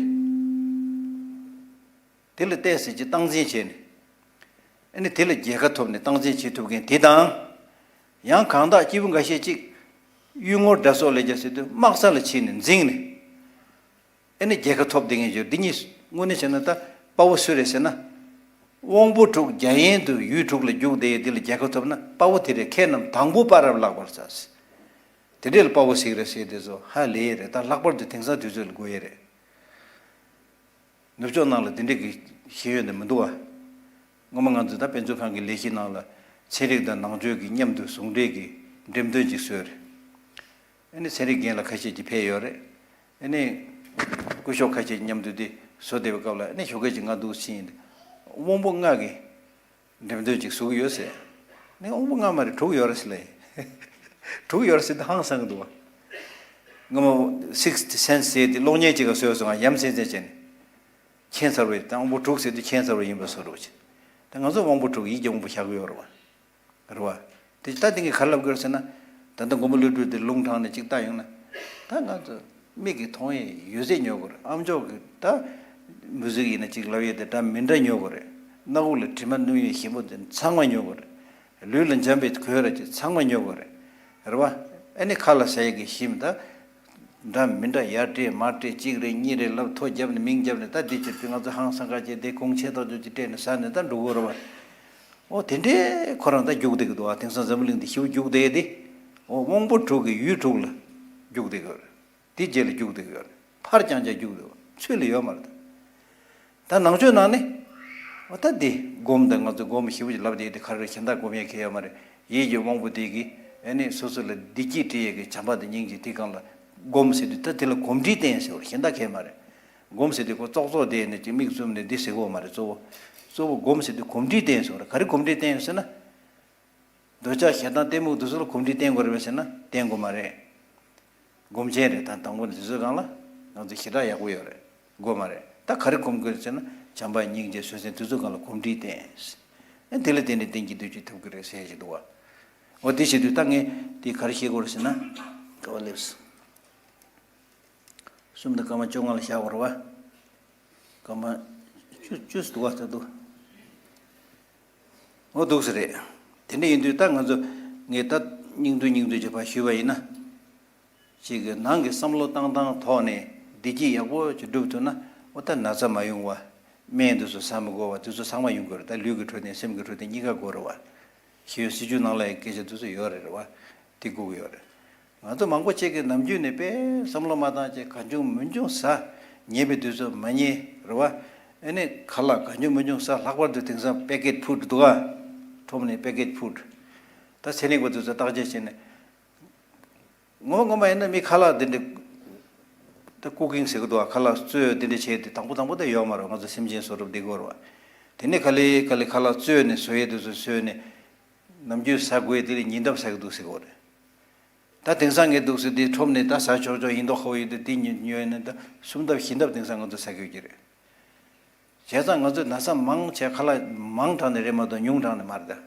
དེ་ལ་བལྟས་ཟེར་གྱི་སྟངས་འཛིན་བྱས་ནས། ཨ་ནི་དེ་ལ་རྒྱལ་ཁ་ཐོབ་ནས་སྟངས་འཛིན་བྱེད་ཐུབ་མཁན་དེ་དང་། ཡང་གང་དག་སྐྱེས་བུ་འགའ་ཤས་ཅིག་གཡུལ་ངོར་དགྲ་སོགས་ལས་རྒྱལ་ཟེར་དུས་དམག་ས་ལ་ཕྱིན་ནས་འཛིངས་ནས། ཨ་ནི་རྒྱལ་ཁ་ཐོབ་བསྡད་མཁན་ཡོད། འདི་གཉིས་དངོས་གནས་བྱས་ན་ད་དཔའ་བོ་སུ་རེད་ཟེར་ན། དབང་པོ་དྲུག་རྒྱ་ཡན་དུ་ཡུལ་དྲུག་ལ་རྒྱུག་བསྡད་ཡས་འདི་ལ་རྒྱལ་ཁ་ཐོབ་ན་དཔའ་བོ་དེ་རེད། ཁྱེད་རྣམས་དང་པོ་པ་རབ་ལགས་པར་བྱ། དེ་འདྲས་ལ་དཔའ་བོ་ཟེར་གི་རེད་ཟེར་དེ་ཚོ་ཧ་ལས་རེད། ད་ལྷག་པར་དུ་དེང་སང་དུས་ཚོད་ལ་དགོས་ཡས་རེད། ནུབ་ཕྱོགས་ནང་ལ་དེ་འདྲས་ཀྱི་ཤེས་ཡོན་དེ་མི་འདུག་བ། སྔོན་མ་ང་ཚོ་ད་དཔེ་མཛོད་ཁང་གི་ལས་གཞི་ནང་ལ་ཚན་རིག་དང་ནང་ཆོས་ཀྱི་མཉམ་དུ་ཟུང་འབྲེལ་གྱི་འགྲེམས་སྟོན་ཅིག་བཟོས་རེད། ཨ་ནི་ཚན་རིག་འགན་ལ་ཁ་ཤས་ཀྱིས་ཕེབས་ཡོད་རེད། ཨ་ནི་སྐུ་ཞབས་ཁ་ཤས་ཀྱིས་མཉམ་དུ་དེ་བཟོ་བསྡད་པའི་སྐབས་ལ། ཨ་ནི་ཞོགས་ཀས་ཅིག་ང་འདུག་ཕྱིན། དབང་པོ་ལྔ་གི་འགྲེམས་སྟོན་ཅིག་བཟོ་གི་ཡོད་ཟེར། ནི་དབང་པོ་ལྔ་མ་རེད། དྲུག་ཡོད་རེད་ཟེར་ལེ། དྲུག་ཡོད་རེད་ཟེར་དུས་ཧང་སང་གི་འདུག་བ། སྔ་མོ་Sixth Sense་ཟེར་དེ་གློག་བརྙན་ཅིག་ག་བཟོས་སོང་ང་། ཡ་མཚན་མཚན་བྱས་ནས། ཁྱད་མཚར་བའི་ད་དབང་པོ་དྲུག་ཟེར་དུས་ཁྱད་མཚར་བ་ཡིན་པ་བཟོ་འདྲ་བྱས། ད་ང་ཚོ་དབང་པོ་དྲུག་ཡིད་ཀྱི་དབང་པོ་བཞག་གི་ཡོད་རེད་བ། རེད་བ། དེ་ད་དེང་གི་ག་རེ་ལབ་དགོས་རེད་ཟེར་ན། ད་ལྟ་མགོན་པོ་ཀླུ་སྒྲུབ་དེ་ལུང་དྲངས་ནས་ཅིག་བལྟ་ཡོང་ན། ད་ང་ཚོ་མིག་གིས་མཐོང་ཡས་ཡོད་ཚད་ཉོ་དགོས་རེད། ཨ་མཆོག་གིས་ད་མུ་ཟིག་ཡིན་ན་ཅིག་ལབ་ཡས་དེ་འདྲ་མི་འདྲ་ཉོ་དགོས་རེད། སྣ་ཁུག་ལ་དྲི་མ་སྣུར་ཡས་ཞིམ་པོ་དེ་ཚང་མ་ཉོ་དགོས་རེད། ལུས་ལ་འཇམ་པའི་གོས་ར་ཅིག་ཚང་མ་ཉོ་དགོས་རེད། རེད་བ། ཨ་ནི་ཁ་ལ་ཟ་ཡས་ཀྱི་ཞིམ་ད། འདྲ་མི་འདྲ་ཡར་སྤྲད་མར་སྤྲད་གཅིག་རེ་གཉིས་རེ་ལབ་ཐོ་བརྒྱབ་ནས་མིང་བརྒྱབ་ནས། ད་འདི་ཕྱིར་དུ་ང་ཚོ་ཧང་སང་ཁ་བྱས་དེ་གུང་ཆེ་ཐག་ཆོད་ཅིག་སྤྲད་ནས་ཟ་ནས་ད་འགྲོ་དགོས་རེད་བ། ཨོ་དེ་འདྲའི་ཁོ་རང་ད་རྒྱུག་བསྡད་ཀྱི་འདུག་ཨ། དེང་སང་འཛམ་བུ་གླིང་འདི་ཞེ་པོ་རྒྱུག་བསྡད་དེ། ཨོ་དབང་པོ་དྲུག་གི་ཡུལ་དྲུག་ལ་རྒྱུག་བསྡད་ཀྱི་ཡོད་རེད། དེ་རྗེས་ལ་རྒྱུག་བསྡད་ཀྱི་ཡོད་རེད། ཕར་རྐྱང་རྐྱང་རྒྱུག་བསྡད་ཡོད་རེད། ཚུར་ལ་ཡོད་མ་རེད་ད། ད་ནང་ཆོས་ནང་ནི། ཨོ་ད་འདི་སྒོམ་དང་། ང་ཚོ་སྒོམ་ཞེ་པོ་ཅིག་ལབ་བསྡད་དེ་ག་རེ་རེད། གཞན་དག་སྒོམ་ཡས་གལ་ཡོད་མ་རེད། ཡིད་ཀྱི་དབང་པོ་དེ་གིས་ཨ་ནི་སོ་སོ་ལ་བདེ་སྐྱིད་སྤྲད་ཡས་ཀྱི་བྱམས་པ་དང་སྙིང་རྗེ། དེ་སྒང་ལ་སྒོམ་ཟེར་དུས་ད་དེ་ལ་གོམས་འདྲིས་བསྟེན་ཟེར་བ་རེད། གཞན་དག་གལ་མ་རེད། སྒོམ་ཟེར་དུས་ཁོ་ཙོག་ཙོག་བསྡད་ནས་ཅིག་མིག་བཙུམ་ནས་འདི་ཟེར་གོ་མ་རེད། གཙོ་བོ་གཙོ་བོ་སྒོམ་ཟེར་དུས་གོམས་འདྲིས་བསྟེན་ཟེར་བ་རེད། ག་རེ་གོམས་འདྲིས་བསྟེན་ཟེར་ན། འདོད་ཆགས་ཞེ་སྡང་གཏི་མུག་དེ་ཚོ་ལ་གོམས་འདྲིས་བསྟེན་དགོས་རེད་པས་ཟེར་ན་བསྟེན་དགོས་མ་རེད། སྒོམ་ཆེན་རེད། ད་དང་པོ་ནས་དེ་ཚོའི་སྒང་ལ་ང་ཚོ་ཞེ་དྲག་ཡག་པོ་ཡོད་རེད། དགོས་མ་རེད། ད་ག་རེ་གོམས་དགོས་ཟེར་ན་བྱམས་པ་སྙིང་རྗེ་བཟོད་བསྲན་དེ་ཚོའི་སྒང་ལ་གོམས་འདྲིས་བསྟེན། ཨེ་དེ་ལ་བརྟེན་ནས་བསྟན་གྱི་འདོད་ཀྱི་ཐོབ་ཀྱི་རེད་ཟེར་ཞིག་འདུག་བ། འོ་དེ་བྱེད་དུས་ད་ངས་དེ་ག་རེ་ཤེས་དགོས་རེད་ཟེར་ན། ག་བ་སླེབས། གསུམ་དང་སྐར་མ་བཅོ་ལྔ་ལ་བཞག་དགོས་རེད་བ། སྐར་མ་བཅུ་བཅུ་ཙམ་འདུག་བ། ད་འདུག་འོ་འདུག་སེ་རེད། དེ་འདྲ་ཡིན་དུས་ད་ང་ཚོ་ངས་ད་སྙིང་བསྡུས་སྙིང་བསྡུས་ཅིག་ཕར་ཞུས་པ་ཡིན་ན། ཅིག་གི་ནང་གི་བསམ་བློ་བཏང་སྟངས་ཐོག་ནས་བདེ་སྐྱིད་ཡག་པོ་ཅིག་སྒྲུབ་ཐུབ་ན། འོ་ད་ན་ཚ་མ་ཡོང་བ། སྨན་དེ་ཚོ་ཟ་མི་དགོས་པ། དེ་ཚོ་ཚང་མ་ཡོང་དགོས་རེད། ད་ལུས་ཀྱི་འཕྲོད་བསྟེན་སེམས་ཀྱི་འཕྲོད་བསྟེན་གཉིས་ཀ་དགོས་རེད་བ། ཤེས་ཡོན་སྲིད་བྱུས་ནང་ལ་ཡང་སྐད་ཆ་དེ་ཚོ་ཡོད་རེད། རེད་བ། དེ་དགོས་ཀྱི་ཡོད་རེད། ང་ཚོ་མང་པོ་ཅིག་གིས་ནམ་རྒྱུན་ནས་དཔེ་བསམ་བློ་མ་བཏང་བྱས་གང་བྱུང་མང་བྱུང་ཟ། ཉལ་བའི་དུས་ཚོད་མ་ཉལ། རེད་བ། ཨ་ནི་ཁ་ལག་གང་བྱུང་མང་བྱུང་ཟ། ལྷག་པར་དུ་དེང་སང་packet food་འདུག་ག་ཁྲོམ་ནས་packet food། ད་ཚན་རིག་པ་དེ་ཚོས་བརྟག་དཔྱད་བྱས་ནས། ངོ་མ་ངོ་མ་ཡིན་ན་མི་ཁ་ལག་དེ་འདྲ། ད་cooking་ཟེར་གི་འདུག་ག་ཁ་ལག་བཙོས་དེ་འདྲ་བྱས་དེ་དང་པོ་དང་པོ་ད་ཡོད་མ་རེད། ང་ཚོ་སེམས་ཅན་གསོ་རུབ་འདི་དགོས་རེད་བ། དེ་ནས་ག་ལེ་ག་ལེ་ཁ་ལག་བཙོས་ནས་བཟོ་ཡས་དེ་ཚོ་བཟོས་ནས། ནམ་རྒྱུན་ཟ་དགོས་དེ་ལས་ཉིན་ལྟར་ཟ་གི་འདུག་ཟེར་གི་རེད། ད་དེང་སང་ངས་འདུག་ཟེར་དེ་ཁྲོམ་ནས་ད་ཟ་ཆོག་ཆོག་ཡིན་མདོག་ཁ་པོ་ཡོད་དུས་དེ་ཉོས་ཉོས་ནས་ད་གསུམ་ལྡབ་བཞི་ལྡབ་དེང་སང་ང་ཚོ་ཟ་གི་ཡོད་ཀྱི་རེད། བྱས་ཙང་ང་ཚོས་ན་ཚ་མང་ཆེ་ཁ་ལག་མང་དྲགས་ནས་རེད་མ་གཏོགས་ཉུང་དྲགས་ནས་མ་རེད་ད།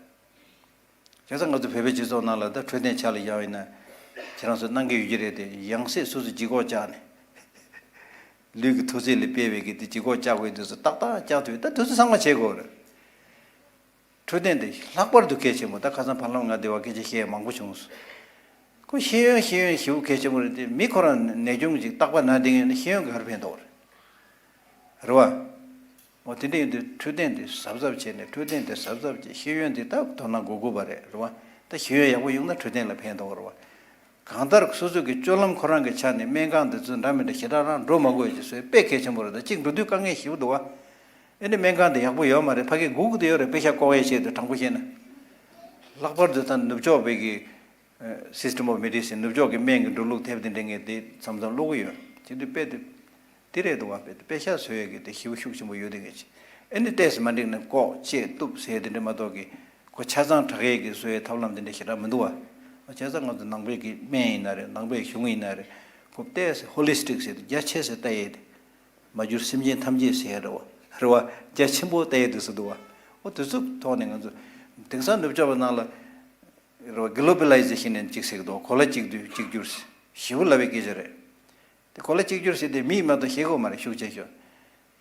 བྱས་ཙང་ང་ཚོ་བོད་པའི་སྤྱི་ཚོགས་ནང་ལ་ད་འཕྲོད་བསྟེན་ཆ་ལ་བཞག་པ་ཡིན་ན། ཁྱེད་རང་ཚོ་གནང་གི་ཡོད་ཀྱི་རེད་དེ། ཡང་སྲིད་སོ་སོ་ལྗིད་ཁོག་བཅག་ནས། ལུས་ཀྱི་ཐོག་ཚད་ལས་སྤེལ་བའི་གི་དེ་ལྗིད་ཁོག་བཅག་དགོས་དུས་སུ་ཏག་ཏག་བཅག་ཐུབ་ཡོད། ད་དུས་ཚོད་ཚང་མ་བྱེད་དགོས་རེད། འཕྲོད་བསྟེན་དེ་ལྷག་པར་དུ་གལ་ཆེན་པོ། ད་ཁ་སང་བར་ལམ་ང་འདི་བ་སྐད་ཆ་བཤད་ཡ་མང་པོ་བྱུང་སོང་། ཁོ་ཤེས་ཡོན་ཤེས་ཡོན་ཞེ་པོ་གལ་ཆེན་པོ་རེད་དེ། མི་ཁོ་རང་ནད་གཅོང་ཅིག་རྟག་པར་ན་བསྡད་ཡོད་ན་ཤེས་ཡོན་ག་རེ་ཕན་ཐོགས་རེད། རེད་བ། འོ་དེ་འདྲ་ཡིན་དུས་འཕྲོད་བསྟེན་དེ་གཟབ་གཟབ་བྱས་ནས། འཕྲོད་བསྟེན་དེ་གཟབ་གཟབ་བྱས། ཤེས་ཡོན་དེ་ད་དོ་སྣང་དགོས་དགོས་པ་རེད། རེད་བ། ད་ཤེས་ཡོན་ཡག་པོ་ཡོང་ན་འཕྲོད་བསྟེན་ལ་ཕན་ཐོགས་རེད་བ། གང་ལྟར་སོ་སོ་གི་སྤྱོད་ལམ་ཁོ་རང་གི་ཆ་ནས་སྨན་ཁང་དེ་ཚོ་འདྲ་མི་འདྲ་ཞེ་དྲག་རང་འགྲོ་མ་དགོས་ཅེས་བཟོས་དཔེ་གལ་ཆེན་པོ་རེད། ད་གཅིག་འགྲོ་དུས་དཀའ་ངལ་ཞེ་པོ་འདུག་བ། ཨེ་ནི་སྨན་ཁང་དེ་ཡག་པོ་ཡོད་མ་རེད། ཕ་གི་སྒུག་གི་དེ་ཡོད་རེད། པེ་ཤ་ལྐོག་ཡས་བྱས་དུས་དྲང་པོ་བཤད་ན། ལྷག་པར་དུ་ད་ནུབ་ཕྱོགས་པའི་གི་System of Medicine། ནུབ་ཕྱོགས་ཀྱི་སྨན་གྱི་འགྲོ་ལུགས་དེབ་དེ་འདྲ་ངས་དེ་མཚམས་མཚམས་ཀློག་གི་ཡོད། བྱེད་དུས་དཔེ་དེ་དེ་རེད་འདུག་བ། དཔེ་དེ་པེ་ཤ་བཟོ་ཡས་ཀྱི་དེ་ཞེ་པོ་ཤུགས་ཆེན་པོ་ཡོད། དེ་ངས་ཨེ་ནི་ཏོག་ཙམ་མ་འགྲིག་ན་ལྐོག་བཅད་གཏུབ་ཟེར་དེ་འདྲ་མ་གཏོགས་ཀྱི། ཁོ་ཆ་ཚང་དྲག་ཡས་ཀྱི་བཟོ་ཡས་ཐབས་ལམ་དེ་འདྲ་ཞེ་དྲག་མི་འདུག་བ། བྱས་ཙང་ང་ཚོ་ནང་པའི་གི་སྨན་ཡིན་ན་རེད། ནང་པའི་གཞུང་ཡིན་ན་རེད། ཁོ་ཏོག་ཙམ་ཧོ་ལི་སི་ཊིག་ཟེར་དེ་རྒྱ་ཆེ་ས་ལྟ་ཡས་དེ། མ་གྱུར་སེམས་ཅན་ཐམས་ཅད་ཟེར་ཡས་རེད་བ། རེད་བ། རྒྱ་ཆེན་པོ་ལྟ་ཡས་དུས་སུ་འདུག་བ། འོ་དེ་ཚོ་ཐོག་ནས་ང་ཚོ་དེང་སང་ནུབ་ཕྱོགས་པ་ནང་ལ་རེད་བ། གི་ལོ་བི་ལའི་ཟེ་ཤན་ནས་གཅིག་ཟེར་གི་འདུག་གོ་ལ་གཅིག་སྡུད་གཅིག་གྱུར་ཞེ་པོ་ལབ་པའི་སྐད་ཆ་རེད། དེ་གོ་ལ་གཅིག་གྱུར་ཟེར་དེ་མིས་མ་གཏོགས་ཤེས་གི་ཡོད་མ་རེད། ཤུགས་ཆེ་ཤོས།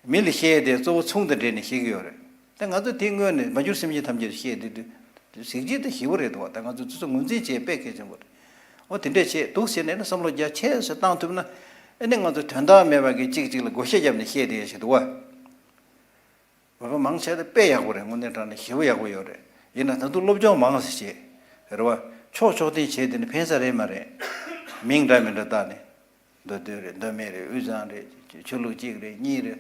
མི་ལ་བཤད་དེ་གཙོ་བོ་ཚོང་དང་འབྲེལ་ནས་བཤད་ཀྱི་ཡོད་རེད། ད་ང་ཚོ་དེ་སྔོན་ནས་མ་གྱུར་སེམས་ཅན་ཐམས་ཅད་བཤད་དེ་དུས་གཟི་བརྗིད་དང་ཞེ་པོ་རེད་འདུག་བ། ད་ང་ཚོ་དེ་ཚོ་ངོས་འཛིན་བྱེད་དཔེ་གལ་ཆེན་པོ་རེད། འོ་དེ་འདྲས་བྱེད་འདུག་ཟེར་ནས་ནི་བསམ་བློ་རྒྱ་ཆེ་ཙམ་བཏང་ཐུབ་ན། ཨ་ནི་ང་ཚོ་དོན་དག་མེད་པ་གི་གཅིག་གཅིག་ལ་བགོ་བཤའ་བརྒྱབ་ནས་བཤད་བསྡད་ཡ་ཞིག་འདུག་བ། བོད་པ་མང་ཆེ་བ་དཔེ་ཡག་པོ་རེད། དངོས་གནས་དྲང་གནས་ཞེ་པོ་ཡག་པོ་ཡོད་རེད། ཡིན་ན་ད་དུང་སློབ་སྦྱོང་མང་ཙམ་བྱེད། རེད་བ། ཕྱོགས་ཕྱོགས་འཐེན་བྱས་དེ་ནི་ཕན་ས་རེད་མ་རེད། མིང་འདྲ་མི་འདྲ་བཏགས་ནས། མདོ་སྟོད་རེད། མདོ་སྨད་རེད། དབུས་གཙང་རེད། ཆོས་ལུགས་གཅིག་རེད། གཉིས་རེད།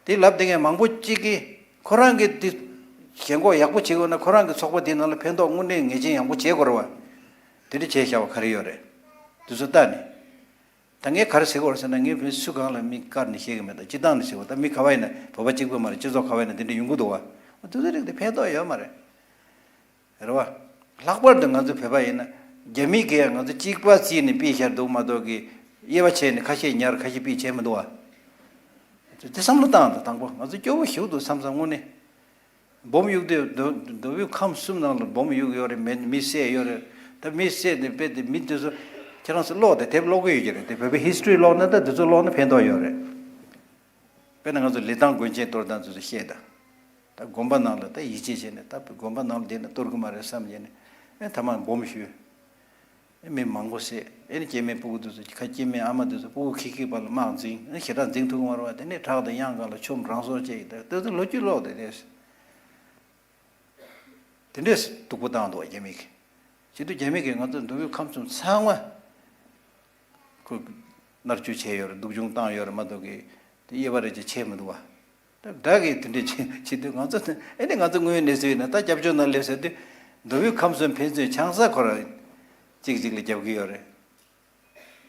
དེ་ལབ་བསྡད་མཁན་མང་པོ་གཅིག་གིས་ཁོ་རང་གིས་དེ་ཞེན་ཁོག་ཡག་པོ་བྱེད་དགོས་ན། ཁོ་རང་གི་ཚོགས་པ་དེའི་ནང་ལ་ཕན་ཐོགས་དངོས་གནས་ངེས་ཅན་ཡག་པོ་བྱེད་དགོས་རེད་བ། དེ་འདྲ་བྱས་བཞག་པ་ག་རེ་ཡོད་རེད། དེ་ཚོ་ལྟ་ནས། ད་ངས་ག་རེ་ཟེར་གི་ཡོད་རེད་ཟེར་ན། ངས་བོད་སུ་གང་ལ་མི་བཀར་ནས་བཤད་གི་མེད། ད་སྤྱིར་བཏང་ནས་ཟེར་བ། ད་མི་ག་བ་ཡིན་ན། བོད་པ་གཅིག་པུ་མ་རེད། སྤྱི་ཚོགས་ག་བ་ཡིན་ན་དེ་འདྲ་ཡོང་གི་འདུག་བ། དེ་ཚོ་རིགས་དེ་ཕན་ཐོགས་ཡོད་མ་རེད། རེད་བ། ལྷག་པར་དུ་ང་ཚོ་བོད་པ་ཡིན་ན། རྒྱ་མི་གིས་ང་ཚོ་གཅིག་པ་བརྩིས་ནས་ཕུད་བཞག་འདུག་མ་གཏོགས་གི། དབྱེ་བ་ཕྱེ་ནས་ཁ་ཤས་ཉར། ཁ་ཤས་ཕུད་བྱས་མི་འདུག་བ། དེ་བསམ་བློ་བཏང་དང་། དང་པོ་ང་ཚོ་སྐྱོ་བོ་ཞེ་པོ་འདུག་བསམ་བསམ་དངོས་གནས། སྦོམ་གཡུག་དུས་མདོ་མདོ་དབུས་ཁམས་གསུམ་ནང་ལ་སྦོམ་གཡུག་ཡོད་རེད། མི་མི་བསད་ཡོད་རེད། ད་མི་བསད་དེ་དཔེ་དེ་མི་དེ་ཚོ་ཁྱེད་རང་ཚོ་ཀློག་དེ། དེབ་ཀློག་གི་ཡོད་ཀྱི་རེད་དེ། བོད་པའི་ཧིས་ཊོ་རི་ཀློག་ན། ད་དེ་ཚོ་ཀློག་ན་ཕན་ཐོགས་ཡོད་རེད། དཔེར་ན་ང་ཚོ་ལི་ཐང་དགོན་ཆེན་གཏོར་སྟངས་དེ་ཚོ་བཤད་དང་། ད་དགོན་པ་ནང་ལ་ད་ཡིད་ཆེས་བྱས་ནས། ད་དགོན་པ་ནང་ལ་བསྡད་ན་གཏོར་གི་མ་རེད་བསམ་བྱས་ནས། ཨེ་ཐ་མག་སྦོམ་གཞུས། ཨེ་མི་མང་པོ་བསད། ཨེ་ནི་སྐྱེ་དམན་སྤུ་གུ་དེ་ཚོ། ཁ་སྐྱེ་དམན་ཨ་མ་དེ་ཚོ་སྤུ་གུ་ཁྱི་ཁྱི་བར་ལ་དམག་འཛིང་། ཨེ་ཞེ་དྲག་འཛིང་ཐུབ་ཀྱི་མ་རེད་བ། དེ་ནས་བྲག་དང་གཡང་སྒང་ལ་ཆོམ་རང་སྲོག་བཅད་ཡི། ད་དེ་ཚོ་ལོ་རྒྱུས་ཀློག་དེ་རེད། དེ་འདྲས་སྡུག་པོ་བཏང་འདུག་རྒྱ་མི་གིས། བྱེད་དུས་རྒྱ་མི་གིས་ང་ཚོ་མདོ་དབུས་ཁམས་གསུམ་ཚང་མ་ཁོ་མནར་གཅོད་བྱས་ཡོད་རེད། སྡུག་སྦྱོང་བཏང་ཡོད་རེད་མ་གཏོགས་གི། དེ་དབྱེ་བ་རེ་ཅིག་ཕྱེ་མི་འདུག་བ། ད་བདག་གིས་དེ་འདྲས་བྱེད་བྱེད་དུས། ང་ཚོ་ཨེ་ནི་ང་ཚོ་དངོས་ཡོད་གནས་ཚུལ་ཡིན་ན། ད་སྐྱབས་བཅོལ་ནང་སླེབས་ཟེར་དུས། མདོ་དབུས་ཁམས་གསུམ་ཕན་ཚུན་ཆང་ས་ཁོ་རང་གཅིག་གཅིག་ལ་རྒྱབ་གི་ཡོད་རེད།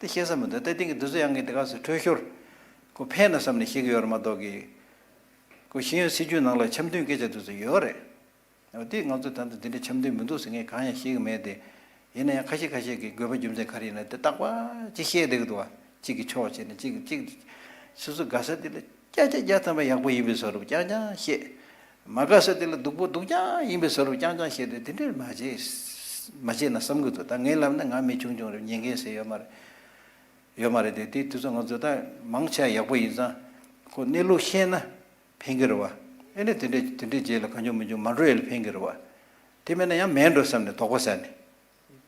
དེ་ཤེས་ས་མི་འདུག་ད་དེང་གི་དུས་ཚོད་ཡང་ངས་དེ་ག་ཚོད་འཕྲོད་ཤོར། ཁོ་ཕན་ན་བསམ་ནས་བཤད་གི་ཡོད་རེད་མ་གཏོགས་གི། ཁོ་ཤེས་ཡོན་སྲིད་བྱུས་ནང་ལ་འཆམ་མཐུན་སྐད་ཆ་དེ་ཚོ་ཡོད་རེད། འོ་དེ་ང་ཚོ་ད་ལྟ་དེ་འདྲའི་འཆམ་མཐུན་མི་འདུག་ཟེར་མཁན་གང་ཡང་ཤེས་གི་མེད་དེ། ཡིན་ན་ཡང་ཁ་ཤས་ཁ་ཤས་ཀྱིས་དགོས་པ་རྒྱུ་མཚན་ག་རེ་ཡིན་ན་དེ་རྟག་པར་ཅིག་བཤད་བསྡད་གི་འདུག་བ། གཅིག་གི་ཕྱོགས་བྱས་ནས་གཅིག་གཅིག་སོ་སོ་དགའ་ས་དེ་ལ་བརྒྱ་ཆ་བརྒྱ་ཐམ་པ་ཡག་པོ་ཡིན་པའི་བཟོ་འདྲ་པོ་རྐྱང་རྐྱང་བཤད། མ་དགའ་ས་དེ་ལ་སྡུག་པོ་སྡུག་རྐྱང་ཡིན་པའི་བཟོ་འདྲ་པོ་རྐྱང་རྐྱང་བཤད་དེ། དེ་འདྲས་མ་བྱེད། མ་བྱེད་ན་བསམ་གི་འདུག་ད་ངས་ལབ་ན་ང་མི་ཆུང་ཆུང་རེད། ཉན་མཁན་ཟེར་ཡོད་མ་རེད། ཡོད་མ་རེད་དེ། དེ་དུས་ཚོད་ང་ཚོ་ད་མང་ཆེ་བ་ཡག་པོ་ཡིན་ཙང་། ཁོ་གནས་ལུགས་ཤེས་ན་ཕན་གི་རེད་བ། ཨེ་ནས་དེ་འདྲས་དེ་འདྲས་རྗེས་ལ་གང་བྱུང་མི་བྱུང་མ་འགྲོ་ཡས་ལ་ཕན་གི་རེད་བ། དེ་མེད་ན་ཡང་མེད་འགྲོ་བསམ་ནས་དོགས་པ་ཟ་ནས།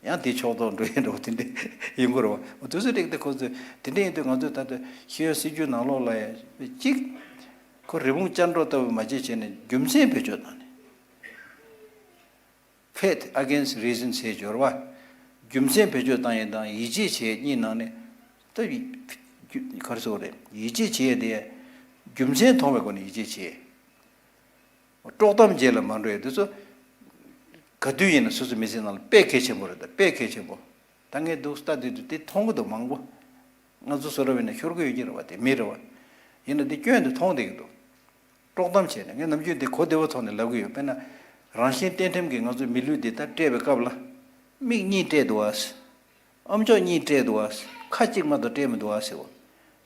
ཡང་དེ་ཕྱོགས་གཏོགས་འགྲོ་ཡས་འགྲོ་བ་དེ་འདྲས་ཡིན་གི་རེད་བ། འོ་དུས་ཚོད་རིགས་དེ་ཁོ་ཚོས་དེ་འདྲས་ཡིན་དུས། ང་ཚོས་ད་ལྟ་ཤེས་ཡོན་སྲིད་བྱུས་ནང་ལོགས་ལ་ཡང་གཅིག་ཁོ་རི་བོང་ཅལ་འདྲོགས་ལྟ་བུ་མ་བྱེད་བྱས་ནས་རྒྱུ་མཚན་བེད་སྤྱོད་བཏང་ནས། Faith against reason ཟེར་སྦྱོར་བ། རྒྱུ་མཚན་བེད་སྤྱོད་བཏང་ཡས་དང་ཡིད་ཆེས་བྱེད་གཉིས་ནང་ནས། ད་ག་རེ་ཟེར་དགོས་རེད། ཡིད་ཆེས་བྱེད་ཡས་དེ་རྒྱུ་མཚན་མཐོང་བའི་སྒོ་ནས་ཡིད་ཆེས་བྱེད། དཀྲོག་གཏམ་རྗེས་ལ་མ་འགྲོ་ཡས་དེ་ཚོ་ག་དུས་ཡིན་ན་སོ་སོའི་མི་ཚེ་ནང་ལ་དཔེ་གལ་ཆེན་པོ་རེད། ད་དཔེ་གལ་ཆེན་པོ། ད་ངས་འདུག་ལྟ་དུས་དུས་དེ་མཐོང་གི་འདུག་མང་པོ། ང་ཚོ་བཟོ་འདྲ་པོ་ཡིན་ན་ཤོར་གི་ཡོད་ཀྱི་རེད་བ། དེ་མི་རེད་བ། ཡིན་ན་དེ་སྐྱོན་དེ་མཐོང་བསྡད་ཀྱི་འདུག་དཀྲོག་གཏམ་བྱས་ནས། ངས་ནམ་རྒྱུན་དེ་གོ་བདེ་བོ་ཐོག་ནས་ལབ་ཀྱི་ཡོད། དཔེར་ན། རང་གཞན་གཏན་ཁྲིམས་ཀྱིས་ང་ཚོའི་མི་ལུས་འདི་ལྟར་སྤྲད་པའི་སྐབས་ལ། མིག་གཉིས་སྤྲད་འདུག་ཨ། ཨམ་ཅོག་གཉིས་སྤྲད་འདུག་ཨ། ཁ་གཅིག་མ་གཏོགས་སྤྲད་མི་འདུག་ཨ་ཟེར་བ།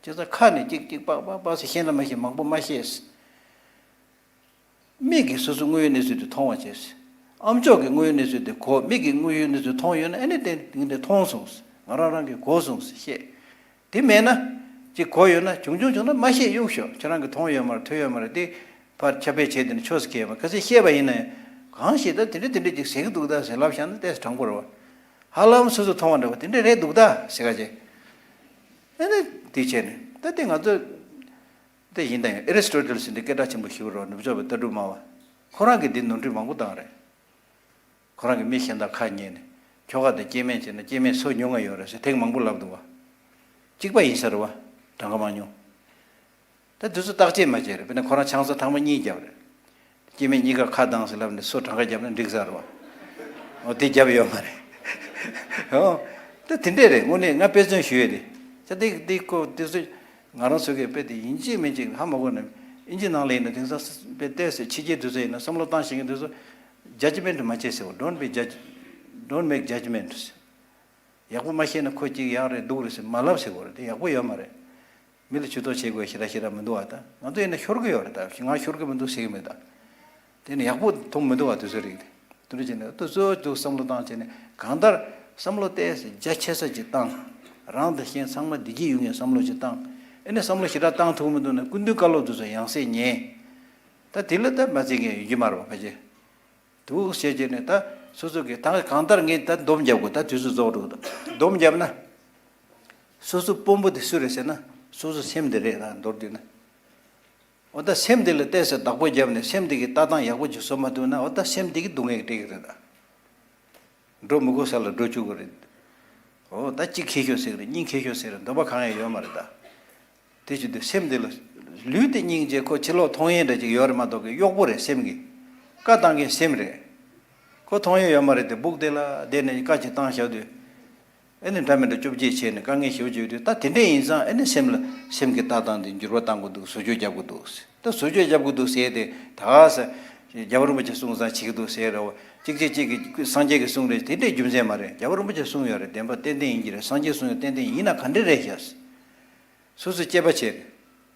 བྱས་ཙང་ཁ་ནས་གཅིག་གཅིག་པག་པག་པག་ཟེར། ཤེས་ན་མ་ཤེས། མང་པོ་མ་བཤད། མིག་གིས་སོ་སོའི་དངོས་ཡོད་གནས་ཚུལ་དེ་མཐོང་བ་བྱས། ཨམ་ཅོག་གིས་དངོས་ཡོད་གནས་ཚུལ་དེ་གོ། མིག་གིས་དངོས་ཡོད་གནས་ཚུལ་མཐོང་ཡོད་ན། ཨ་ནི་དེ་འདི་འདྲ་མཐོང་སོང་། ང་རང་རང་གིས་གོ་སོང་ཟེར་བཤད། དེ་མེད་ན། ཅིག་གོ་ཡོད་ན། བྱུང་བྱུང་བྱུང་ན་མ་བཤད་གཡུག་ཞོག་ཁྱེད་རང་གིས་མཐོང་ཡོད་མ་རེད། ཐོས་ཡོད་མ་རེད། དེ་ཕར་ཁྱབ་སྤེལ་བྱས། དེ་ནི་ཆོས་སུ་ཁེལ་མ། གལ་སྲིད་བཤད་པ་ཡིན་ན་ཡང་། གང་ཞིག་ད་དེ་འདྲ་དེ་འདྲ་ཅིག་ཟེར་གི་འདུག་ད་ཟེར་ལབ་བཞག་ན་ཏོག་ཙམ་དྲང་པོ་རེད་བ། ཧ་ལམ་སོ་སོ་མཐོང་བ་འདྲ་བ་དེ་འདྲ་རེད་འདུག་ད་ཟེར་ག་བྱས། ཨ་ནི་དེ་བྱས་ནས་ད་དེ་ང་ཚོ། དེ་ཡིན་ད་ཡང་ཨེ་རི་སི་ཊོ་ཊལ་ཟེར་དེ་སྐད་གྲགས་ཆེན་པོ་ཞིག་རེད་བ། ནུབ་ཕྱོགས་པའི་ལྟ་གྲུབ་སྨྲ་བ། ཁོ་རང་གིས་འདི་ནོར་འཁྲུལ་མང་པོ་བཏང་རེད། ཁོ་རང་གིས་མི་གཞན་དག་ཁ་ཉན་ནས། ཁྱོ་ག་དང་སྐྱེ་དམན་བྱས་ན་སྐྱེ་དམན་སོ་ཉུང་ང་ཡོད་རེད་ཟེར་ཐེངས་མང་པོ་ལབ་འདུག་བ། གཅིག་པ་ཡིན་ས་རེད་བ། གྲངས་ཀ་མང་ཉུང་། ད་དུས་ཚོད་བརྟག་དཔྱད་མ་བྱས་རེད། དཔེར་ན་ཁོ་རང་ཆང་ས་ཐེངས་མ་གཉིས་བརྒྱབ་རེད། སྐྱེ་དམན་གཉིས་ཀ་ཁ་གདངས་ཟེར་ལབ་ནས་སོ་གྲངས་ཀ་བརྒྱབ་ན་འགྲིག་ས་རེད་བ། འོ་དེ་བརྒྱབ་ཡོད་མ་རེད། འོ། ད་དེ་འདྲས་རེད། དངོས་གནས་ང་དཔེ་མཚོན་ཞུ་ཡས་རེད། ད་དེ་དེ་ཁོ་དེ་ཚོ་ང་རང་ཚོ་གིས་དཔེ་དེ་ཡིན་གཅིག་མིན་གཅིག་ཧ་མ་གོ་ན། ཨིན་ཇི་ནང་ལ་ཡིན་ན་དེང་སང་དཔེ་བལྟས་ཟེར། ཕྱི་རྒྱལ་དུས་ཚོད་ཡིན་ན་བསམ་བློ་བཏང་ཤེས་མཁན་དུས་ཚོད། Judgment མ་བྱེད་ཟེར་བ། Don't be judge, don't make judgments. ཡག་པོ་མ་ཤེས་ན་ཁོ་གཅིག་ཡག་རེད་སྡུག་རེད་ཟེར་མ་ལབ་ཟེར་དགོས་རེད། དེ་ཡག་པོ་ཡོད་མ་རེད། མི་ལ་ཇུས་གཏོགས་བྱེད་དགོས་ཞེ་དྲག་ཞེ་དྲག་མི་འདུག་བ། ད་ང་ཚོ་ཡིན་ན་ཤོར་གི་ཡོད་རེད། ད་ང་ཤོར་གི་མི་འདུག་ཟེར་གི་མེད། ད་དེ་ནི་ཡག་པོ་མཐོང་མི་འདུག་བ། དུས་ཚོད་རིགས་དེ་དེ་འདྲ་བྱས་ནས་ད་གཙོ་བོ་འདུག་བསམ་བློ་བཏང་བྱས་ནས། གང་ལྟར་བསམ་བློ་ཏོག་ཙམ་རྒྱ་ཆེ་ས་ཅིག་བཏང་། རང་དང་གཞན་ཚང་མ་བདེ་སྐྱིད་ཡོང་ཡས་བསམ་བློ་ཅིག་བཏང་། ཨེ་ནས་བསམ་བློ་ཞེ་དྲག་བཏང་ཐུབ་མི་འདུག་ན་སྐུ་མདུན་བཀའ་སློབ་དེ་ཚོ་ཡང་སེ་ཉན། ད་དེ་ལ་ད་མ་བརྩི་མཁན་ཡོད་ཀྱི་མ་རེད་པ་ཕལ་ཆེར། འདུག་བྱས་བྱས་ནས་ད་སོ་སོ་གི་ད་གང་ལྟར་ངས་ད་སྡོམ་རྒྱབ་དགོས། ད་དུས་ཚོད་རྫོགས་འགྲོ་གི་འདུག་སྡོམ་རྒྱབ་ན། སོ་སོ་དཔོན་པོ་དེ་སུ་རེད་ཟེར་ན། སོ་སོ་སེམས་དེ་རེད་ད་མདོར་བསྡུས་ན། འོ་ད་སེམས་དེ་ལ་བལྟས་ཚེ་བདག་པོ་བརྒྱབ་ནས་སེམས་དེ་གི་ལྟ་སྟངས་ཡག་པོ་ཅིག་བཟོ་མ་ཐུབ་ན། འོ་ད་སེམས་དེ་གི་སྡུག་བསྔལ་སྤྲད་ཀྱི་རེད་ད། འགྲོ་མི་དགོས་ས་ལ་འགྲོ་བཅུག་གི་རེད། འོ་ད་གཅིག་ཁེ་ཤོར་ཟེར་གི་རེད། གཉིས་ཁེ་ཤོར་ཟེར་གི་རེད། འདོད་པ་གང་ཡང་ཡོད་མ་རེད་ད། དེ་བཞིན་དུ་སེམས་འདི་ལ། ལུས་དེ་སྙིང་རྗེ་ཁོ་ཕྱི་ལོགས་མཐོང་ཡས་འདྲ་ཅིག་ཡོད་རེད་མ་གཏོགས་གི་གཡོག་པོ་རེད་སེམས་ཀྱི། བཀའ་བཏང་མཁན་སེམས་རེད། ཁོ་མཐོང་ཡས་ཡོད་མ་རེད་དེ་སྦུག་དེ་ལ་བསྡད་ནས་བཀའ་ཅིག་བཏང་བཞག་དུས། ཨེ་ནི་འདྲ་མི་འདྲ་བཅོ་བརྒྱད་བྱས་ནས་དཀའ་ངལ་ཞེ་པོ་ཅིག་ཡོད་དུས། ད་དེ་འདྲས་ཡིན་ཙང་ཨེ་ནི་སེམས་ལ་སེམས་ཀྱི་ལྟ་སྟངས་དེ་འགྱུར་བ་གཏང་དགོས་འདུག་བཟོ་བཅོས་རྒྱབ་དགོས་འདུག་ད་བཟོ་བཅོས་རྒྱབ་དགོས་འདུག་ཟེར་ཏེ་ད་ག་ས། རྒྱལ་བ་རིན་པོ་ཆེ་གསུང་ཙང་བྱེད་ཀྱི་འདུག་ཟེར་རོ། གཅིག་གཅིག་གཅིག་གིས་སངས་རྒྱས་ཀྱི་གསུང་རེད། དེ་འདྲས་རྒྱུ་མཚན་མ་རེད། རྒྱལ་བ་རིན་པོ་ཆེ་གསུང་ཡོད་རེད། བདེན་པ་ཏན་ཏན་ཡིན་གྱི་རེད། སངས་རྒྱས་གསུང་ཡོད་ཏན་ཏན་ཡིན་ན་ག་འདྲས་རེད་ཤག་སོ་སོས་དཔྱད་པ་བྱེད།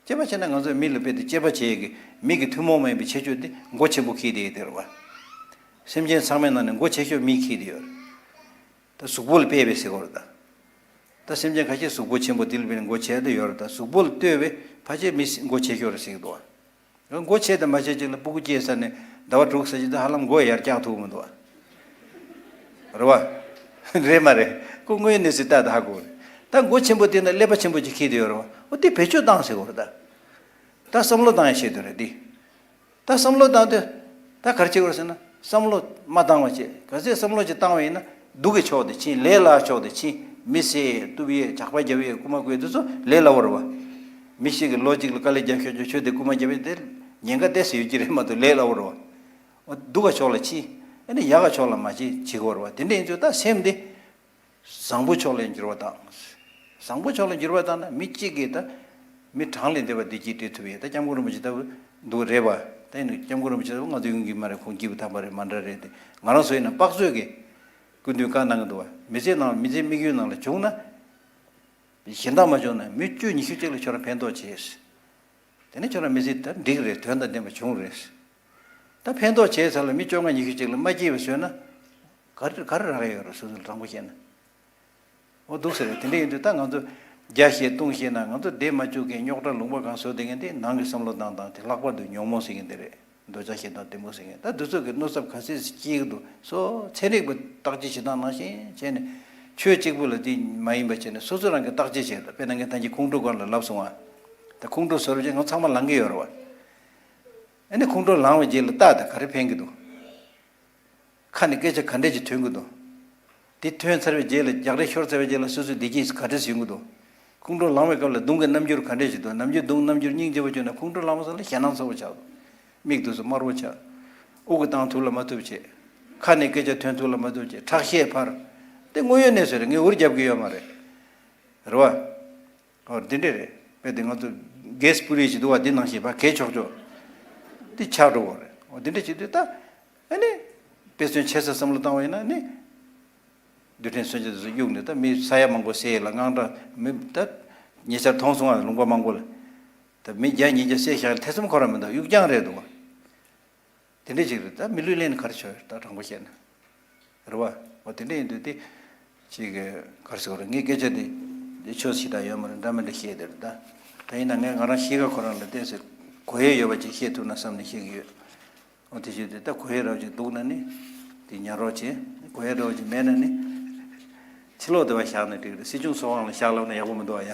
དཔྱད་པ་བྱས་ན་ང་ཚོས་མི་ལ་དཔེ་དེ་དཔྱད་པ་བྱེད་ཀྱི་མི་གི་ཐུན་མོང་མ་ཡིན་པའི་ཁྱད་ཆོས་དེ་མགོ་ཆེན་པོ་འཁྱེར་བསྡད་ཡོད་དེ་རེད་བ། སེམས་ཅན་ཚང་མའི་ནང་ནས་མགོ་ཆེ་ཤོས་མི་འཁྱེར་བསྡད་ཡོད་རེད། ད་གཟུགས་པོ་ལ་དཔེ་བས་ཟེར་གོ་རེད་ད། ད་སེམས་ཅན་ཁ་ཤས་གཟུགས་པོ་ཆེན་པོ་དེ་ལ་དཔེ་ནས་མགོ་ཆེ་བསྡད་ཡོད་རེད། ད་གཟུགས་པོ་ལ་ལྟོས་པས་ཕལ་ཆེར་མི་མགོ་ཆེ་ཤོས་རེད་ཟེར་གི་འདུག་བ། མགོ་ཆེ་དང་མ་ཆེ་ཅིག་ལ་སྤུ་གུ་སྐྱེས་ཚར་ནས་ཟླ་བ་དྲུག་ཙམ་ཅིག་ད་ཧ་ལམ་མགོ་ཡར་བཀྱག་ཐུབ་མི་འདུག་བ། རེད་བ། རེད་མ་རེད། ཁོ་དངོས་ཡོད་གནས་ཚུལ་ལྟ་ད་ཧ་གོ་རེད། ད་མགོ་ཆེན་པོ་དེ་ན་ཀླད་པ་ཆེན་པོ་ཅིག་འཁྱེར་བསྡད་ཡོད་རེད་བ། འོ་དེ་བེད་སྤྱོད་བཏང་ཟེར་གོ་རེད་ད། ད་བསམ་བློ་བཏང་ཡ་ཆེད་དུ་རེད་དེ། ད་བསམ་བློ་བཏང་དུས། ད་ག་རེ་བྱེད་དགོས་ཟེར་ན། བསམ་བློ་མ་བཏང་བ་བྱེད། གལ་སྲིད་བསམ་བློ་ཅིག་བཏང་བ་ཡིན་ན་སྡུག་གི་ཕྱོགས་དེ་ཕྱིན། ལས་སླ་ཕྱོགས་དེ་ཕྱིན། མི་བསད་ཡས་གཏུབ་ཡས་ཇག་པ་རྒྱབ་ཡས་རྐུ་མ་རྐུ་ཡས་དེ་ཚོ་ལས་སླ་བོ་རེད་བ། མི་ཞིག་གིས་ལོ་གཅིག་ལ་དཀའ་ལས་རྒྱབ་ཤོར་ཆོག་ཆོས་དེ་རྐུ་མ་རྒྱབ་ཡས་དེ་ཉེན་ཁ་ཏོག་ཙམ་ཡོད་ཀྱི་རེད་མ་གཏོགས་ལས་སླ་བོ་རེད་བ། འོ་སྡུག་ག་ཕྱོགས་ལ་ཕྱིན། ཨ་ནི་ཡག་ག་ཕྱོགས་ལ་མ་ཕྱིན་བྱེད་དགོས་རེད་བ། དེ་འདྲ་ཡིན་ཚུལ་ད་སེམས་དེ། བཟང་པོ་ཕྱོགས་ལ་འགྱུར་བ་དང་། བཟང་པོ་ཕྱོགས་ལ་འགྱུར་བ་བཏང་ན་མི་གཅིག་གིས་ད། མི་གྲངས་ལས་འདས་པ་བདེ་སྐྱིད་སྤྲད་ཐུབ་ཡས། ད་སྐྱབས་མགོན་རིན་པོ་ཆེ་ལྟ་བུ་འདུག་རེད་པ། ད་ཡིན་ནའི་སྐྱབས་མགོན་རིན་པོ་ཆེ་ལྟ་བུ་ང་ཚོ་ཡོང་གི་མ་རེད། ཁོང་སྐྱིད་པོ་ཐང་པ་རེད། མ་འདྲ་རེད་དེ། ང་རང་ཚོ་ཡིན་ན་དཔག་ཚོད་ཀྱི་སྐུ་མདུན་བཀའ་གནང་གི་འདུག་བ། མི་ཚེ་ནང་མི་ཚེ་དམིགས་ཡུལ་ནང་ལ་བྱུང་ན། གཞན་དག་མ་བྱུང་ན་མི་བཅུ་ཉི་ཤུ་གཅིག་ལ་ཁྱོད་རང་ཕན་ཐོགས་བྱས། དེ་ནས་ཁྱོད་རང་མི་ཚེ་ད་འགྲིག་རེད། དོན་དང་ལྡན་པ་བྱུང་རེད། ད་ཕན་ཐོགས་བྱས་ཚར་ལ་མི་བཅོ་ལྔ་ཉི་ཤུ་གཅིག་ལ་མ་སྐྱིད་པ་བཟོས་ན། ག་རེ་ག་རེ་རག་ཡོད་རེད། སོ་སོ་ལ་དྲང་པོ་བཤད་ན། འོ་འདུག་ཟེར་རེད། དེ་འདྲ་ཡིན་དུས་ད་ང་ཚོ་རྒྱ་བཤད་ལྟུང་བཤད་ན་ང་ཚོ་བསྡད་མ་བཅུག་མཁན་རྙོག་དྲ་ལུང་པ་གང་བཟོ་བསྡད་མཁན་དེ་ནང་གི་བསམ་བློ་བཏང་སྟངས་དེ། ལྷག་པར་དུ་ཉོན་མོངས་ཟེར་མཁན་དེ་རེད། འདོད་ཆགས་ཞེ་སྡང་གཏི་མུག་ཟེར་མཁན་ད་འདི་ཚོ་གི་གནོད་ཚབས་ག་ཚད་སྐྱེལ་གི་འདུག་སོ་ཚན་རིག་པ་བརྟག་དཔྱད་བྱེད་སྟངས་ནང་བཞིན་བྱས་ནས། ཆོས་གཅིག་པུ་ལ་དེ་མ་ཡིན་པ་བྱས་ནས་སོ་སོ་རང་གི་བརྟག་དཔྱད་བྱས། ད་དཔེར་ན་ངས་ད་གིན་ཁོང་ཁྲོ་སྐོར་ལ་ལབ་སོང་ང་། ད་ཁོང་ཁྲོ་བཟོ་རུ་བྱས་ང་ཚང་མ་ལང་གི་ཡོད་རེད་བ། ཨ་ནི་ཁོང་ཁྲོ་ལངས་པའི་རྗེས་ལ་ལྟ་ད་ག་རེ་ཕན་གི་འདུག་ཁ་ནས་སྐད་ཆ་ག་འདྲས་ཅིག་ཐོན་གི་འདུག་དེ་ཐོན་ཚར་བའི་རྗེས་ལ་རྒྱག་རེས་ཤོར་ཚར་བའི་རྗེས་ལ་སོ་སོའི་བདེ་སྐྱིད་ག་འདྲས་ཡོང་གི་འདུག་ཁོང་ཁྲོ་ལངས་པའི་སྐབས་ལ་གདོང་གི་རྣམ་འགྱུར་ག་འདྲས་ཅིག་འདུག་ནམ་རྒྱུན་གདོང་རྣམ་འགྱུར་སྙིང་རྗེ་པོ་བྱུང་ན་ཁོང་ཁྲོ་ལངས་པ་ཙམ་ལ་ཞེད་སྣང་ཚ་པོ་ཆགས་འདུག་མིག་དེ་ཚོ་དམར་པོ་ཆགས། དབུགས་ཀྱིས་བཏང་ཐུབ་ལ་མ་ཐུབ་བྱས། ཁ་ནས་སྐད་ཆ་ཐོན་ཐུབ་ལ་མ་ཐུབ་བྱས། ཁྲག་ཤེད་འཕར། དེ་དངོས་ཡོད་གནས་ཚུལ་རེད། ངས་འུར་རྒྱབ་ཀྱི་ཡོད་མ་རེད། རེད་བ། ཨོ་འདི་འདྲས་རེད། དཔེ་དེ་ང་ཚོ་གེ་སི་པུ་རི་ཞིག་འདུག་བ། འདི་ནང་བཞིན་ཕར་གས་ཆོག་ཆོག་དེ་ཆགས་འགྲོ་གི་རེད། ཨོ་འདི་འདྲས་བྱེད་དུས་ད། ཨ་ནི། དཔེ་མཚོན་ཆེ་ས་བསམ་བློ་བཏང་བ་ཡིན་ན་ནི། རྡུལ་ཕྲན་མཚོན་ཆ་དེ་ཚོ་གཡུགས་ནས་ད་མི་ས་ཡ་མང་པོ་བསད་ཡས་ལ་དངངས་སྐྲག་མི་ད། ཉེ་ཆར་མཐོང་སོང་བ། ལུང་པ་མང་པོ་ལ། ད་མི་བརྒྱ་ཉིས་བརྒྱ་བསད་བཞག་ཡས་ཐེ་ཚོམ་ཁོ་རང་མི་འདུག་གཡུག་རྐྱང་རེད་འདུག་བ། དེ་འདྲ་ཅིག་རེད། ད་མི་ལུས་ལེན་ག་རེ་བྱོས་ད་དྲང་པོ་བཤད་ན། རེད་བ། འོ་དེ་འདྲ་ཡིན་དུས་དེ། ཅིག་ག་རེ་ཟེར་དགོས་རེད། ངའི་སྐད་ཆ་དེ། དེ་ཆོས་ཤིག་དང་ཡོད་མ་རེད། འདྲ་མི་འདྲ་བཤད་དེ་རེད་ད། ད་ཡིན་ན་ངས་ང་རང་གཤིས་ཀ་ཁོ་རང་ལ་བལྟས་ཚེ་གོ་ཡས་ཡོད་པ་ཅིག་བཤད་ཐུབ་ན་བསམ་ནས་བཤད་ཀྱི་ཡོད། འོ་དེ་བཞིན་དུ་ད་གོ་ཡས་རོགས་ཅིག་འདུག་ན་ནི། དེ་ཉར་རོགས་བྱེད། གོ་ཡས་རོགས་ཅིག་མེད་ན་ནི། ཕྱི་ལོགས་དེ་བ་བཞག་ན་འགྲིག་རེད། སྲིད་སྐྱོང་ཚོགས་ཁང་ལ་བཞག་ལབ་ན་ཡག་པོ་མི་འདུག་ཨ་ཡ།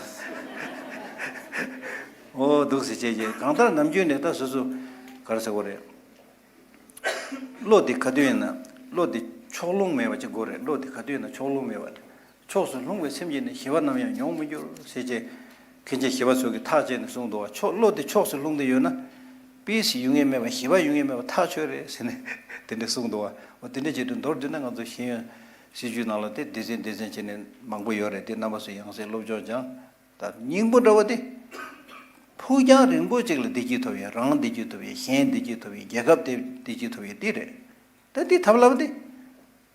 འོ་འདུག་སེ་བྱས་རྗེས་གང་ལྟར་ནམ་རྒྱུན་ནས་ད་སོ་སོ། ག་རེ་ཟེར་དགོས་རེད། བློ་དེ་ག་དུས་ཡིན་ན། བློ་དེ་ཕྱོགས་ལྷུང་མེད་པ་ཅིག་དགོས་རེད། བློ་དེ་ག་དུས་ཡིན་ན་ཕྱོགས་ལྷུང་མེད་པ། ཕྱོགས་སུ་ལྷུང་བའི་སེམས་ཀྱིས་ནི། ཞི་བ་ནམ་ཡང་མྱོང་མི་འགྱུར་ཟེར་བྱས། མཁན་ཆེན་ཞི་བ་འཚོ་གིས་ཐག་བཅད་ནས་གསུངས་འདུག་བ། ཕྱོགས་བློ་དེ་ཕྱོགས་སུ་ལྷུང་སྟེ་ཡོད་ན། པིས་ཡོང་ངེས་མེད་པ། ཞི་བ་ཡོང་ངེས་མེད་པ་ཐག་ཆོད་རེད་ཟེར་ནས་དེ་འདྲ་གསུངས་འདུག་བ། འོ་དེ་འདྲ་བྱེད་དུས་མདོར་བསྡུས་ན་ང་ཚོ་ཤེས་ཡོན་སྲིད་བྱུས་ནང་ལ་དེ་སྡེ་ཚན་སྡེ་ཚན་བྱས་ནས་མང་པོ་ཡོད་རེད། དེ་རྣམ་པ་ཚོ་ཡང་སེ་སློབ་སྦྱོང་སྦྱང་། ད་སྙིང་པོ་འདྲ་བོ་དེ། ཕུགས་རྒྱང་རིང་པོ་ཅིག་ལ་བདེ་སྐྱིད་ཐོབ་ཡས། རང་བདེ་སྐྱིད་ཐོབ་ཡས། གཞན་བདེ་སྐྱིད་ཐོབ་ཡས། རྒྱལ་ཁབ་དེ་བདེ་སྐྱིད་ཐོབ་ཡས་དེ་རེད། ད་དེ་ཐབས་ལམ་དེ།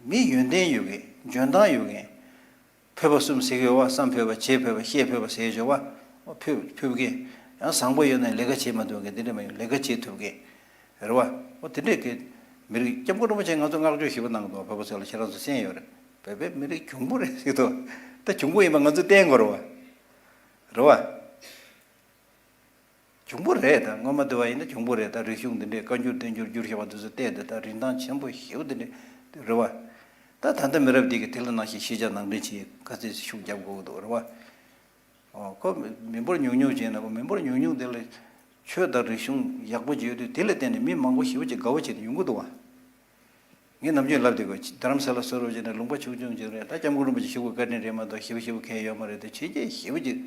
མི་ཡོན་ཏན་ཡོད་མཁན། འཇོན་ཐང་ཡོད་མཁན། ཕོད་པ་གསུམ་ཟེར་གྱི་ཡོད་བ། བསམ་ཕོད་པ། བྱེད་ཕོད་པ། ཤེས་ཕོད་པ་ཟེར་གྱི་ཡོད་བ། ཕོད་ཕོད་མཁན། ཡང་བཟང་པོ་ཡོད་ན་ལས་ཀ་བྱེད་མ་ཐུབ་མཁན། དེ་འདྲ་མ་ཡིན། ལས་ཀ་བྱེད་ཐུབ་མཁན། རེད་བ། འོ་དེ་འདྲས་ཀྱི་མི་རིགས། སྐྱབས་མགོན་རིན་པོ་ཆེས་ང་ཚོ་བསྔགས་བརྗོད་ཞེ་པོ་གནང་གི་འདུག་བ། བོད་པ་ཚོ་ལ་ཁྱེད་རང་ཚོ་གསན་ཡོད་རེད། བོད་པའི་མི་རིགས་གྱོང་པོ་རེད་ཟེར་གྱི་འདུག་ད་གྱོང་པོ་ཡིན་པ་ང་ཚོས་བསྟན་དགོས་རེད་བ། རེད་བ། གྱོང་པོ་རེད། ད་སྔོན་མ་དུ་བ་ཡིན་ན་གྱོང་པོ་རེད། ད་རིག་གཞུང་འདི་འདྲའི་བཀའ་འགྱུར་བསྟན་འགྱུར་བསྒྱུར་བཞག་པ་འདི་ཚོ་བལྟས་ཏེ་ད་རིན་ཐང་ཆེན་པོ་ཞེ་པོ་འདི་འདྲ་རེད་བ། ད་ད་ལྟ་མི་རབས་འདི་གི་དེ་ལ་ནང་བཞིན་ཤེས་བྱ་ནང་འདྲེན་བྱེད་ག་ཚད་ཤུགས་རྒྱབ་དགོས་ཀྱི་འདུག་རེད་བ། ཨོ་ཁོ་མི་འབོར་ཉུང་ཉུང་བྱས་ན་ཁོ་མི་འབོར་ཉུང་ཉུང་དེ་ལ་ཆོས་དང་རིག་གཞུང་ཡག་པོ་ཅིག་ཡོད་དུས་དེ་ལ་བརྟེན་ནས་མི་མང་པོ་ཞེ་པོ་ཅིག་དགའ་བོ་བྱས་ནས་ཡོང་གི་འདུག་བ། ངས་ནམ་རྒྱུན་ལབ་བསྡད་ཀྱི་ཡོད། རྡ་རམ་ས་ལ་བཟོ་རོགས་བྱས་ན་ལུང་པ་ཆུང་ཆུང་ཅིག་རེད། ད་སྐྱབས་མགོན་རིན་པོ་ཆེ་ཞུ་དགོས་བཀའ་དྲིན་རེད་མ་གཏོགས་ཞེ་པོ་ཞེ་པོ་གང་ཡོད་མ་རེད། དེ་བྱས་རྗེས་ཞེ་པོ་ཅིག་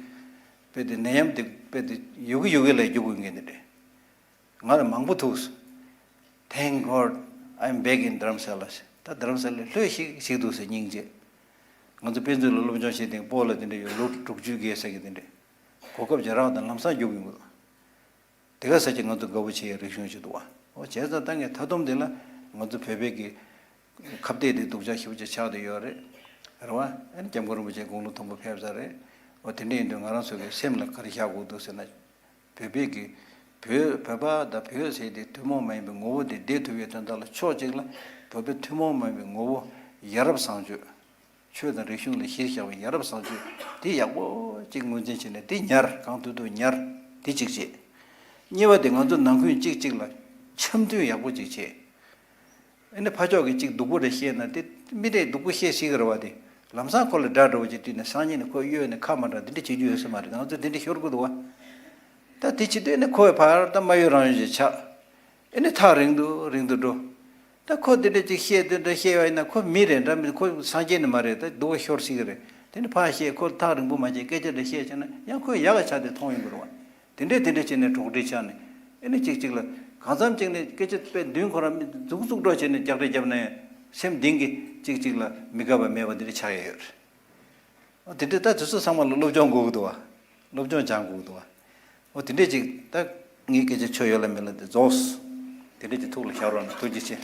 དཔེ་དེ་ནད་ཡམས་དེ་དཔེ་དེ་ཡོད་གི་ཡོད་གི་ལས་རྒྱུག་དགོས་མཁན་དེ་རེད། ང་ལ་མང་པོ་ཐུག་སོང་། Thank God I'm back in Dharamsala. ད་རྡ་རམ་ས་ལ་ལྷོད་ཤིག་ཤིག་འདུག་ཟེར་སྙིང་རྗེ། ང་ཚོ་དཔེ་མཛོད་ལ་སློབ་སྦྱོང་བྱེད་སྟེང་སྤོ་ལ་དེ་འདྲ་ཡོད་ལོ་དྲུག་ཅུ་བརྒལ་ས་གི་དེ་འདྲ། གོ་སྐབས་ཅིག་རག་དང་ལམ་སང་རྒྱུག་ཡོང་གི་འདུག་དེ་ག་ས་ཅིག་ང་ཚོ་དགའ་བོ་བྱེད་ཡའི་རིག་གཞུང་ཞིག་འདུག་བ། ཨོ་བྱས་ཙང་ད་ངས་མཐའ་སྡོམ་དེ་ལ་ང་ཚོ་བོད་པའི་གི་ཁ་གཏད་དེ་སྡུག་ཅག་ཞེ་པོ་ཅིག་ཆགས་བསྡད་ཡོད་རེད། རེད་བ། ཨ་ནི་སྐྱབས་མགོན་རིན་པོ་ཆེ་དགུང་ལོ་མཐོན་པོ་ཕེབས་ཚར་རེད། ཨོ་དེ་འདྲ་ཡིན་དུས་ང་རང་ཚོ་གི་སེམས་ལ་ག་རེ་བཞག་དགོས་འདུག་ཟེར་ན། བོད་པའི་གི་བོད་བོད་པ་དང་བོད་ཟེར་དེ་ཐུན་མོང་མ་ཡིན་པའི་ངོ་བོ་དེ་བདེ་ཐུབ་ཡའི་དོན་དག་ལ་ཕྱོགས་གཅིག་ལ་བོད་པའི་ཐུན་མོང་མ་ཡིན་པའི་ངོ་བོ་ཡ་རབས་བཟང་སྤྱོད། ཆོས་དང་རིག་གཞུང་ལ་གཞི་བཞག་པའི་ཡ་རབས་བཟང་སྤྱོད་དེ་ཡག་པོ་ཅིག་ངོས་འཛིན་བྱས་ནས་དེ་ཉར་གང་ཐུབ་ཐུབ་ཉར། དེ་གཅིག་བྱེད། གཉིས་པ་དེ་ང་ཚོ་ནང་ཁུལ་གཅིག་གཅིག་ལ་འཆམ་མཐུན་ཡག་པོ་ཅིག་བྱེད། ཨ་ནི་ཕར་ཕྱོགས་ཀྱིས་གཅིག་སྡུག་པོ་རེ་བཤད་ན་དེ་མི་དེས་སྡུག་པོ་བཤད་སྲིད་ཀྱི་རེད་བ། དེ་ལམ་སང་ཁོ་ལ་དགྲ་འདྲ་བོ་ཅིག་བསྟུན་ནས་སང་ཉིན་ནས་ཁོ་གཡོལ་ནས་ཁ་མ་གྲག་འདི་འདྲ་བྱེད་རྒྱུ་ཡོད་ས་མ་རེད། ང་ཚོ་འདི་འདྲ་ཤོར་གི་འདུག་བ། ད་དེ་བྱེད་དུས་ཨ་ནི་ཁོ་བས་ཕར་ད་མ་གཡོལ་རང་གཡོལ་ཅིག་ཆགས། ཨ་ནི་ཐག་རིང་དུ་རིང་དུ་འགྲོ། ད་ཁོ་འདི་འདྲ་ཅིག་བཤད་འདི་འདྲ་བཤད་པ་ཡིན་ན་ཁོ་མི་རེད་འདྲ་མི་ཁོ་སངས་རྒྱས་ནི་མ་རེད། ད་སྡུག་པོ་ཤོར་སྲིད་ཀྱི་རེད། དེ་ནི་ཕར་བཤད་ཁོ་ཐག་རིང་པོ་མ་བྱེད་སྐད་ཆ་འདྲ་བཤད་བྱས་ན་ཡང་ཁོས་ཡག་ག་ཆགས་ཏེ་མཐོང་ཡོང་གི་རེད་བ། དེ་འདྲས་དེ་འདྲས་བྱས་ནས་གྲོགས་འདྲིས་ཆགས་ནས་ཨེ་ནི་གཅིག་གཅིག་ལ་གང་འཚམ་གཅིག་ནས་སྐད་ཆ་དཔེ་མདུན་ཁོ་རང་མི་མཛུག་མཛུག་འགྲོ་བྱས་ནས་རྒྱག་རེས་རྒྱབ་ན་ཡང་སེམས་གཏིང་གི་གཅིག་གཅིག་ལ་མི་དགའ་བ་མེད་པ་འདི་འདྲས་ཆགས་ཡ་ཡོད་རེད། ཨོ་དེ་འདྲས་ད་དེ་ཚོ་ཚང་མ་ལ་སློབ་སྦྱོང་དགོས་ཀྱི་འདུག་བ། སློབ་སྦྱོང་སྦྱང་དགོས་ཀྱི་འདུག་བ། ཨོ་དེ་འདྲས་ཅིག་ད་ངའི་སྐད་ཆ་ཆོ་ཡོད་ལ་མེད་ལ་དེ་རྫོགས། དེ་འདྲས་ཅིག་ཐུགས་ལ་བཞག་རོགས་གནང་། ཐུགས་རྗེ་ཆེ།